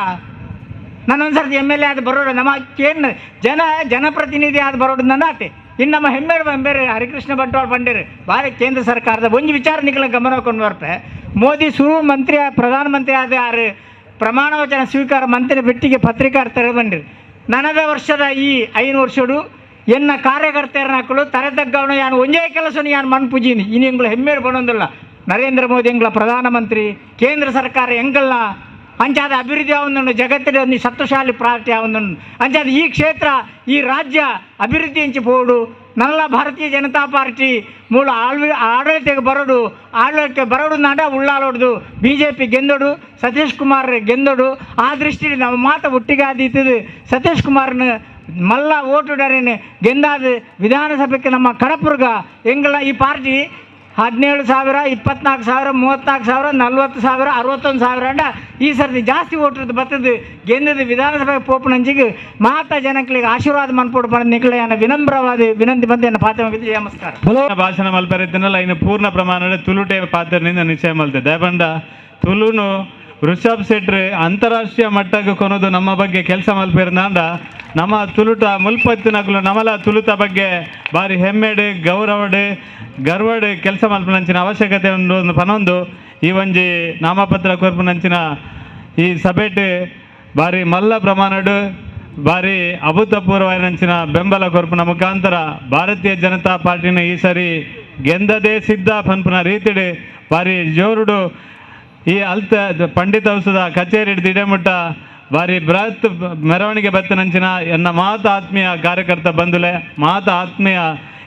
Speaker 9: ನಾನು ಒಂದ್ಸರ್ತಿ M L A ಆದ ಬರೋಡ ನಮ್ಮ ಕೇನ್ ಜನ ಜನಪ್ರತಿನಿಧಿ ಆದ ಬರೋಡ ನನ್ನ ಆತೆ ಇನ್ನು ನಮ್ಮ ಹೆಮ್ಮೆಡ್ ಬೇರೆ ಹರಿಕೃಷ್ಣ ಬಂಟ್ವಾಳ ಬಂಡೇರು ಭಾರಿ ಕೇಂದ್ರ ಸರ್ಕಾರದ ಒಂದು ವಿಚಾರ ನಿಖಲ ಗಮನ ಕೊಂಡು ಬರ್ಪೆ ಮೋದಿ ಸುರು ಮಂತ್ರಿ ಪ್ರಧಾನಮಂತ್ರಿ ಆದ ಯಾರು ಪ್ರಮಾಣ ವಚನ ಸ್ವೀಕಾರ ಮಂತ್ರಿ ಬೆಟ್ಟಿಗೆ ಪತ್ರಿಕಾರ್ತರು ಬಂದಿರು ನನದ ವರ್ಷದ ಈ 5 ವರ್ಷಡು ಎನ್ನ ಕಾರ್ಯಕರ್ತೆಯರನ್ನಕ್ಕಳು ತಲೆತಗ್ಗವನು ಯಾನು ಒಂದೇ ಕೆಲಸನು ಯಾನು ಮನ್ ಪೂಜಿನಿ ಇನ್ನು ಎಂಗಳು ಹೆಮ್ಮೆಡ್ ಬನ್ನೊಂದಿಲ್ಲ ನರೇಂದ್ರ ಮೋದಿ ಎಂಗಳ ಪ್ರಧಾನಮಂತ್ರಿ ಕೇಂದ್ರ ಸರ್ಕಾರ ಎಂಗಲ್ಲ ಅಂಚಾದ ಅಭಿವೃದ್ಧಿ ಅವನು ಜಗತ್ತಿನ ಒಂದು ಶಕ್ತಿಶಾಲಿ ಪಾರ್ಟಿ ಅವನು ಅಂಚಾದ ಈ ಕ್ಷೇತ್ರ ಈ ರಾಜ್ಯ ಅಭಿವೃದ್ಧಿ ಎಂಚಿ ಪೋಡು ನಲ್ಲ ಭಾರತೀಯ ಜನತಾ ಪಾರ್ಟಿ ಮೂಲ ಆಡಳಿತಕ್ಕೆ ಬರೋಡು ಆಡಳಿತಕ್ಕೆ ಬರೋಡು ನಾಡ ಉಳ್ಳಾಲೋಡ್ದು B J P ಗೆಂದೋಡು Satish Kumar ಗೆಂದೋಡು. ಆ ದೃಷ್ಟಿಯಲ್ಲಿ ನಮ್ಮ ಮಾತು ಒಟ್ಟಿಗೆ ಆದೀತದು ಸತೀಶ್ ಕುಮಾರ್ನ ಮಲ್ಲ ಓಟುಡರೇನು ಗೆಂದಾದ ವಿಧಾನಸಭೆಗೆ ನಮ್ಮ ಕಡಪುರ್ಗ ಎಂಗಳ ಈ ಪಾರ್ಟಿ 17,000 24,000 34,000 40,000 61,000 ಅಂಡ ಈ ಸರ್ತಿ ಜಾಸ್ತಿ ಓಟ್ರದ್ದು ಬರ್ತದೆ ಗೆಂದದ ವಿಧಾನಸಭೆ ಪೋಪನಂಜಿಗೆ ಮಾತಾ ಜನಗಳಿಗೆ ಆಶೀರ್ವಾದ ಮನ್ಪೋಡು ಬಂದ ನಿಖಲೆಯನ್ನು ವಿನಮ್ರವಾದ ವಿನಂತಿ ಬಂದು ಎನ್ನ ಪಾತ್ರ ನಮಸ್ಕಾರ.
Speaker 10: ಭಾಷಣ ಮಲ್ಪರಿತ್ತಿನಲ್ಲ ಇನ್ನು ಪೂರ್ಣ ಪ್ರಮಾಣದ ತುಳುಟೆ ಪಾತ್ರನಿಂದ ನಿಶ್ಚಯ ಮಲ್ತೆ ದಯಬಂಡ ತುಳುನು ಋಷಭ್ ಶೆಟ್ರು ಅಂತಾರಾಷ್ಟ್ರೀಯ ಮಟ್ಟಕ್ಕೆ ಕೊನೋದು ನಮ್ಮ ಬಗ್ಗೆ ಕೆಲಸ ಮಲ್ಪಿರ್ನಾಂಡ ನಮ್ಮ ತುಳುಟ ಮುಲ್ಪತ್ತಿನಕುಲು ನಮಲ ತುಳುತ ಬಗ್ಗೆ ಭಾರಿ ಹೆಮ್ಮೆಡು ಗೌರವಡು ಗರ್ವಡು ಕೆಲಸ ಮಲ್ಪನಂಚಿನ ಅವಶ್ಯಕತೆ ಒಂದು ಪನೊಂದು ಈ ಒಂಜಿ ನಾಮಪತ್ರ ಕೊರ್ಪುನಂಚಿನ ಈ ಸಭೆಟ್ ಭಾರಿ ಮಲ್ಲ ಪ್ರಮಾಣಡು ಭಾರಿ ಅಭೂತಪೂರ್ವನಂಚಿನ ಬೆಂಬಲ ಕೊರ್ಪುನ ಮುಖಾಂತರ ಭಾರತೀಯ ಜನತಾ ಪಾರ್ಟಿನ ಈ ಸರಿ ಗೆಂದದೇ ಸಿದ್ಧ ಪನ್ಪುನ ರೀತಿಡು ಭಾರಿ ಜೋರುಡು ಈ ಅಲ್ತ ಪಂಡಿತ ಔಷಧ ಕಚೇರಿ ಹಿಡಿದು ಭಾರಿ ಬೃಹತ್ ಮೆರವಣಿಗೆ ಬತ್ತನಂಚಿನ ಎನ್ನ ಮಾತ ಆತ್ಮೀಯ ಕಾರ್ಯಕರ್ತ ಬಂಧುಲೆ ಮಾತ ಆತ್ಮೀಯ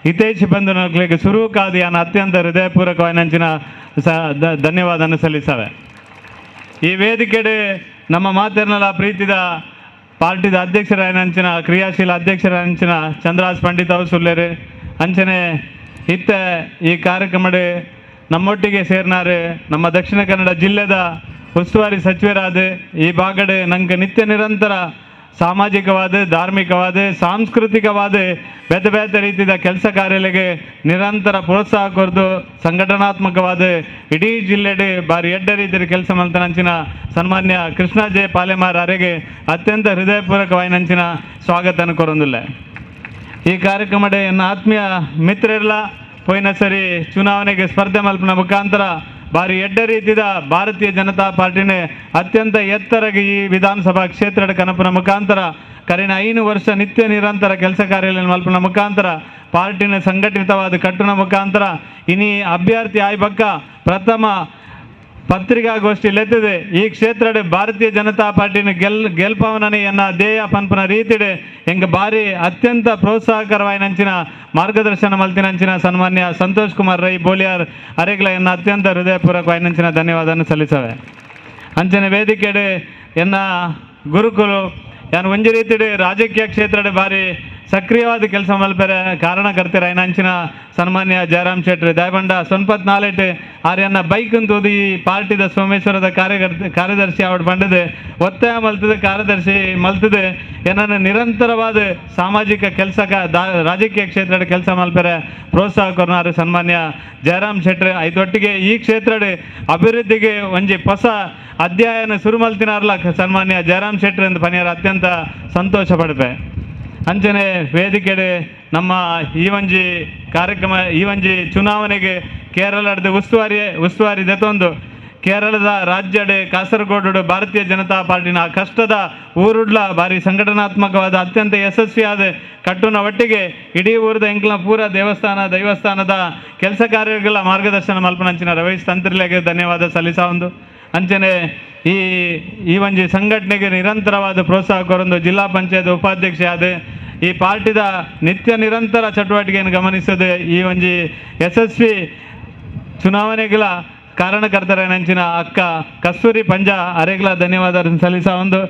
Speaker 10: ಹಿತೈಷಿ ಬಂಧುಗಳಿಗೆ ಸುರುಕಾದಿ ಅನ್ನ ಅತ್ಯಂತ ಹೃದಯಪೂರ್ವಕವಾದ ಧನ್ಯವಾದವನ್ನು ಸಲ್ಲಿಸವೆ. ಈ ವೇದಿಕೆಡೆ ನಮ್ಮ ಮಾತಿರ್ನಲ ಪ್ರೀತಿದ ಪಾರ್ಟಿದ ಅಧ್ಯಕ್ಷರಾಯನಂಚಿನ ಕ್ರಿಯಾಶೀಲ ಅಧ್ಯಕ್ಷರಾಯನಂಚಿನ ಚಂದ್ರಹಾಸ್ ಪಂಡಿತ್ ಅವಸುಲ್ಲೇರು ಅಂಚನೆ ಇತ್ತ ಈ ಕಾರ್ಯಕ್ರಮಡೆ ನಮ್ಮೊಟ್ಟಿಗೆ ಸೇರಿನಾರು ನಮ್ಮ ದಕ್ಷಿಣ ಕನ್ನಡ ಜಿಲ್ಲೆದ ಉಸ್ತುವಾರಿ ಸಚಿವರಾದ ಈ ಭಾಗಡೆ ನಂಗೆ ನಿತ್ಯ ನಿರಂತರ ಸಾಮಾಜಿಕವಾದ ಧಾರ್ಮಿಕವಾದ ಸಾಂಸ್ಕೃತಿಕವಾದ ಬೇತೆ ಬೇತೆ ರೀತಿಯ ಕೆಲಸ ಕಾರ್ಯಗಳಿಗೆ ನಿರಂತರ ಪ್ರೋತ್ಸಾಹ ಕೊರದು ಸಂಘಟನಾತ್ಮಕವಾದ ಇಡೀ ಜಿಲ್ಲೆಡೆ ಬಾರಿ ಎಡ್ಡ ರೀತಿಯ ಕೆಲಸ ಮಲ್ತನಂಚಿನ ಸನ್ಮಾನ್ಯ ಕೃಷ್ಣ ಜೆ ಪಾಲೆಮಾರ್ ಅರೆಗೆ ಅತ್ಯಂತ ಹೃದಯಪೂರ್ವಕವಾಯಿನಂಚಿನ ಸ್ವಾಗತನ ಕೊರೊಂದಿಲ್ಲ. ಈ ಕಾರ್ಯಕ್ರಮಡೆ ಎನ್ನ ಆತ್ಮೀಯ ಮಿತ್ರರೆಲ್ಲ ಪೋಯಿನ ಸರಿ ಚುನಾವಣೆಗೆ ಸ್ಪರ್ಧೆ ಮಲ್ಪನ ಮುಖಾಂತರ ಭಾರಿ ಎಡ್ಡ ರೀತಿಯ ಭಾರತೀಯ ಜನತಾ ಪಾರ್ಟಿನೇ ಅತ್ಯಂತ ಎತ್ತರಗೆ ಈ ವಿಧಾನಸಭಾ ಕ್ಷೇತ್ರದ ಕನಪನ ಮುಖಾಂತರ ಕರಿನ 5 ವರ್ಷ ನಿತ್ಯ ನಿರಂತರ ಕೆಲಸ ಕಾರ್ಯಗಳನ್ನು ಮಲ್ಪನ ಮುಖಾಂತರ ಪಾರ್ಟಿನ ಸಂಘಟಿತವಾದ ಕಟ್ಟುನ ಮುಖಾಂತರ ಇನಿ ಅಭ್ಯರ್ಥಿ ಆಯ್ಬಕ್ಕ ಪ್ರಥಮ ಪತ್ರಿಕಾಗೋಷ್ಠಿ ಲೆತ್ತದೆ ಈ ಕ್ಷೇತ್ರಡ್ ಭಾರತೀಯ ಜನತಾ ಪಾರ್ಟಿನ ಗೆಲ್ಪವನನೆ ಎನ್ನ ಧ್ಯೇಯ ಪನ್ಪುನ ರೀತಿಡ್ ಎಂಕ್ ಬಾರಿ ಅತ್ಯಂತ ಪ್ರೋತ್ಸಾಹಕರವಾಯಿನಂಚಿನ ಮಾರ್ಗದರ್ಶನ ಮಲ್ತಿನಂಚಿನ ಸನ್ಮಾನ್ಯ ಸಂತೋಷ್ ಕುಮಾರ್ ರೈ ಬೋಲಿಯಾರ್ ಅರೆಗ್ಲ ಎನ್ನ ಅತ್ಯಂತ ಹೃದಯಪೂರ್ವಕವಾಯಿನಂಚಿನ ಧನ್ಯವಾದವನ್ನು ಸಲ್ಲಿಸವೆ. ಅಂಚನೆ ವೇದಿಕೆಡ್ ಎನ್ನ ಗುರುಕುಲು ಯಾನ್ ಒಂಜಿ ರೀತಿಡ್ ರಾಜಕೀಯ ಕ್ಷೇತ್ರಡ್ ಬಾರಿ ಸಕ್ರಿಯವಾದ ಕೆಲಸ ಮಲ್ಪೆರೆ ಕಾರಣಕರ್ತೆರ್ ಸನ್ಮಾನ್ಯ ಜಯರಾಮ್ ಶೆಟ್ಟಿ ದಯಬಂಡ ಸೊನ್ಪತ್ ನಾಲೆಟ್ ಆರ್ಯನ್ನ ಬೈಕ್ ಅಂತೋದು ಈ ಪಾರ್ಟಿದ ಸೋಮೇಶ್ವರದ ಕಾರ್ಯದರ್ಶಿ ಅವಡ್ ಬಂಡದೆ ಒತ್ತಾಯ ಮಲ್ತದೆ ಕಾರ್ಯದರ್ಶಿ ಮಲ್ತದೆ ಏನನ್ನ ನಿರಂತರವಾದ ಸಾಮಾಜಿಕ ಕೆಲಸ ರಾಜಕೀಯ ಕ್ಷೇತ್ರದ ಕೆಲಸ ಮಲ್ಪೆರೆ ಪ್ರೋತ್ಸಾಹ ಕೊರ್ನಾರು ಸನ್ಮಾನ್ಯ ಜಯರಾಮ್ ಶೆಟ್ಟಿ. ಐದೊಟ್ಟಿಗೆ ಈ ಕ್ಷೇತ್ರದ ಅಭಿವೃದ್ಧಿಗೆ ಒಂಜಿ ಹೊಸ ಅಧ್ಯಾಯನ ಶುರು ಮಲ್ತಿನಾರ್ಲ ಸನ್ಮಾನ್ಯ ಜಯರಾಮ್ ಶೆಟ್ಟಿ ಎಂದು ಪನಿಯಾರ ಅತ್ಯಂತ ಸಂತೋಷ ಪಡ್ಪೆ. ಅಂಚನೆ ವೇದಿಕೆಡೆ ನಮ್ಮ ಈ ಒಂಜಿ ಕಾರ್ಯಕ್ರಮ ಈ ಒಂಜಿ ಚುನಾವಣೆಗೆ ಕೇರಳದ ಉಸ್ತುವಾರಿ ದೆತೊಂದು ಕೇರಳದ ರಾಜ್ಯಡೆ ಕಾಸರಗೋಡು ಭಾರತೀಯ ಜನತಾ ಪಾರ್ಟಿನ ಕಷ್ಟದ ಊರುಡ್ಲ ಭಾರಿ ಸಂಘಟನಾತ್ಮಕವಾದ ಅತ್ಯಂತ ಯಶಸ್ವಿಯಾದ ಕಟ್ಟುನ ಒಟ್ಟಿಗೆ ಇಡೀ ಊರದ ಎಂಕ್ಲ ಪೂರ ದೇವಸ್ಥಾನ ದೈವಸ್ಥಾನದ ಕೆಲಸ ಕಾರ್ಯಗಳ ಮಾರ್ಗದರ್ಶನ ಮಲ್ಪನಂಚಿನ ರವೀಶ್ ತಂತ್ರಿಲೆಗೆ ಧನ್ಯವಾದ ಸಲ್ಲಿಸ ಒಂದು. ಅಂಚನೆ ಈ ಈ ಒಂಜಿ ಸಂಘಟನೆಗೆ ನಿರಂತರವಾದ ಪ್ರೋತ್ಸಾಹ ಕೊರೊಂದು ಜಿಲ್ಲಾ ಪಂಚಾಯತ್ ಉಪಾಧ್ಯಕ್ಷ ಆದ ಈ ಪಾರ್ಟಿದ ನಿತ್ಯ ನಿರಂತರ ಚಟುವಟಿಕೆಯನ್ನು ಗಮನಿಸದೆ ಈ ಒಂಜಿ ಯಶಸ್ವಿ ಚುನಾವಣೆಗಳ ಕಾರಣಕರ್ತರೇನಂಚಿನ ಅಕ್ಕ ಕಸ್ತೂರಿ ಪಂಜ ಅರೆಗ್ಲ ಧನ್ಯವಾದ ಸಲ್ಲಿಸ ಒಂದು.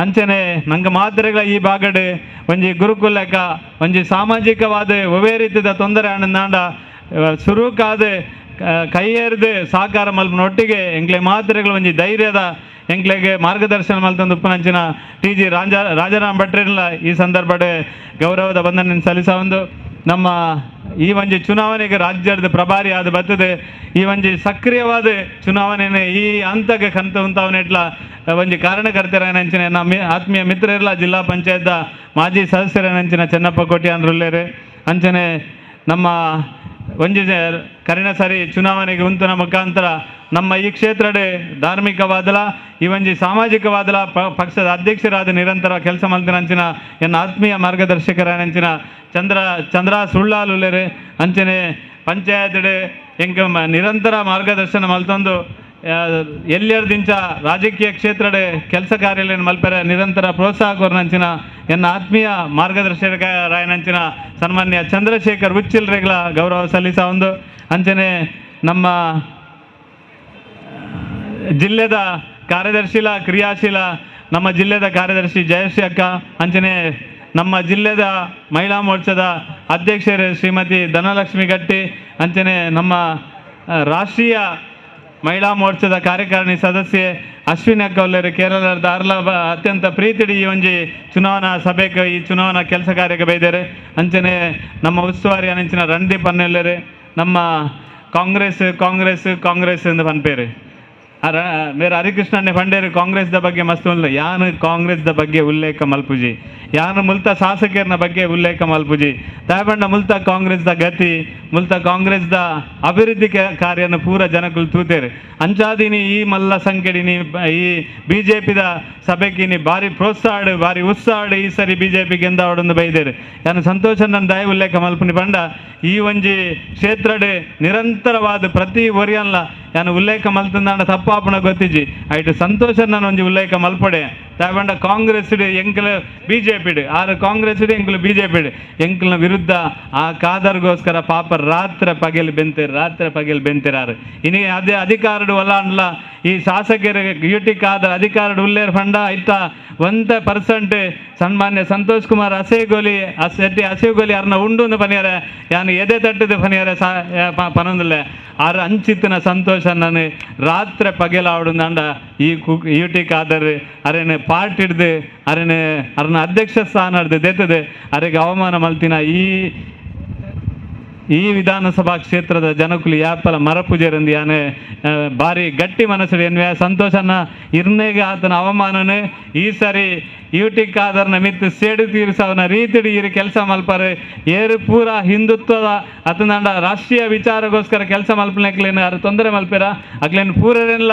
Speaker 10: ಅಂಚನೆ ನಂಗೆ ಮಾತ್ರೆಗಳ ಈ ಭಾಗಡೆ ಒಂಜಿ ಗುರುಕುಲಕ ಒಂಜಿ ಸಾಮಾಜಿಕವಾದ ಒವೇ ರೀತಿಯ ತೊಂದರೆ ಆನಂದಾಂಡ ಸುರುಕಾದ ಕೈಯೇರ್ದು ಸಹಕಾರ ಮಲ್ಪನೊಟ್ಟಿಗೆ ಎಂಕ್ಲೆ ಮಾತ್ರೆಗಳು ಒಂಜಿ ಧೈರ್ಯದ ಎಂಕ್ಲೆಗೆ ಮಾರ್ಗದರ್ಶನ ಮಲ್ತಂದು ಉಪ್ಪನಂಚಿನ ಟಿ ಜಿ ರಾಜಾರಾಮ್ ಭಟ್ರೆಲ್ಲ ಈ ಸಂದರ್ಭಡೆ ಗೌರವದ ಬಂಧನ ಸಲ್ಲಿಸ ಒಂದು. ನಮ್ಮ ಈ ಒಂಜಿ ಚುನಾವಣೆಗೆ ರಾಜ್ಯದ ಪ್ರಭಾರಿ ಆದ ಬರ್ತದೆ ಈ ಒಂಜಿ ಸಕ್ರಿಯವಾದ ಚುನಾವಣೆನೇ ಈ ಹಂತಕ್ಕೆ ಕಂತ ಉಂತಾವನೆಟ್ಲ ಒಂಜಿ ಕಾರಣಕರ್ತರೇನಂಚಿನ ನಮ್ಮ ಆತ್ಮೀಯ ಮಿತ್ರರೆಲ್ಲ ಜಿಲ್ಲಾ ಪಂಚಾಯತ್ ಮಾಜಿ ಸದಸ್ಯರೇನಂಚಿನ ಚೆನ್ನಪ್ಪ ಕೋಟ್ಯಾನ್ರುಲ್ಲೇರು. ಅಂಚನೆ ನಮ್ಮ ಒಂಜಿ ಕರಿಣ ಸರಿ ಚುನಾವಣೆಗೆ ಉಂತನ ಮುಖಾಂತರ ನಮ್ಮ ಈ ಕ್ಷೇತ್ರಡೆ ಧಾರ್ಮಿಕವಾದಲ ಈ ಒಂಜಿ ಸಾಮಾಜಿಕವಾದಲ ಪಕ್ಷದ ಅಧ್ಯಕ್ಷರಾದ ನಿರಂತರ ಕೆಲಸ ಮಲ್ತಿನಂಚಿನ ಎನ್ನ ಆತ್ಮೀಯ ಮಾರ್ಗದರ್ಶಕರಾನಂಚಿನ ಚಂದ್ರ ಸುಳ್ಳಾಲುಲ್ಲೇರು. ಅಂಚನೆ ಪಂಚಾಯತ್ಡೆ ಎಂಕ ನಿರಂತರ ಮಾರ್ಗದರ್ಶನ ಮಲ್ತೊಂದು ಎಲ್ಲೆರ್ದಿಂಚ ರಾಜಕೀಯ ಕ್ಷೇತ್ರಡೆ ಕೆಲಸ ಕಾರ್ಯಗಳನ್ನು ಮಲ್ಪೆರೆ ನಿರಂತರ ಪ್ರೋತ್ಸಾಹ ಕೊರ್ನಂಚಿನ ಎನ್ನ ಆತ್ಮೀಯ ಮಾರ್ಗದರ್ಶಕರಾಯನಂಚಿನ ಸನ್ಮಾನ್ಯ ಚಂದ್ರಶೇಖರ್ ಉಚ್ಚಿಲ್ರೆಗಳ ಗೌರವ ಸಲ್ಲಿಸ ಒಂದು. ಅಂಚನೆ ನಮ್ಮ ಜಿಲ್ಲೆದ ಕಾರ್ಯದರ್ಶಿಲ ಕ್ರಿಯಾಶೀಲ ನಮ್ಮ ಜಿಲ್ಲೆದ ಕಾರ್ಯದರ್ಶಿ ಜಯಶ್ರೀ ಅಕ್ಕ, ಅಂಚನೆ ನಮ್ಮ ಜಿಲ್ಲೆದ ಮಹಿಳಾ ಮೋರ್ಚಾದ ಅಧ್ಯಕ್ಷರು ಶ್ರೀಮತಿ ಧನಲಕ್ಷ್ಮಿ ಗಟ್ಟಿ, ಅಂಚನೆ ನಮ್ಮ ರಾಷ್ಟ್ರೀಯ ಮಹಿಳಾ ಮೋರ್ಚಾದ ಕಾರ್ಯಕಾರಿಣಿ ಸದಸ್ಯೆ ಅಶ್ವಿನಿ ಅಕ್ಕ ಕೇರಳದ ಅರ್ಲ ಅತ್ಯಂತ ಪ್ರೀತಿಡಿ ಈ ಒಂಜಿ ಚುನಾವಣಾ ಸಭೆಗೆ ಈ ಚುನಾವಣಾ ಕೆಲಸ ಕಾರ್ಯಕ್ಕೆ ಬೈದಾರೆ. ಅಂಚನೆ ನಮ್ಮ ಉಸ್ತುವಾರಿ ಅಂಚಿನ ರಣದೀಪ್ ಅನ್ನೆಲ್ಲರೆ ನಮ್ಮ ಕಾಂಗ್ರೆಸ್ ಕಾಂಗ್ರೆಸ್ ಕಾಂಗ್ರೆಸ್ ಎಂದು ಪನ್ಪೇರು ಮೇರೆ ಹರಿಕೃಷ್ಣನ್ನೇ ಪಂಡೇರು ಕಾಂಗ್ರೆಸ್ದ ಬಗ್ಗೆ ಮಸ್ತ್ ಉಲ್ಲ ಯಾನು ಕಾಂಗ್ರೆಸ್ದ ಬಗ್ಗೆ ಉಲ್ಲೇಖ ಮಲ್ಪುಜಿ, ಯಾನು ಮುಲ್ತ ಶಾಸಕರನ ಬಗ್ಗೆ ಉಲ್ಲೇಖ ಮಲ್ಪುಜಿ, ತಾಯಬಂಡ ಮುಲ್ತ ಕಾಂಗ್ರೆಸ್ದ ಗತಿ ಮುಲ್ತ ಕಾಂಗ್ರೆಸ್ದ ಅಭಿವೃದ್ಧಿ ಕಾರ್ಯನ ಪೂರ ಜನಕುಲು ತೂತೇರು. ಅಂಚಾದಿನಿ ಈ ಮಲ್ಲ ಸಂಖ್ಯೆಡಿನಿ ಈ ಬಿ ಜೆ ಪಿದ ಸಭೆಕಿನಿ ಭಾರಿ ಪ್ರೋತ್ಸಾಹ ಭಾರಿ ಉತ್ಸಾಹ ಈ ಸರಿ ಬಿ ಜೆ ಪಿಗೆ ಎಂದಾವಡೊಂದು ಬೈದೇರು. ಯಾನು ಸಂತೋಷ ನನ್ನ ದಯ ಉಲ್ಲೇಖ ಮಲ್ಪುನಿ ಪಂಡ ಈ ಒಂಜಿ ಕ್ಷೇತ್ರಡೆ ನಿರಂತರವಾದ ಪ್ರತಿ ಒರಿಯನ್ಲ ಯಾನು ಉಲ್ಲೇಖ ಮಲ್ತಂದಾಂಡ ತಪ್ಪಾಪಣ ಗೊತ್ತಿಜ್ಜಿ ಐಟು ಸಂತೋಷ ನಾನು ಒಂಜಿ ಉಲ್ಲೇಖ ಮಲ್ಪಡೆ. ತಾಯಬಂಡ ಕಾಂಗ್ರೆಸ್ ಎಂಕಲ್ ಬಿ ಜೆ ಪಿಡ್ ಆರು ಕಾಂಗ್ರೆಸ್ ಎಂಕಲ್ ಬಿ ಜೆ ಪಿಡ್ ಎಂಕಲ್ನ ವಿರುದ್ಧ ಆ ಕಾದರ್ಗೋಸ್ಕರ ಪಾಪ ರಾತ್ರಿ ಪಗೆಲ್ ಬೆಂತಿರ್ ರಾತ್ರಿ ಪಗೆಲ್ ಬೆಂತಿರಾರು. ಇನಿ ಅದೇ ಅಧಿಕಾರಡು ಒಲಾಂಡ್ಲ ಈ ಶಾಸಕರು ಯು ಟಿ ಖಾದರ್ ಅಧಿಕಾರಡು ಉಲ್ಲೇರ್ ಫಂಡ ಇತ್ತ 1% ಸನ್ಮಾನ್ಯ ಸಂತೋಷ್ ಕುಮಾರ್ ಅಸೇಗೋಲಿ ಶೆಟ್ಟಿ ಅಸೇಗೋಲಿ ಅರ್ನ ಉಂಡು ಪನಿಯಾರ ಯಾನು ಎದೆ ತಟ್ಟದ ಪನಿಯಾರ ಸಾ ಪನೊಂದಿಲ್ಲ ಆರು ಅಂಚಿತ್ತಿನ ಸಂತೋಷ ನಾನು ರಾತ್ರಿ ಪಗೆಲಾವಡುಂದಾಂಡ ಈ ಯು ಟಿ ಖಾದರ್ ಅರೇನೆ ಪಾರ್ಟ್ ಹಿಡ್ದು ಅರೇನೆ ಅರನ ಅಧ್ಯಕ್ಷ ಸ್ಥಾನ ಹಿಡ್ದು ದೇತದೆ ಅರೆಗೆ ಅವಮಾನ ಮಲ್ತಿನ ಈ ಈ ವಿಧಾನಸಭಾ ಕ್ಷೇತ್ರದ ಜನಕುಲು ಯಾಪಲ ಮರಪೂಜೆರಂದು ಯಾನೆ ಭಾರಿ ಗಟ್ಟಿ ಮನಸ್ಸು ಎನ್ವೆ ಸಂತೋಷನ ಇರ್ನೇಗೆ ಆತನ ಅವಮಾನನೇ ಈ ಸಾರಿ ಯುಟಿ ಖಾದರ್ನ ಮಿತ್ತು ಸೇಡು ತೀರಿಸವನ ರೀತಿಡು ಈರು ಕೆಲಸ ಮಲ್ಪಾರೆ. ಏರು ಪೂರ ಹಿಂದುತ್ವದ ಅತನಂಡ ರಾಷ್ಟ್ರೀಯ ವಿಚಾರಗೋಸ್ಕರ ಕೆಲಸ ಮಲ್ಪನಕ್ಲೇನು ಯಾರು ತೊಂದರೆ ಮಲ್ಪಿರ ಅಕ್ಲೇನು ಪೂರರೆಲ್ಲ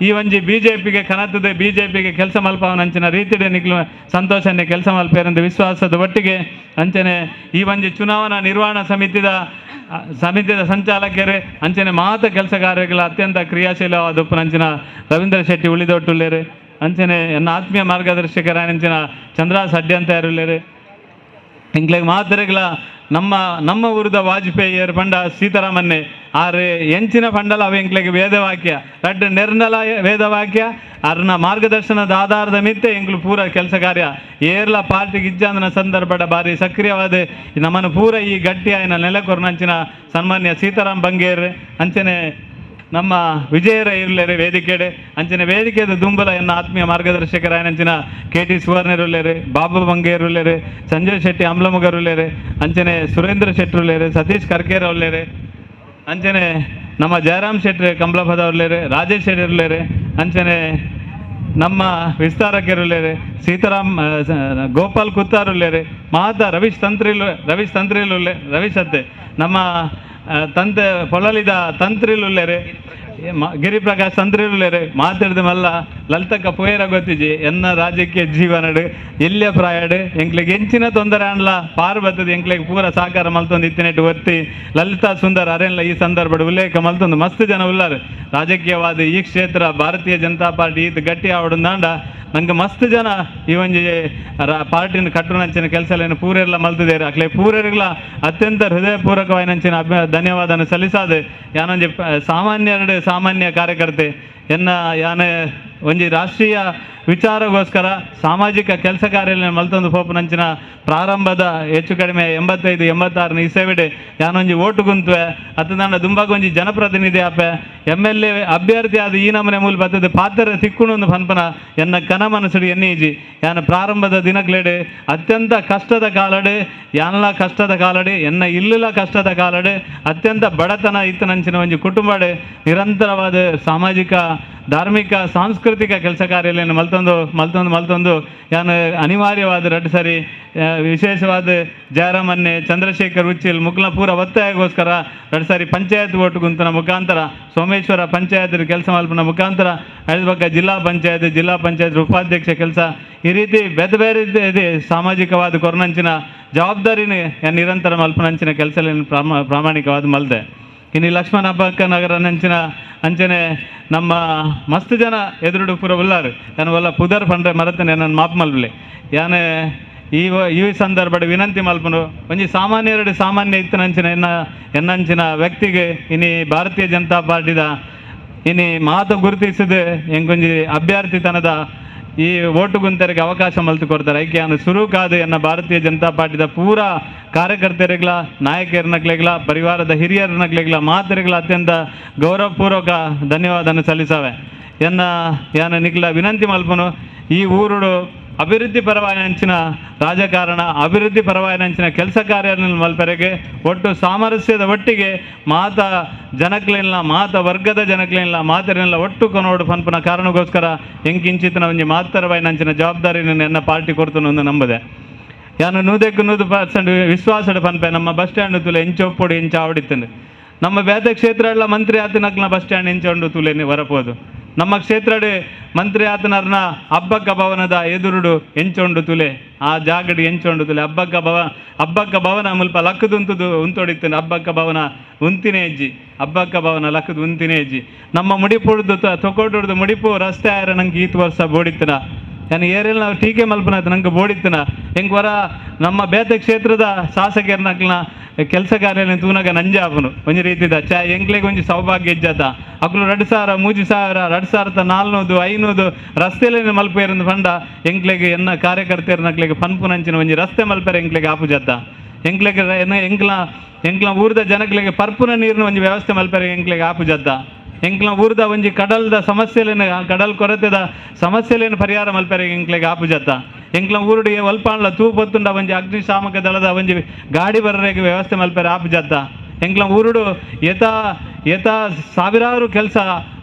Speaker 10: ಈ ಒಂಜಿ ಬಿ ಜೆ ಪಿಗೆ ಕನತದೆ ಬಿ ಜೆ ಪಿಗೆ ಕೆಲಸ ಮಲ್ಪವನಂಚಿನ ರೀತಿಡೆ ನಿಕ್ಲು ಸಂತೋಷನೇ ಕೆಲಸ ಮಲ್ಪೇರೆಂದು ವಿಶ್ವಾಸದ ಒಟ್ಟಿಗೆ ಅಂಚನೆ ಈ ಒಂಜಿ ಚುನಾವಣಾ ನಿರ್ವಹಣಾ ಸಮಿತಿದ ಸಂಚಾಲಕರೇ ಅಂಚನೆ ಮಾತ ಕೆಲಸ ಕಾರ್ಯಗಳ ಅತ್ಯಂತ ಕ್ರಿಯಾಶೀಲವಾದ ಉಪ್ಪುನಂಚಿನ ರವೀಂದ್ರ ಶೆಟ್ಟಿ ಉಳಿದೊಟ್ಟುಳ್ಳೇರು ಅಂಚನೆ ಎನ್ನ ಆತ್ಮೀಯ ಮಾರ್ಗದರ್ಶಕರ ಅಂಚಿನ ಚಂದ್ರ ಸಡ್ಡಿ ಅಂತ ಯಾರುಳ್ಳೇರು. ಎಂಕ್ಲೆಗ್ ಮಾತೆರೆಗ್ಲ ನಮ್ಮ ನಮ್ಮ ಊರದ ವಾಜಪೇಯಿಯರ್ ಪಂಡ ಸೀತಾರಾಮನ್ನೇ ಆರು ಎಂಚಿನ ಪಂಡಲ ಅವ ಎಂಕ್ಲೆಗ್ ವೇದವಾಕ್ಯ ರಡ್ಡ್ ನೆರ್ನಲ ವೇದವಾಕ್ಯ ಅರ್ನ ಮಾರ್ಗದರ್ಶನದ ಆಧಾರದ ಮಿತ್ತೆ ಎಂಕ್ಲು ಪೂರ ಕೆಲಸ ಕಾರ್ಯ ಏರ್ಲ ಪಾರ್ಟಿಗೆ ಇಜ್ಜಾಂದನ ಸಂದರ್ಭದ ಬಾರಿ ಸಕ್ರಿಯವಾದ ನಮ್ಮನ್ನು ಪೂರ ಈ ಗಟ್ಟಿ ಆಯ್ನ ನೆಲಕೊರ್ನಂಚಿನ ಸನ್ಮಾನ್ಯ ಸೀತಾರಾಮ್ ಬಂಗೇರ್ ಅಂಚನೆ ನಮ್ಮ ವಿಜಯರ ಇರ್ಲೇರೆ ವೇದಿಕೆಡೆ ಅಂಚನೆ ವೇದಿಕೆದ ದುಂಬಲ ಎನ್ನ ಆತ್ಮೀಯ ಮಾರ್ಗದರ್ಶಕರ ಅಂಚಿನ ಕೆ ಟಿ ಸುವರ್ಣರುಲ್ಲೇರೆ, ಬಾಬು ಬಂಗೇರುಲ್ಲೇರೆ, ಸಂಜಯ್ ಶೆಟ್ಟಿ ಅಂಬ್ಲಮುಗರುಲ್ಲೇರೆ, ಅಂಚನೆ ಸುರೇಂದ್ರ ಶೆಟ್ಟರುಲ್ಲೇರೆ, ಸತೀಶ್ ಕರ್ಕೇರ ಉಲ್ಲೇರೆ, ಅಂಚನೆ ನಮ್ಮ ಜಯರಾಮ್ ಶೆಟ್ಟಿ ಕಂಬ್ಲಪದ ಉಲ್ಲೇರೆ, ರಾಜೇಶ್ ಶೆಟ್ಟರುಲ್ಲೇರೆ, ಅಂಚನೆ ನಮ್ಮ ವಿಸ್ತಾರಕರುಲ್ಲೇರೆ, ಸೀತಾರಾಮ್ ಗೋಪಾಲ್ ಕುತ್ತಾರುಲ್ಲೇರೆ, ಮಾತಾ ರವೀಶ್ ತಂತ್ರಿಲು ರವೀಶ್ ತಂತ್ರಿಲುಲ್ಲೆ ರವೀಶ್ ಅತ್ತೆ ನಮ್ಮ ತಂತೆ ಪೊಳಲಿದ ತಂತ್ರಿಲುಲ್ಲೇರೆ, ಗಿರಿಪ್ರಕಾಶ್ ತಂತ್ರಿಲುಲ್ಲೇರೆ. ಮಾತಾಡಿದ ಮಲ್ಲ ಲಲಿತಕ್ಕ ಪೋಯರ ಗೊತ್ತಿಜಿ ಎನ್ನ ರಾಜಕೀಯ ಜೀವನಡು ಎಲ್ಲಿಯ ಪ್ರಾಯಡು ಎಂಕ್ಲೆಗ್ ಎಂಚಿನ ತೊಂದರೆ ಅನ್ಲ ಪಾರ್ ಬರ್ತದೆ ಎಂಕ್ಲೆಗ್ ಪೂರ ಸಹಕಾರ ಮಲ್ತೊಂದು ಇತ್ತಿನೆಟ್ಟು ಒತ್ತಿ ಲಲಿತಾ ಸುಂದರ್ ಅರೆನ್ಲ ಈ ಸಂದರ್ಭಡ್ ಉಲ್ಲೇಖ ಮಲ್ತೊಂದು ಮಸ್ತ್ ಜನ ಉಲ್ಲಾರು. ರಾಜಕೀಯವಾದ ಈ ಕ್ಷೇತ್ರ ಭಾರತೀಯ ಜನತಾ ಪಾರ್ಟಿ ಈತ್ ಗಟ್ಟಿ ಆವಡುಂದಾಂಡ ನಂಗೆ ಮಸ್ತ್ ಜನ ಈ ಒಂಜಿ ಪಾರ್ಟಿನ ಕಟ್ಟುನಂಚಿನ ಕೆಲಸಲೇನು ಪೂರೆಲ್ಲ ಮಲ್ತದೇರು. ಅಕ್ಲೆ ಪೂರೆರ್ಗ್ಲ ಅತ್ಯಂತ ಹೃದಯಪೂರ್ವಕವಾಯಿನಂಚಿನ ಧನ್ಯವಾದನ ಸಲ್ಲಿಸಾದೆ. ಯಾನೊಂಜಿ ಸಾಮಾನ್ಯರಡು ಸಾಮಾನ್ಯ ಕಾರ್ಯಕರ್ತೆ ಎನ್ನ ಯಾನೆ ಒಂಜಿ ರಾಷ್ಟ್ರೀಯ ವಿಚಾರಗೋಸ್ಕರ ಸಾಮಾಜಿಕ ಕೆಲಸ ಕಾರ್ಯ ಮಲ್ತೊಂದು ಪೋಪುನಂಚಿನ ಪ್ರಾರಂಭದ ಹೆಚ್ಚು ಕಡಿಮೆ 85 86 ಇಸವಿಡೆ ಯಾನೊಂಜಿ ಓಟು ಗುಂತುವೆ ಅತ್ತ ನನ್ನ ದುಂಬಾಗ ಒಂಜಿ ಜನಪ್ರತಿನಿಧಿ ಆಪೆ ಎಮ್ ಎಲ್ ಎ ಅಭ್ಯರ್ಥಿ ಆದ ಈ ನಮನೆ ಮೂಲ ಬರ್ತದೆ ಪಾತ್ರ ತಿಕ್ಕುಣೊಂದು ಪನ್ಪನ ಎನ್ನ ಕನ ಮನಸ್ಸುಡು ಎನ್ನೀಜಿ. ಯಾನ ಪ್ರಾರಂಭದ ದಿನಕ್ಲೆಡೆ ಅತ್ಯಂತ ಕಷ್ಟದ ಕಾಲಡೆ ಯಾನಲ ಕಷ್ಟದ ಕಾಲಡೆ ಎನ್ನ ಇಲ್ಲಲ ಕಷ್ಟದ ಕಾಲಡೆ ಅತ್ಯಂತ ಬಡತನ ಇತ್ತನಂಚಿನ ಒಂಜಿ ಕುಟುಂಬಡೆ ನಿರಂತರವಾದ ಸಾಮಾಜಿಕ ಧಾರ್ಮಿಕ ಸಾಂಸ್ಕೃತಿಕ ಕೆಲಸ ಕಾರ್ಯಗಳನ್ನು ಮಲ್ತೊಂದು ಮಲ್ತೊಂದು ಮಲ್ತೊಂದು ಯಾನು ಅನಿವಾರ್ಯವಾದ ರಡ್ಡು ಸರಿ ವಿಶೇಷವಾದ ಜಯರಾಮನ್ನೆ ಚಂದ್ರಶೇಖರ್ ಉಚ್ಚಿಲ್ ಮುಕ್ಲ ಪೂರ ಒತ್ತಾಯಗೋಸ್ಕರ ರಡ್ಡು ಸಾರಿ ಪಂಚಾಯತ್ ಓಟು ಗುಂತನ ಮುಖಾಂತರ ಸೋಮೇಶ್ವರ ಪಂಚಾಯತ್ ಕೆಲಸ ಮಲ್ಪನ ಮುಖಾಂತರ ಐದು ಪಕ್ಕ ಜಿಲ್ಲಾ ಪಂಚಾಯತ್ ಉಪಾಧ್ಯಕ್ಷ ಕೆಲಸ ಈ ರೀತಿ ಬೇರೆ ಬೇರೆ ಇದೆ ಸಾಮಾಜಿಕವಾದ ಕೊರನಂಚಿನ ಜವಾಬ್ದಾರಿನ ನಿರಂತರ ಮಲ್ಪನಂಚಿನ ಕೆಲಸ ಪ್ರಾಮಾಣಿಕವಾದ ಮಲ್ದೆ. ಇನ್ನು ಲಕ್ಷ್ಮಣ ಹಬ್ಬಕ್ಕ ನಗರ ನಂಚಿನ ಅಂಚನೆ ನಮ್ಮ ಮಸ್ತ್ ಜನ ಎದುರುಡು ಪೂರ ಉಲ್ಲಾರು ಯಾನು ಪುದರ್ ಪಂಡ್ರೆ ಮರತನೆ ನನ್ನ ಮಾಪ್ ಮಲ್ಪಲೆ ಯಾನೆ ಈ ಸಂದರ್ಭದ ವಿನಂತಿ ಮಲ್ಪನು ಒಂಜಿ ಸಾಮಾನ್ಯರಡು ಸಾಮಾನ್ಯ ಇತ್ತನಂಚಿನ ಎನ್ನಂಚಿನ ವ್ಯಕ್ತಿಗೆ ಇನಿ ಭಾರತೀಯ ಜನತಾ ಪಾರ್ಟಿದ ಇನಿ ಮಾತು ಗುರುತಿಸದೆ ಎಂಕೊಂಜಿ ಅಭ್ಯರ್ಥಿತನದ ಈ ಓಟು ಗುಂತರಿಗೆ ಅವಕಾಶ ಮಲ್ತು ಕೊಡ್ತಾರೆ. ಐಕೆ ಸುರುಕಾದು ಎನ್ನ ಭಾರತೀಯ ಜನತಾ ಪಾರ್ಟಿದ ಪೂರಾ ಕಾರ್ಯಕರ್ತರಿಗ್ಲ ನಾಯಕರನಕ್ಲೆಗ್ಲ ಪರಿವಾರದ ಹಿರಿಯರನಕ್ಲೆಗ್ಲ ಮಾತರಿಗ್ಲ ಅತ್ಯಂತ ಗೌರವಪೂರ್ವಕ ಧನ್ಯವಾದನ ಸಲ್ಲಿಸವೆ. ಎನ್ನ ಯಾನ ನಿಕ್ಲ ವಿನಂತಿ ಮಲ್ಪನು ಈ ಊರುಡು ಅಭಿವೃದ್ಧಿ ಪರವಾಯಿನಂಚಿನ ರಾಜಕಾರಣ ಅಭಿವೃದ್ಧಿ ಪರವಾಯಿನಂಚಿನ ಕೆಲಸ ಕಾರ್ಯ ಮಲ್ಪೆರೆಗೆ ಒಟ್ಟು ಸಾಮರಸ್ಯದ ಒಟ್ಟಿಗೆ ಮಾತ ಜನಕ್ಲೆಲ್ಲ ಮಾತ ವರ್ಗದ ಜನಕ್ಲೆಲ್ಲ ಮಾತರೆಲ್ಲ ಒಟ್ಟು ಕೊನೋಡು ಪನ್ಪನ ಕಾರಣಕ್ಕೋಸ್ಕರ ಎಂಕಿಂಚಿತನ ಒಂಜಿ ಮಾತರವಾಯಿನಂಚಿನ ಜವಾಬ್ದಾರಿ ಎನ್ನ ಪಾರ್ಟಿ ಕೊಡ್ತನು ಒಂದು ನಂಬದೆ. ಯಾನು 100% ವಿಶ್ವಾಸದ ಪನ್ಪೆ ನಮ್ಮ ಬಸ್ ಸ್ಟ್ಯಾಂಡ್ ತುಲೆ ಎಂಚೊಪ್ಪೊಡು ಎಂಚ ಆವಡಿತ್ತಂದು ನಮ್ಮ ಬೇತೆ ಕ್ಷೇತ್ರ ಎಲ್ಲ ಮಂತ್ರಿ ಆತನಕ್ಲ ಬಸ್ ಸ್ಟ್ಯಾಂಡ್ ಎಂಚೊಂಡು ತುಲೆ ಹೊರಪೋದು ನಮ್ಮ ಕ್ಷೇತ್ರಡೆ ಮಂತ್ರಿ ಆತನರ್ನ ಹಬ್ಬಕ್ಕ ಭವನದ ಎದುರುಡು ಎಂಚೊಂಡು ತುಲೆ ಆ ಜಾಗಡಿ ಎಂಚೊಂಡು ತುಲೆ ಹಬ್ಬಕ್ಕ ಭವನ ಮುಲ್ಪ ಲಕ್ಕದುಂತುದು ಉಂತೊಡಿತ್ತೇನೆ ಹಬ್ಬಕ್ಕ ಭವನ ಉಂತಿನೇ ಹೆಜ್ಜಿ ಹಬ್ಬಕ್ಕ ಭವನ ಲಕ್ಕದು ಉಂತಿನೇ ಹೆಜ್ಜಿ ನಮ್ಮ ಮುಡಿಪುಡ್ದು ತೊಕೊಡುಡ್ದು ಮುಡಿಪು ರಸ್ತೆ ಆಯರ ನಂಗೆ ಈತ್ ವರ್ಷ ಬೋಡಿತ್ತನ ನಾನು ಏರೆಲ್ಲ ನಾವು ಟೀಕೆ ಮಲ್ಪನ ನಂಗೆ ಬೋಡಿತ್ತನ ಹೆಂಗೆ ವರ ನಮ್ಮ ಬೇತೆ ಕ್ಷೇತ್ರದ ಶಾಸಕರನಕ್ಲ ಕೆಲಸ ಕಾರ್ಯ ತೂನಗ ನಂಜಾಪನು ಒಂಜಿ ರೀತಿದ ಚ ಎಂಕ್ಲೆಗ್ ಒಂಜಿ ಸೌಭಾಗ್ಯ ಇಜ್ಜಾತ ಅಕ್ಲು 2000 3000 2400 500 ರಸ್ತೆಲೇನೆ ಮಲ್ಪೇರಂದು ಪಂಡ ಎಂಕ್ಲೆಗ್ ಎನ್ನ ಕಾರ್ಯಕರ್ತರನಕ್ಲೆಗ್ ಪನ್ಪುನಂಚಿನ ಒಂಜಿ ರಸ್ತೆ ಮಲ್ಪೇರೆ ಎಂಕ್ಲೆಗ್ ಆಪುಜಾತ ಎಂಕ್ಲೆಗ್ ಎನ್ನ ಎಂಕ್ಲ ಎಂಕ್ಲ ಊರ್ದ ಜನಕ್ಲೆಗ್ ಪರ್ಪುನ ನೀರಿನ ಒಂಜಿ ವ್ಯವಸ್ಥೆ ಮಲ್ಪೇರೆ ಎಂಕ್ಲೆಗ್ ಆಪುಜಾತ ಎಂಕ್ಲ ಊರ್ದ ಒಂಜಿ ಕಡಲ್ದ ಸಮಸ್ಯೆಲೇನು ಕಡಲ್ ಕೊರತೆದ ಸಮಸ್ಯೆಲೇನು ಪರಿಹಾರ ಮಲ್ಪೆರೆ ಎಂಕ್ಲೆಗ್ ಆಪುಜಾತ ಎಂಕ್ಲ ಊರುಡು ಒಲ್ಪಾಂಡ್ಲ ತೂ ಪೊತ್ತುಂಡ ಒಂಜಿ ಅಗ್ನಿಶಾಮಕ ದಳದ ಒಂಜಿ ಗಾಡಿ ಬರ್ರೆಗೆ ವ್ಯವಸ್ಥೆ ಮಲ್ಪೆರೆ ಆಪುಜಾತ ಎಂಕ್ಲ ಊರುಡು ಯಥಾ ಯಥಾ ಸಾವಿರಾರು ಕೆಲಸ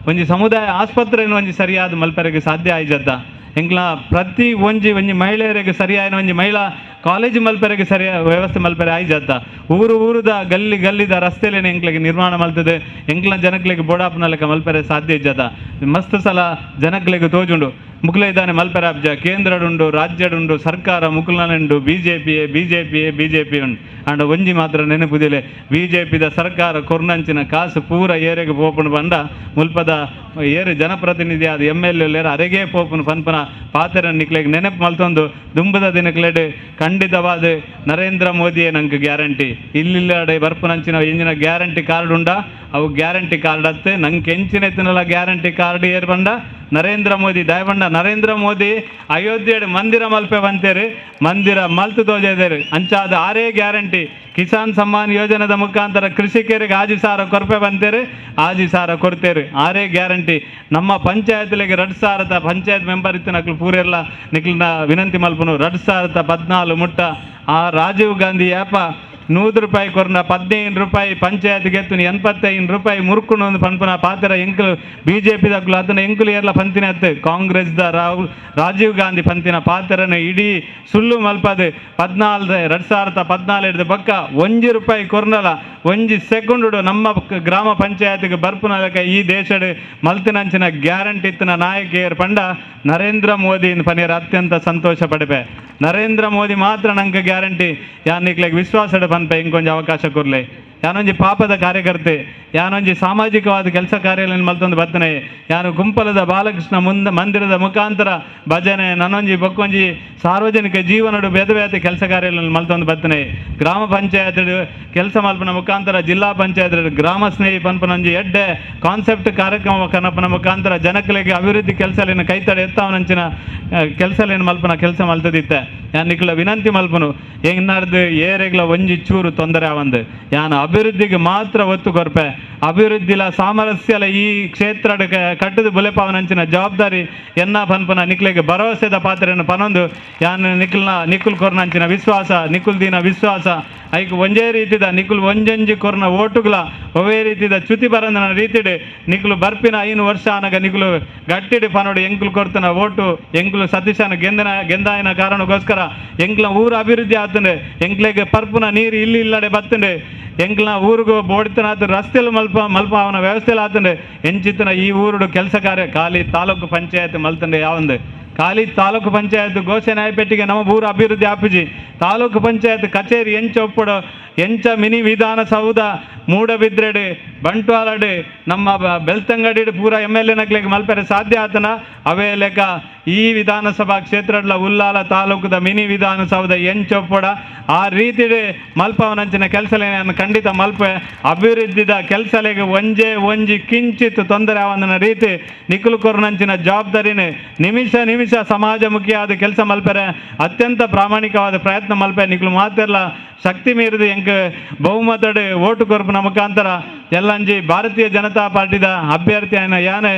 Speaker 10: ಒಂಜಿ ಸಮುದಾಯ ಆಸ್ಪತ್ರೆಯನ್ನು ಒಂಜಿ ಸರಿಯಾದ ಮಲ್ಪೆರೆಗೆ ಸಾಧ್ಯ ಆಯ್ಜಾತ. ಎಂಕ್ಲ ಪ್ರತಿ ಒಂಜಿ ಒಂಜಿ ಮಹಿಳೆಯರಿಗೆ ಸರಿಯಾದ ಒಂಜಿ ಮಹಿಳಾ ಕಾಲೇಜು ಮಲ್ಪೆರೆಗೆ ಸರಿಯಾದ ವ್ಯವಸ್ಥೆ ಮಲ್ಪೆರೆ ಆಯ್ಜತ್ತ ಊರು ಊರುದ ಗಲ್ಲಿ ಗಲ್ಲಿದ ರಸ್ತೆಲೇನೆ ಎಂಕ್ಲೆಗೆ ನಿರ್ಮಾಣ ಮಲ್ತದೆ ಎಂಕ್ಲ ಜನಕ್ಲೆಗೆ ಬೋಡಾಪನ ಲೆಕ್ಕ ಮಲ್ಪೆರೆ ಸಾಧ್ಯ ಇಜ್ಜತ ಮಸ್ತ್ ಸಲ ಜನಕ್ಲೆಗೆ ತೋಜುಂಡು ಮುಕ್ಲೆ ಇದ್ದಾನೆ ಮಲ್ಪೆರೆ ಅಬ್ಜ ಕೇಂದ್ರಡುಂಡು ರಾಜ್ಯಡುಂಡು ಸರ್ಕಾರ ಮುಕುಲನುಂಡು BJP BJP BJP ಉಂಡು ಅಂಡ ಒಂಜಿ ಮಾತ್ರ ನೆನಪುದಿಲೆ ಬಿಜೆಪಿದ ಸರ್ಕಾರ ಕೊರ್ನಂಚಿನ ಕಾಸು ಪೂರ ಏರೆಗೆ ಪೋಪುನು ಬಂಡ ಮುಲ್ಪದ ಏರು ಜನಪ್ರತಿನಿಧಿ ಆದ M L A ಅರೆಗೆ ಪೋಪುನು ಪನ್ಪನ ಪಾತೆರ ನಿಕ್ಲೆಗ್ ನೆನಪು ಮಲ್ತೊಂದು ದುಂಬದ ದಿನಕ್ಲೆಡ್ ಖಂಡಿತವಾದ ನರೇಂದ್ರ ಮೋದಿಯೇ ನಂಗೆ ಗ್ಯಾರಂಟಿ ಇಲ್ಲಿಲ್ಲಡೆ ಬರ್ಪುನಂಚಿನ ಎಂಜಿನ ಗ್ಯಾರಂಟಿ ಕಾರ್ಡ್ ಉಂಡ ಅವು ಗ್ಯಾರಂಟಿ ಕಾರ್ಡ್ ಅತ್ತೆ ನಂಗೆ ಎಂಚಿನ ಎತ್ತಿನಲ್ಲ ಗ್ಯಾರಂಟಿ ಕಾರ್ಡ್ ಏರ್ ಬಂಡ ನರೇಂದ್ರ ಮೋದಿ ದಯಬಂಡ ನರೇಂದ್ರ ಮೋದಿ ಅಯೋಧ್ಯೆ ಮಂದಿರ ಮಲ್ಪೆ ಬಂತೇರಿ ಮಂದಿರ ಮಲ್ತು ತೋಜೇದೇರಿ ಅಂಚಾದ ಆರೇ ಗ್ಯಾರಂಟಿ ಕಿಸಾನ್ ಸಮ್ಮಾನ್ ಯೋಜನೆದ ಮುಖಾಂತರ ಕೃಷಿಕರಿಗೆ ಆಜಿ ಸಾವಿರ ಕೊರ್ಪೆ ಬಂತೇರಿ ಆಜಿ ಸಾವಿರ ಕೊಡ್ತೇರಿ ಆರೇ ಗ್ಯಾರಂಟಿ ನಮ್ಮ ಪಂಚಾಯತ್ಲಿಗೆ 2000 ಪಂಚಾಯತ್ ಮೆಂಬರ್ ಇತ್ತು ನಕ್ಲು ಪೂರೆಲ್ಲ ನಿಕ್ಲಿನ ವಿನಂತಿ ಮಲ್ಪನು 2014 ಮುಟ್ಟ ಆ ರಾಜೀವ್ ಗಾಂಧಿ ಯಾಪ 100 ರೂಪಾಯಿ ಕೊರ್ನ 15 ರೂಪಾಯಿ ಪಂಚಾಯತ್ಗೆ ಎತ್ತು 85 ರೂಪಾಯಿ ಮುರುಕುನು ಒಂದು ಪನ್ಪನ ಪಾತ್ರ ಎಂಕುಲು ಬಿಜೆಪಿ ದಕ್ಲು ಅದನ್ನ ಎಂಕುಲು ಏರ್ಲ ಪಂತಿನ ಅತ್ತು ಕಾಂಗ್ರೆಸ್ the Rajiv Gandhi ಪಂತಿನ ಪಾತ್ರನ ಇಡೀ ಸುಳ್ಳು ಮಲ್ಪದು 14 2014 ಪಕ್ಕ 1 ರೂಪಾಯಿ ಕೊರ್ನಲ ಒಂಜಿ ಸೆಕೆಂಡ್ ನಮ್ಮ ಗ್ರಾಮ ಪಂಚಾಯತ್ಗೆ ಬರ್ಪುನಲಕ ಈ ದೇಶಡ್ ಮಲ್ತಿನಂಚಿನ ಗ್ಯಾರಂಟಿ ಇತ್ತಿನ ನಾಯಕಿಯರ್ ಪಂಡ ನರೇಂದ್ರ ಮೋದಿ ಪನೀರ್ ಅತ್ಯಂತ ಸಂತೋಷ ಪಡಿಪೆ ನರೇಂದ್ರ ಮೋದಿ ಮಾತ್ರ ನಂಗೆ ಗ್ಯಾರಂಟಿ ಯಾನಿಕ್ಲೆಗ್ ವಿಶ್ವಾಸಡ ಪನ್ಪೆ ಇಂಕೊಂಜ ಅವಕಾಶ ಕೊರ್ಲೆ ಯಾನೊಂಜಿ ಪಾಪದ ಕಾರ್ಯಕರ್ತೆ ಯಾನೊಂಜಿ ಸಾಮಾಜಿಕವಾದ ಕೆಲಸ ಕಾರ್ಯಗಳನ್ನು ಮಲ್ತೊಂದು ಬತ್ತನೆ ಯಾನು ಗುಂಪಲದ ಬಾಲಕೃಷ್ಣ ಮುಂದ ಮಂದಿರದ ಮುಖಾಂತರ ಭಜನೆ ನನ್ನೊಂಜಿ ಬೊಕ್ಕೊಂಜಿ ಸಾರ್ವಜನಿಕ ಜೀವನಡು ಬೇರೆ ಬೇರೆ ಕೆಲಸ ಕಾರ್ಯಗಳನ್ನು ಮಲ್ತೊಂದು ಬತ್ತನೆ ಗ್ರಾಮ ಪಂಚಾಯತ್ ಕೆಲಸ ಮಲ್ಪನ ಮುಖಾಂತರ ಜಿಲ್ಲಾ ಪಂಚಾಯತ್ ಗ್ರಾಮ ಸ್ನೇಹಿ ಪನ್ಪನೊಂಜಿ ಎಡ್ಡೆ ಕಾನ್ಸೆಪ್ಟ್ ಕಾರ್ಯಕ್ರಮ ಕನಪನ ಮುಖಾಂತರ ಜನಕಲಿಗೆ ಅಭಿವೃದ್ಧಿ ಕೆಲಸಲೇನು ಕೈತಡೆ ಎತ್ತಾವನಂಚಿನ ಕೆಲಸಲೇನು ಮಲ್ಪನ ಕೆಲಸ ಮಲ್ತದಿತ್ತೆ ಯಾನ್ ನಿಕ್ಲ ವಿನಂತಿ ಮಲ್ಪನು ಹೆಂಗ್ ಏರೆಗ್ಲ ಒಂಜಿ ಚೂರು ತೊಂದರೆ ಆವಂದು ಯಾನ್ ಅಭಿವೃದ್ಧಿಗೆ ಮಾತ್ರ ಒತ್ತು ಕೊರ್ಪೆ ಅಭಿವೃದ್ಧಿಲ ಸಾಮರಸ್ಯಲ ಈ ಕ್ಷೇತ್ರ ಕಟ್ಟದ ಬುಲೆಪಾವನಂಚಿನ ಜವಾಬ್ದಾರಿ ಎನ್ನ ಪನ್ಪನ ನಿಕ್ಲೆಗೆ ಭರವಸೆದ ಪಾತ್ರೆಯನ್ನು ಪನೊಂದು ಯಾನ್ ನಿಕ್ಲ್ನ ನಿಕ್ಕುಲ್ ಕೊರ್ನಂಚಿನ ವಿಶ್ವಾಸ ನಿಕ್ಕುಲ್ ದಿನ ವಿಶ್ವಾಸ ಐಕ್ ಒಂಜೇ ರೀತಿದ ನಿಕ್ಕುಲ್ ಒಂಜೊಂಜಿ ಕೊರ್ನ ಓಟುಗಳ ಒವೇ ರೀತಿದ ಚ್ಯುತಿ ಬರಂದನ ರೀತಿಡ್ ನಿಕ್ಕುಲು ಬರ್ಪಿನ 5 ವರ್ಷ ಆನಗ ನಿಕ್ಕುಲು ಗಟ್ಟಿಡಿ ಪನೋಡು ಎಂಕುಲು ಕೊರ್ತನ ಓಟು ಎಂಕುಲು ಸತೀಶನ ಗೆಂದಾಯನ ಕಾರಣಕ್ಕೋಸ್ಕರ ಎಂಕ್ಲ ಊರು ಅಭಿವೃದ್ಧಿ ಆತಂಡೆ ಎಂಕ್ಲೆಗೆ ಪರ್ಪುನ ನೀರು ಇಲ್ಲಿ ಇಲ್ಲಡೆ ಬತ್ತಂಡೆ ಎಂಕ್ಲ ಊರಿಗೂ ಬೋಡಿತನ ರಸ್ತೆಲು ಮಲ್ಪ ಅವನ ವ್ಯವಸ್ಥೆಲು ಆತಂಡೆ ಎಂಚಿತನ ಈ ಊರುಡು ಕೆಲಸ ಕಾರ್ಯ ಖಾಲಿ ತಾಲೂಕು ಪಂಚಾಯತ್ ಮಲ್ತಂಡೆ ಯಾವಂದು ಖಾಲಿ ತಾಲೂಕು ಪಂಚಾಯತ್ ಘೋಷಣೆ ಆಯ್ಪೆಟ್ಟಿಗೆ ನಮ್ಮ ಊರು ಅಭಿವೃದ್ಧಿ ಆಪಿಜಿ ತಾಲೂಕು ಪಂಚಾಯತ್ ಕಚೇರಿ ಎಂಚ ಒಪ್ಪಡು ಎಂಚ ಮಿನಿ ವಿಧಾನಸೌಧ ಮೂಡಬಿದ್ರೆಡು ಬಂಟ್ವಾಲಡು ನಮ್ಮ ಬೆಳ್ತಂಗಡಿ ಪೂರ M L A ನಕ್ಲೆಗೆ ಮಲ್ಪೆರೆ ಸಾಧ್ಯ ಆತನ ಅವೇ ಲೆಕ್ಕ ಈ ವಿಧಾನಸಭಾ ಕ್ಷೇತ್ರಡ್ಲ ಉಲ್ಲಾಲ ತಾಲೂಕುದ ಮಿನಿ ವಿಧಾನಸೌಧ ಎಂಚೊಪ್ಪಡ ಆ ರೀತಿ ಮಲ್ಪವನಂಚಿನ ಕೆಲಸಲೇನ ಖಂಡಿತ ಮಲ್ಪೆ ಅಭಿವೃದ್ಧಿದ ಕೆಲಸಲೆಗೆ ಒಂಜೆ ಒಂಜಿ ಕಿಂಚಿತ್ ತೊಂದರೆ ಆವಂದನ ರೀತಿ ನಿಖುಲ್ ಕೊರ್ನಂಚಿನ ಜವಾಬ್ದಾರಿನೇ ನಿಮಿಷ ನಿಮಿಷ ಸಮಾಜಮುಖಿಯಾದ ಕೆಲಸ ಮಲ್ಪೆರೆ ಅತ್ಯಂತ ಪ್ರಾಮಾಣಿಕವಾದ ಪ್ರಯತ್ನ ಮಲ್ಪೆ ನಿಖುಲು ಮಾತೆಲ್ಲ ಶಕ್ತಿ ಮೀರಿದ ಎಂಕ್ ಬಹುಮತಡ್ ಓಟು ಕೊರ್ಪುನ ಮುಖಾಂತರ ಎಲ್ಲಂಜಿ ಭಾರತೀಯ ಜನತಾ ಪಾರ್ಟಿದ ಅಭ್ಯರ್ಥಿ ಆಯ್ನ ಯಾನೆ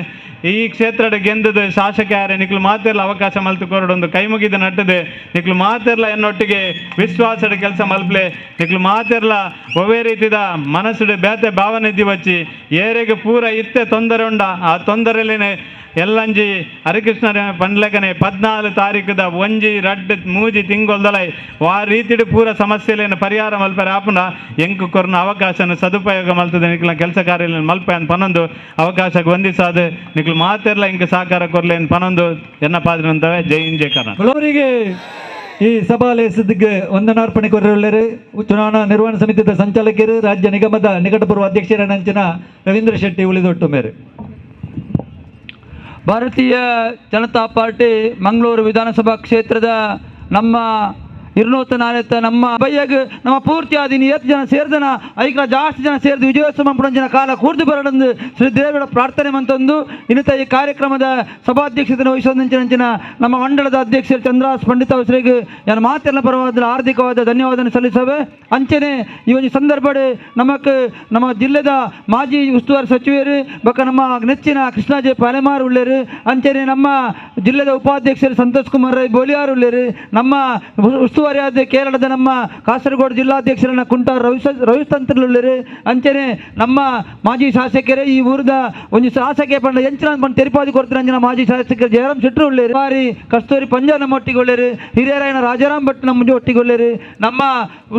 Speaker 10: ಈ ಕ್ಷೇತ್ರದ ಗೆಂದದ ಶಾಸಕ ಯಾರೇ ನಿಕ್ಲು ಮಾತೆರ್ಲ ಅವಕಾಶ ಮಲ್ತು ಕೊರಡೊಂದು ಕೈ ಮುಗಿದ ನಟ್ಟದೆ ನಿಕ್ಲು ಮಾತೆರ್ಲ ಎನ್ನೊಟ್ಟಿಗೆ ವಿಶ್ವಾಸದ ಕೆಲಸ ಮಲ್ಪ್ಲೆ ನಿಕ್ಲು ಮಾತೆರ್ಲ ಒವೇ ರೀತಿದ ಮನಸ್ಸುಡು ಬೇತೆ ಭಾವನೆ ವಚ್ಚಿ ಏರೆಗೆ ಪೂರ ಇತ್ತೆ ತೊಂದರೆ ಉಂಡ ಆ ತೊಂದರೆಲೇನೆ ಎಲ್ಲಂಜಿ ಹರಿಕೃಷ್ಣ ಪಂಡ್ಲಕನೆ 14 ತಾರೀಕುದ ಒಂಜಿ ರಡ್ಡು ಮೂಜಿ ತಿಂಗೊಲ್ದಲೈ ವಾ ರೀತಿಡು ಪೂರ ಸಮಸ್ಯೆಲೇನು ಪರಿಹಾರ ಮಲ್ಪೆರೆ ಆಪುಂಡ ಎಂಕು ಕೊರ್ನ ಅವಕಾಶನ ಸದುಪಯೋಗ ಮಲ್ತದೆ ನಿಕ್ಲ ಕೆಲಸ ಕಾರ್ಯ ಮಲ್ಪೆ ಅಂತ ಪನೊಂದು ಅವಕಾಶಕ್ಕೆ ವಂದಿಸಾದ ನಿಕ್ಲು ಮಾತೆರ್ಲ ಇಂಕ ಸಹಕಾರ ಕೊರ್ಲೇನು ಪನೊಂದು ಎನ್ನ ಪಾದ್ರಂತವೆ ಜೈ ಹಿಂದ್ ಜೈ ಕರ್ನಾಟಕ.
Speaker 6: ಅವರಿಗೆ ಈ ಸಭಾಲೇಸದಿಗೆ ವಂದನಾರ್ಪಣೆ ಕೊರಳ್ಳರು ಚುನಾವಣಾ ನಿರ್ವಹಣಾ ಸಮಿತಿಯ ಸಂಚಾಲಕರು ರಾಜ್ಯ ನಿಗಮದ ನಿಕಟಪೂರ್ವ ಅಧ್ಯಕ್ಷರ ರವೀಂದ್ರ ಶೆಟ್ಟಿ ಉಳಿದೊಟ್ಟು ಮೇರೆ.
Speaker 11: ಭಾರತೀಯ ಜನತಾ ಪಾರ್ಟಿ ಮಂಗಳೂರು ವಿಧಾನಸಭಾ ಕ್ಷೇತ್ರದ ನಮ್ಮ 204 ನಮ್ಮ ಬಯ್ಯಗ್ ನಮ್ಮ ಪೂರ್ತಿ ಆದಿನ ಏತ್ ಜನ ಸೇರ್ದನ ಐಕ್ಲ ಜಾಸ್ತಿ ಜನ ಸೇರಿದ ವಿಜಯೋತ್ಸವ ಪುಣಂಜನ ಕಾಲ ಕೂರ್ದು ಬರಡಂದು ಶ್ರೀ ದೇವರ ಪ್ರಾರ್ಥನೆ ಮಂತೊಂದು ಇನ್ನಿತ ಈ ಕಾರ್ಯಕ್ರಮದ ಸಭಾಧ್ಯಕ್ಷತೆಯನ್ನು ವಹಿಸೋದಂಚಿನ ನಮ್ಮ ಮಂಡಳದ ಅಧ್ಯಕ್ಷರು ಚಂದ್ರಾಸ್ ಪಂಡಿತ ಶ್ರೀಗೆ ಯಾರು ಮಾತೆಲ್ಲ ಪರವಾದ ಹಾರ್ದಿಕವಾದ ಧನ್ಯವಾದ ಸಲ್ಲಿಸವೆ. ಅಂಚನೆ ಈ ಒಂದು ಸಂದರ್ಭ ನಮಕ್ ನಮ್ಮ ಜಿಲ್ಲೆದ ಮಾಜಿ ಉಸ್ತುವಾರಿ ಸಚಿವರು ಬೊಕ್ಕ ನಮ್ಮ ನೆಚ್ಚಿನ ಕೃಷ್ಣಾಜೆ ಪಾಲೆಮಾರ್ ಉಳ್ಳೇರು, ಅಂಚನೆ ನಮ್ಮ ಜಿಲ್ಲೆದ ಉಪಾಧ್ಯಕ್ಷರು ಸಂತೋಷ್ ಕುಮಾರ್ ರೈ ಬೋಲಿಯಾರ್ ಉಳ್ಳೇರು, ನಮ್ಮ ಉಸ್ತುವಾರಿ ಉಸ್ತುವಾರಿಯಾದ ಕೇರಳದ ನಮ್ಮ ಕಾಸರಗೋಡು ಜಿಲ್ಲಾಧ್ಯಕ್ಷರನ್ನ ಕುಂಟಾರ್ ರವಿತಂತ್ರಲುಳ್ಳೇರು. ಅಂಚನೆ ನಮ್ಮ ಮಾಜಿ ಶಾಸಕರೇ ಈ ಊರದ ಒಂಜಿ ಶಾಸಕೆ ಪಂಡ ಎಂಚಿನ ಪಂಡ ತೆರಿಪಾದಿ ಕೊಡ್ತಿರಂಚಿನ ಮಾಜಿ ಶಾಸಕರು ಜಯರಾಮ್ ಶೆಟ್ಟರು ಉಳ್ಳೇರು. ಬಾರಿ ಕಸ್ತೂರಿ ಪಂಜ ನಮ್ಮ ಒಟ್ಟಿಗೆ ಉಳ್ಳೇರು. ಹಿರಿಯರಾಯನ ರಾಜಾರಾಮ್ ಭಟ್ ನಮ್ಮ ಒಟ್ಟಿಗೆ ಉಳ್ಳೇರು. ನಮ್ಮ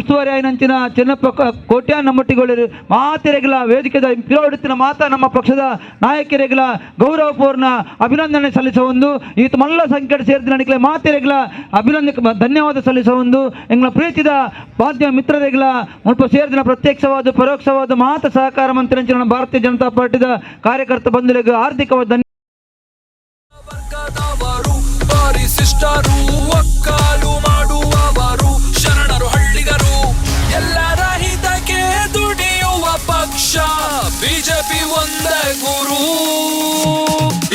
Speaker 11: ಉಸ್ತುವಾರಿ ಆಯಿನಂಚಿನ ಚೆನ್ನಪ್ಪ ಕೋಟ್ಯಾನ್ ನಮ್ಮೊಟ್ಟಿಗೆ ಉಳ್ಳೇರು. ಮಾತೆರೆಗಳ ವೇದಿಕೆದ ಪಿರೋಡುತ್ತಿನ ಮಾತಾ ನಮ್ಮ ಪಕ್ಷದ ನಾಯಕರಿಗಳ ಗೌರವಪೂರ್ಣ ಅಭಿನಂದನೆ ಸಲ್ಲಿಸುವ ಒಂದು ಈತ ಮಲ್ಲ ಸಂಕಟ ಸೇರಿದ ನಡಿಕಲೆ ಮಾತೆರೆಗಳ ಅಭಿನಂದನೆ ಧನ್ಯವಾದ ಸಲ್ಲಿಸುವ ಒಂದು ಎಂಗಳ ಪ್ರೀತಿದ ಮಾಧ್ಯಮ ಮಿತ್ರರಿಗಳ ಮುಲ್ಪ ಸೇರಿದಿನ ಪ್ರತ್ಯಕ್ಷವಾದ ಪರೋಕ್ಷವಾದ ಮಾತ ಸಹಕಾರ ಮಂತ್ರಿ ಭಾರತೀಯ ಜನತಾ ಪಾರ್ಟಿದ ಕಾರ್ಯಕರ್ತ ಬಂಧುಗಳಿಗೆ ಆರ್ಥಿಕವಾದ
Speaker 1: ವರ್ಗದವರು ಪರಿಶಿಷ್ಟರು ಒಕ್ಕಾಲು ಮಾಡುವವರು ಶರಣರು ಹಳ್ಳಿಗರು ಎಲ್ಲರ ಹಿತಕ್ಕೆ ದುಡಿಯುವ ಪಕ್ಷ ಬಿಜೆಪಿ ಒಂದೇ ಗುರು.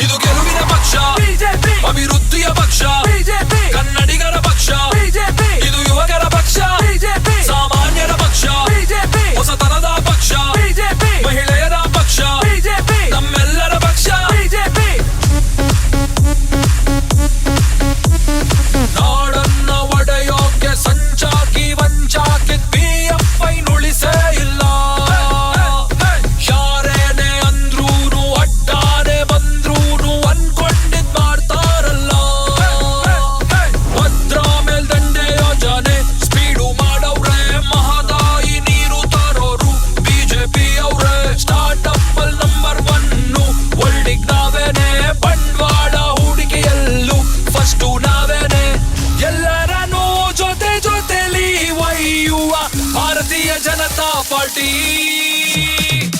Speaker 1: ಇದು ಗೆಲುವಿನ ಪಕ್ಷ,
Speaker 4: ಬಿಜೆಪಿ.
Speaker 1: ಅಭಿವೃದ್ಧಿಯ ಪಕ್ಷ,
Speaker 4: ಬಿಜೆಪಿ.
Speaker 1: ಕನ್ನಡಿಗರ ಪಕ್ಷ,
Speaker 4: ಬಿಜೆಪಿ.
Speaker 1: ಇದು ಯುವಕರ ಪಕ್ಷ,
Speaker 4: ಬಿಜೆಪಿ.
Speaker 1: ಸಾಮಾನ್ಯರ ಪಕ್ಷ,
Speaker 4: ಬಿಜೆಪಿ.
Speaker 1: ಹೊಸತನದ ಪಕ್ಷ,
Speaker 4: ಬಿಜೆಪಿ.
Speaker 1: ಮಹಿಳೆಯರ ಪಕ್ಷ,
Speaker 4: ಬಿಜೆಪಿ.
Speaker 1: ನಮ್ಮೆಲ್ಲರ ಪಕ್ಷ,
Speaker 4: ಬಿಜೆಪಿ.
Speaker 1: ನಾಡನ್ನ ಒಡೆಯೋಕೆ ಸಂಚಾಕಿ ವಂಚಾಕಿ ಪಿಎಫ್ಐ ನುಳಿಸೇ ಇಲ್ಲ. ಯಾರೇನೆ ಅಂದ್ರೂನು ಅಡ್ಡಾನೆ ಬಂದ್ರೂನು ಅನ್ಕೊಂಡಿದ್ ಮಾಡ್ತಾರಲ್ಲ. ಭದ್ರಾ ಮೇಲ್ದಂಡೆ ಯೋಜನೆ ಸ್ಪೀಡು ಮಾಡವ್ರೆ, ಮಹದಾಯಿ ನೀರು ತರೋರು ಬಿಜೆಪಿ ಅವ್ರೆ. ಸ್ಟಾರ್ಟ್ ಅಪ್ ಅಲ್ಲಿ ನಂಬರ್ ಒನ್ನು ವರ್ಲ್ಡಿಗ್ ನಾವೇನೆ, ಬಂಡವಾಳ ಹೂಡಿಕೆಯಲ್ಲೂ ಫಸ್ಟು ನಾವೇನೆ. ಎಲ್ಲರನ್ನೂ ಜೊತೆ ಜೊತೆಲಿ ಒಯ್ಯುವ ಭಾರತೀಯ ಜನತಾ ಪಾರ್ಟಿ.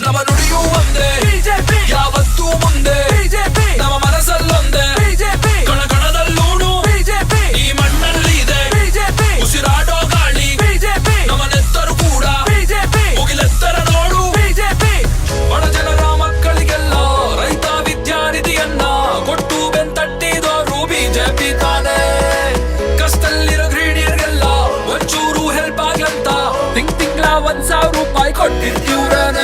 Speaker 1: ನಮ್ಮ ನುಡಿಯೂ ಒಂದೇ,
Speaker 4: ಬಿಜೆಪಿ.
Speaker 1: ಯಾವತ್ತೂ ಮುಂದೆ,
Speaker 4: ಬಿಜೆಪಿ.
Speaker 1: ನಮ್ಮ ಮನಸ್ಸಲ್ಲೊಂದೇ,
Speaker 4: ಬಿಜೆಪಿ.
Speaker 1: ಕಣ ಕಣದಲ್ಲೂನು
Speaker 4: ಬಿಜೆಪಿ.
Speaker 1: ಈ ಮಣ್ಣಲ್ಲಿ ಇದೆ,
Speaker 4: ಬಿಜೆಪಿ.
Speaker 1: ಉಸಿರಾಡೋ ಗಾಳಿ,
Speaker 4: ಬಿಜೆಪಿ.
Speaker 1: ನಮ್ಮ ನೆತ್ತರು ಕೂಡ,
Speaker 4: ಬಿಜೆಪಿ.
Speaker 1: ಮುಗಿಲೆತ್ತರ ನೋಡು,
Speaker 4: ಬಿಜೆಪಿ.
Speaker 1: ಬಡ ಜನರ ಮಕ್ಕಳಿಗೆಲ್ಲ ರೈತ ವಿದ್ಯಾನಿಧಿಯನ್ನ ಕೊಟ್ಟು ಬೆಂತಟ್ಟಿದವರು ಬಿಜೆಪಿ ತಾನೇ. ಕಷ್ಟದಲ್ಲಿರೋ ಗೃಹಿಣಿಯರಿಗೆಲ್ಲ ಒಂಚೂರು ಹೆಲ್ಪ್ ಆಗ್ಲಂತ ತಿಂಗ್ ತಿಂಗಳ 1,000 ರೂಪಾಯಿ ಕೊಟ್ಟಿದ್ದಿವ್ರನೇ.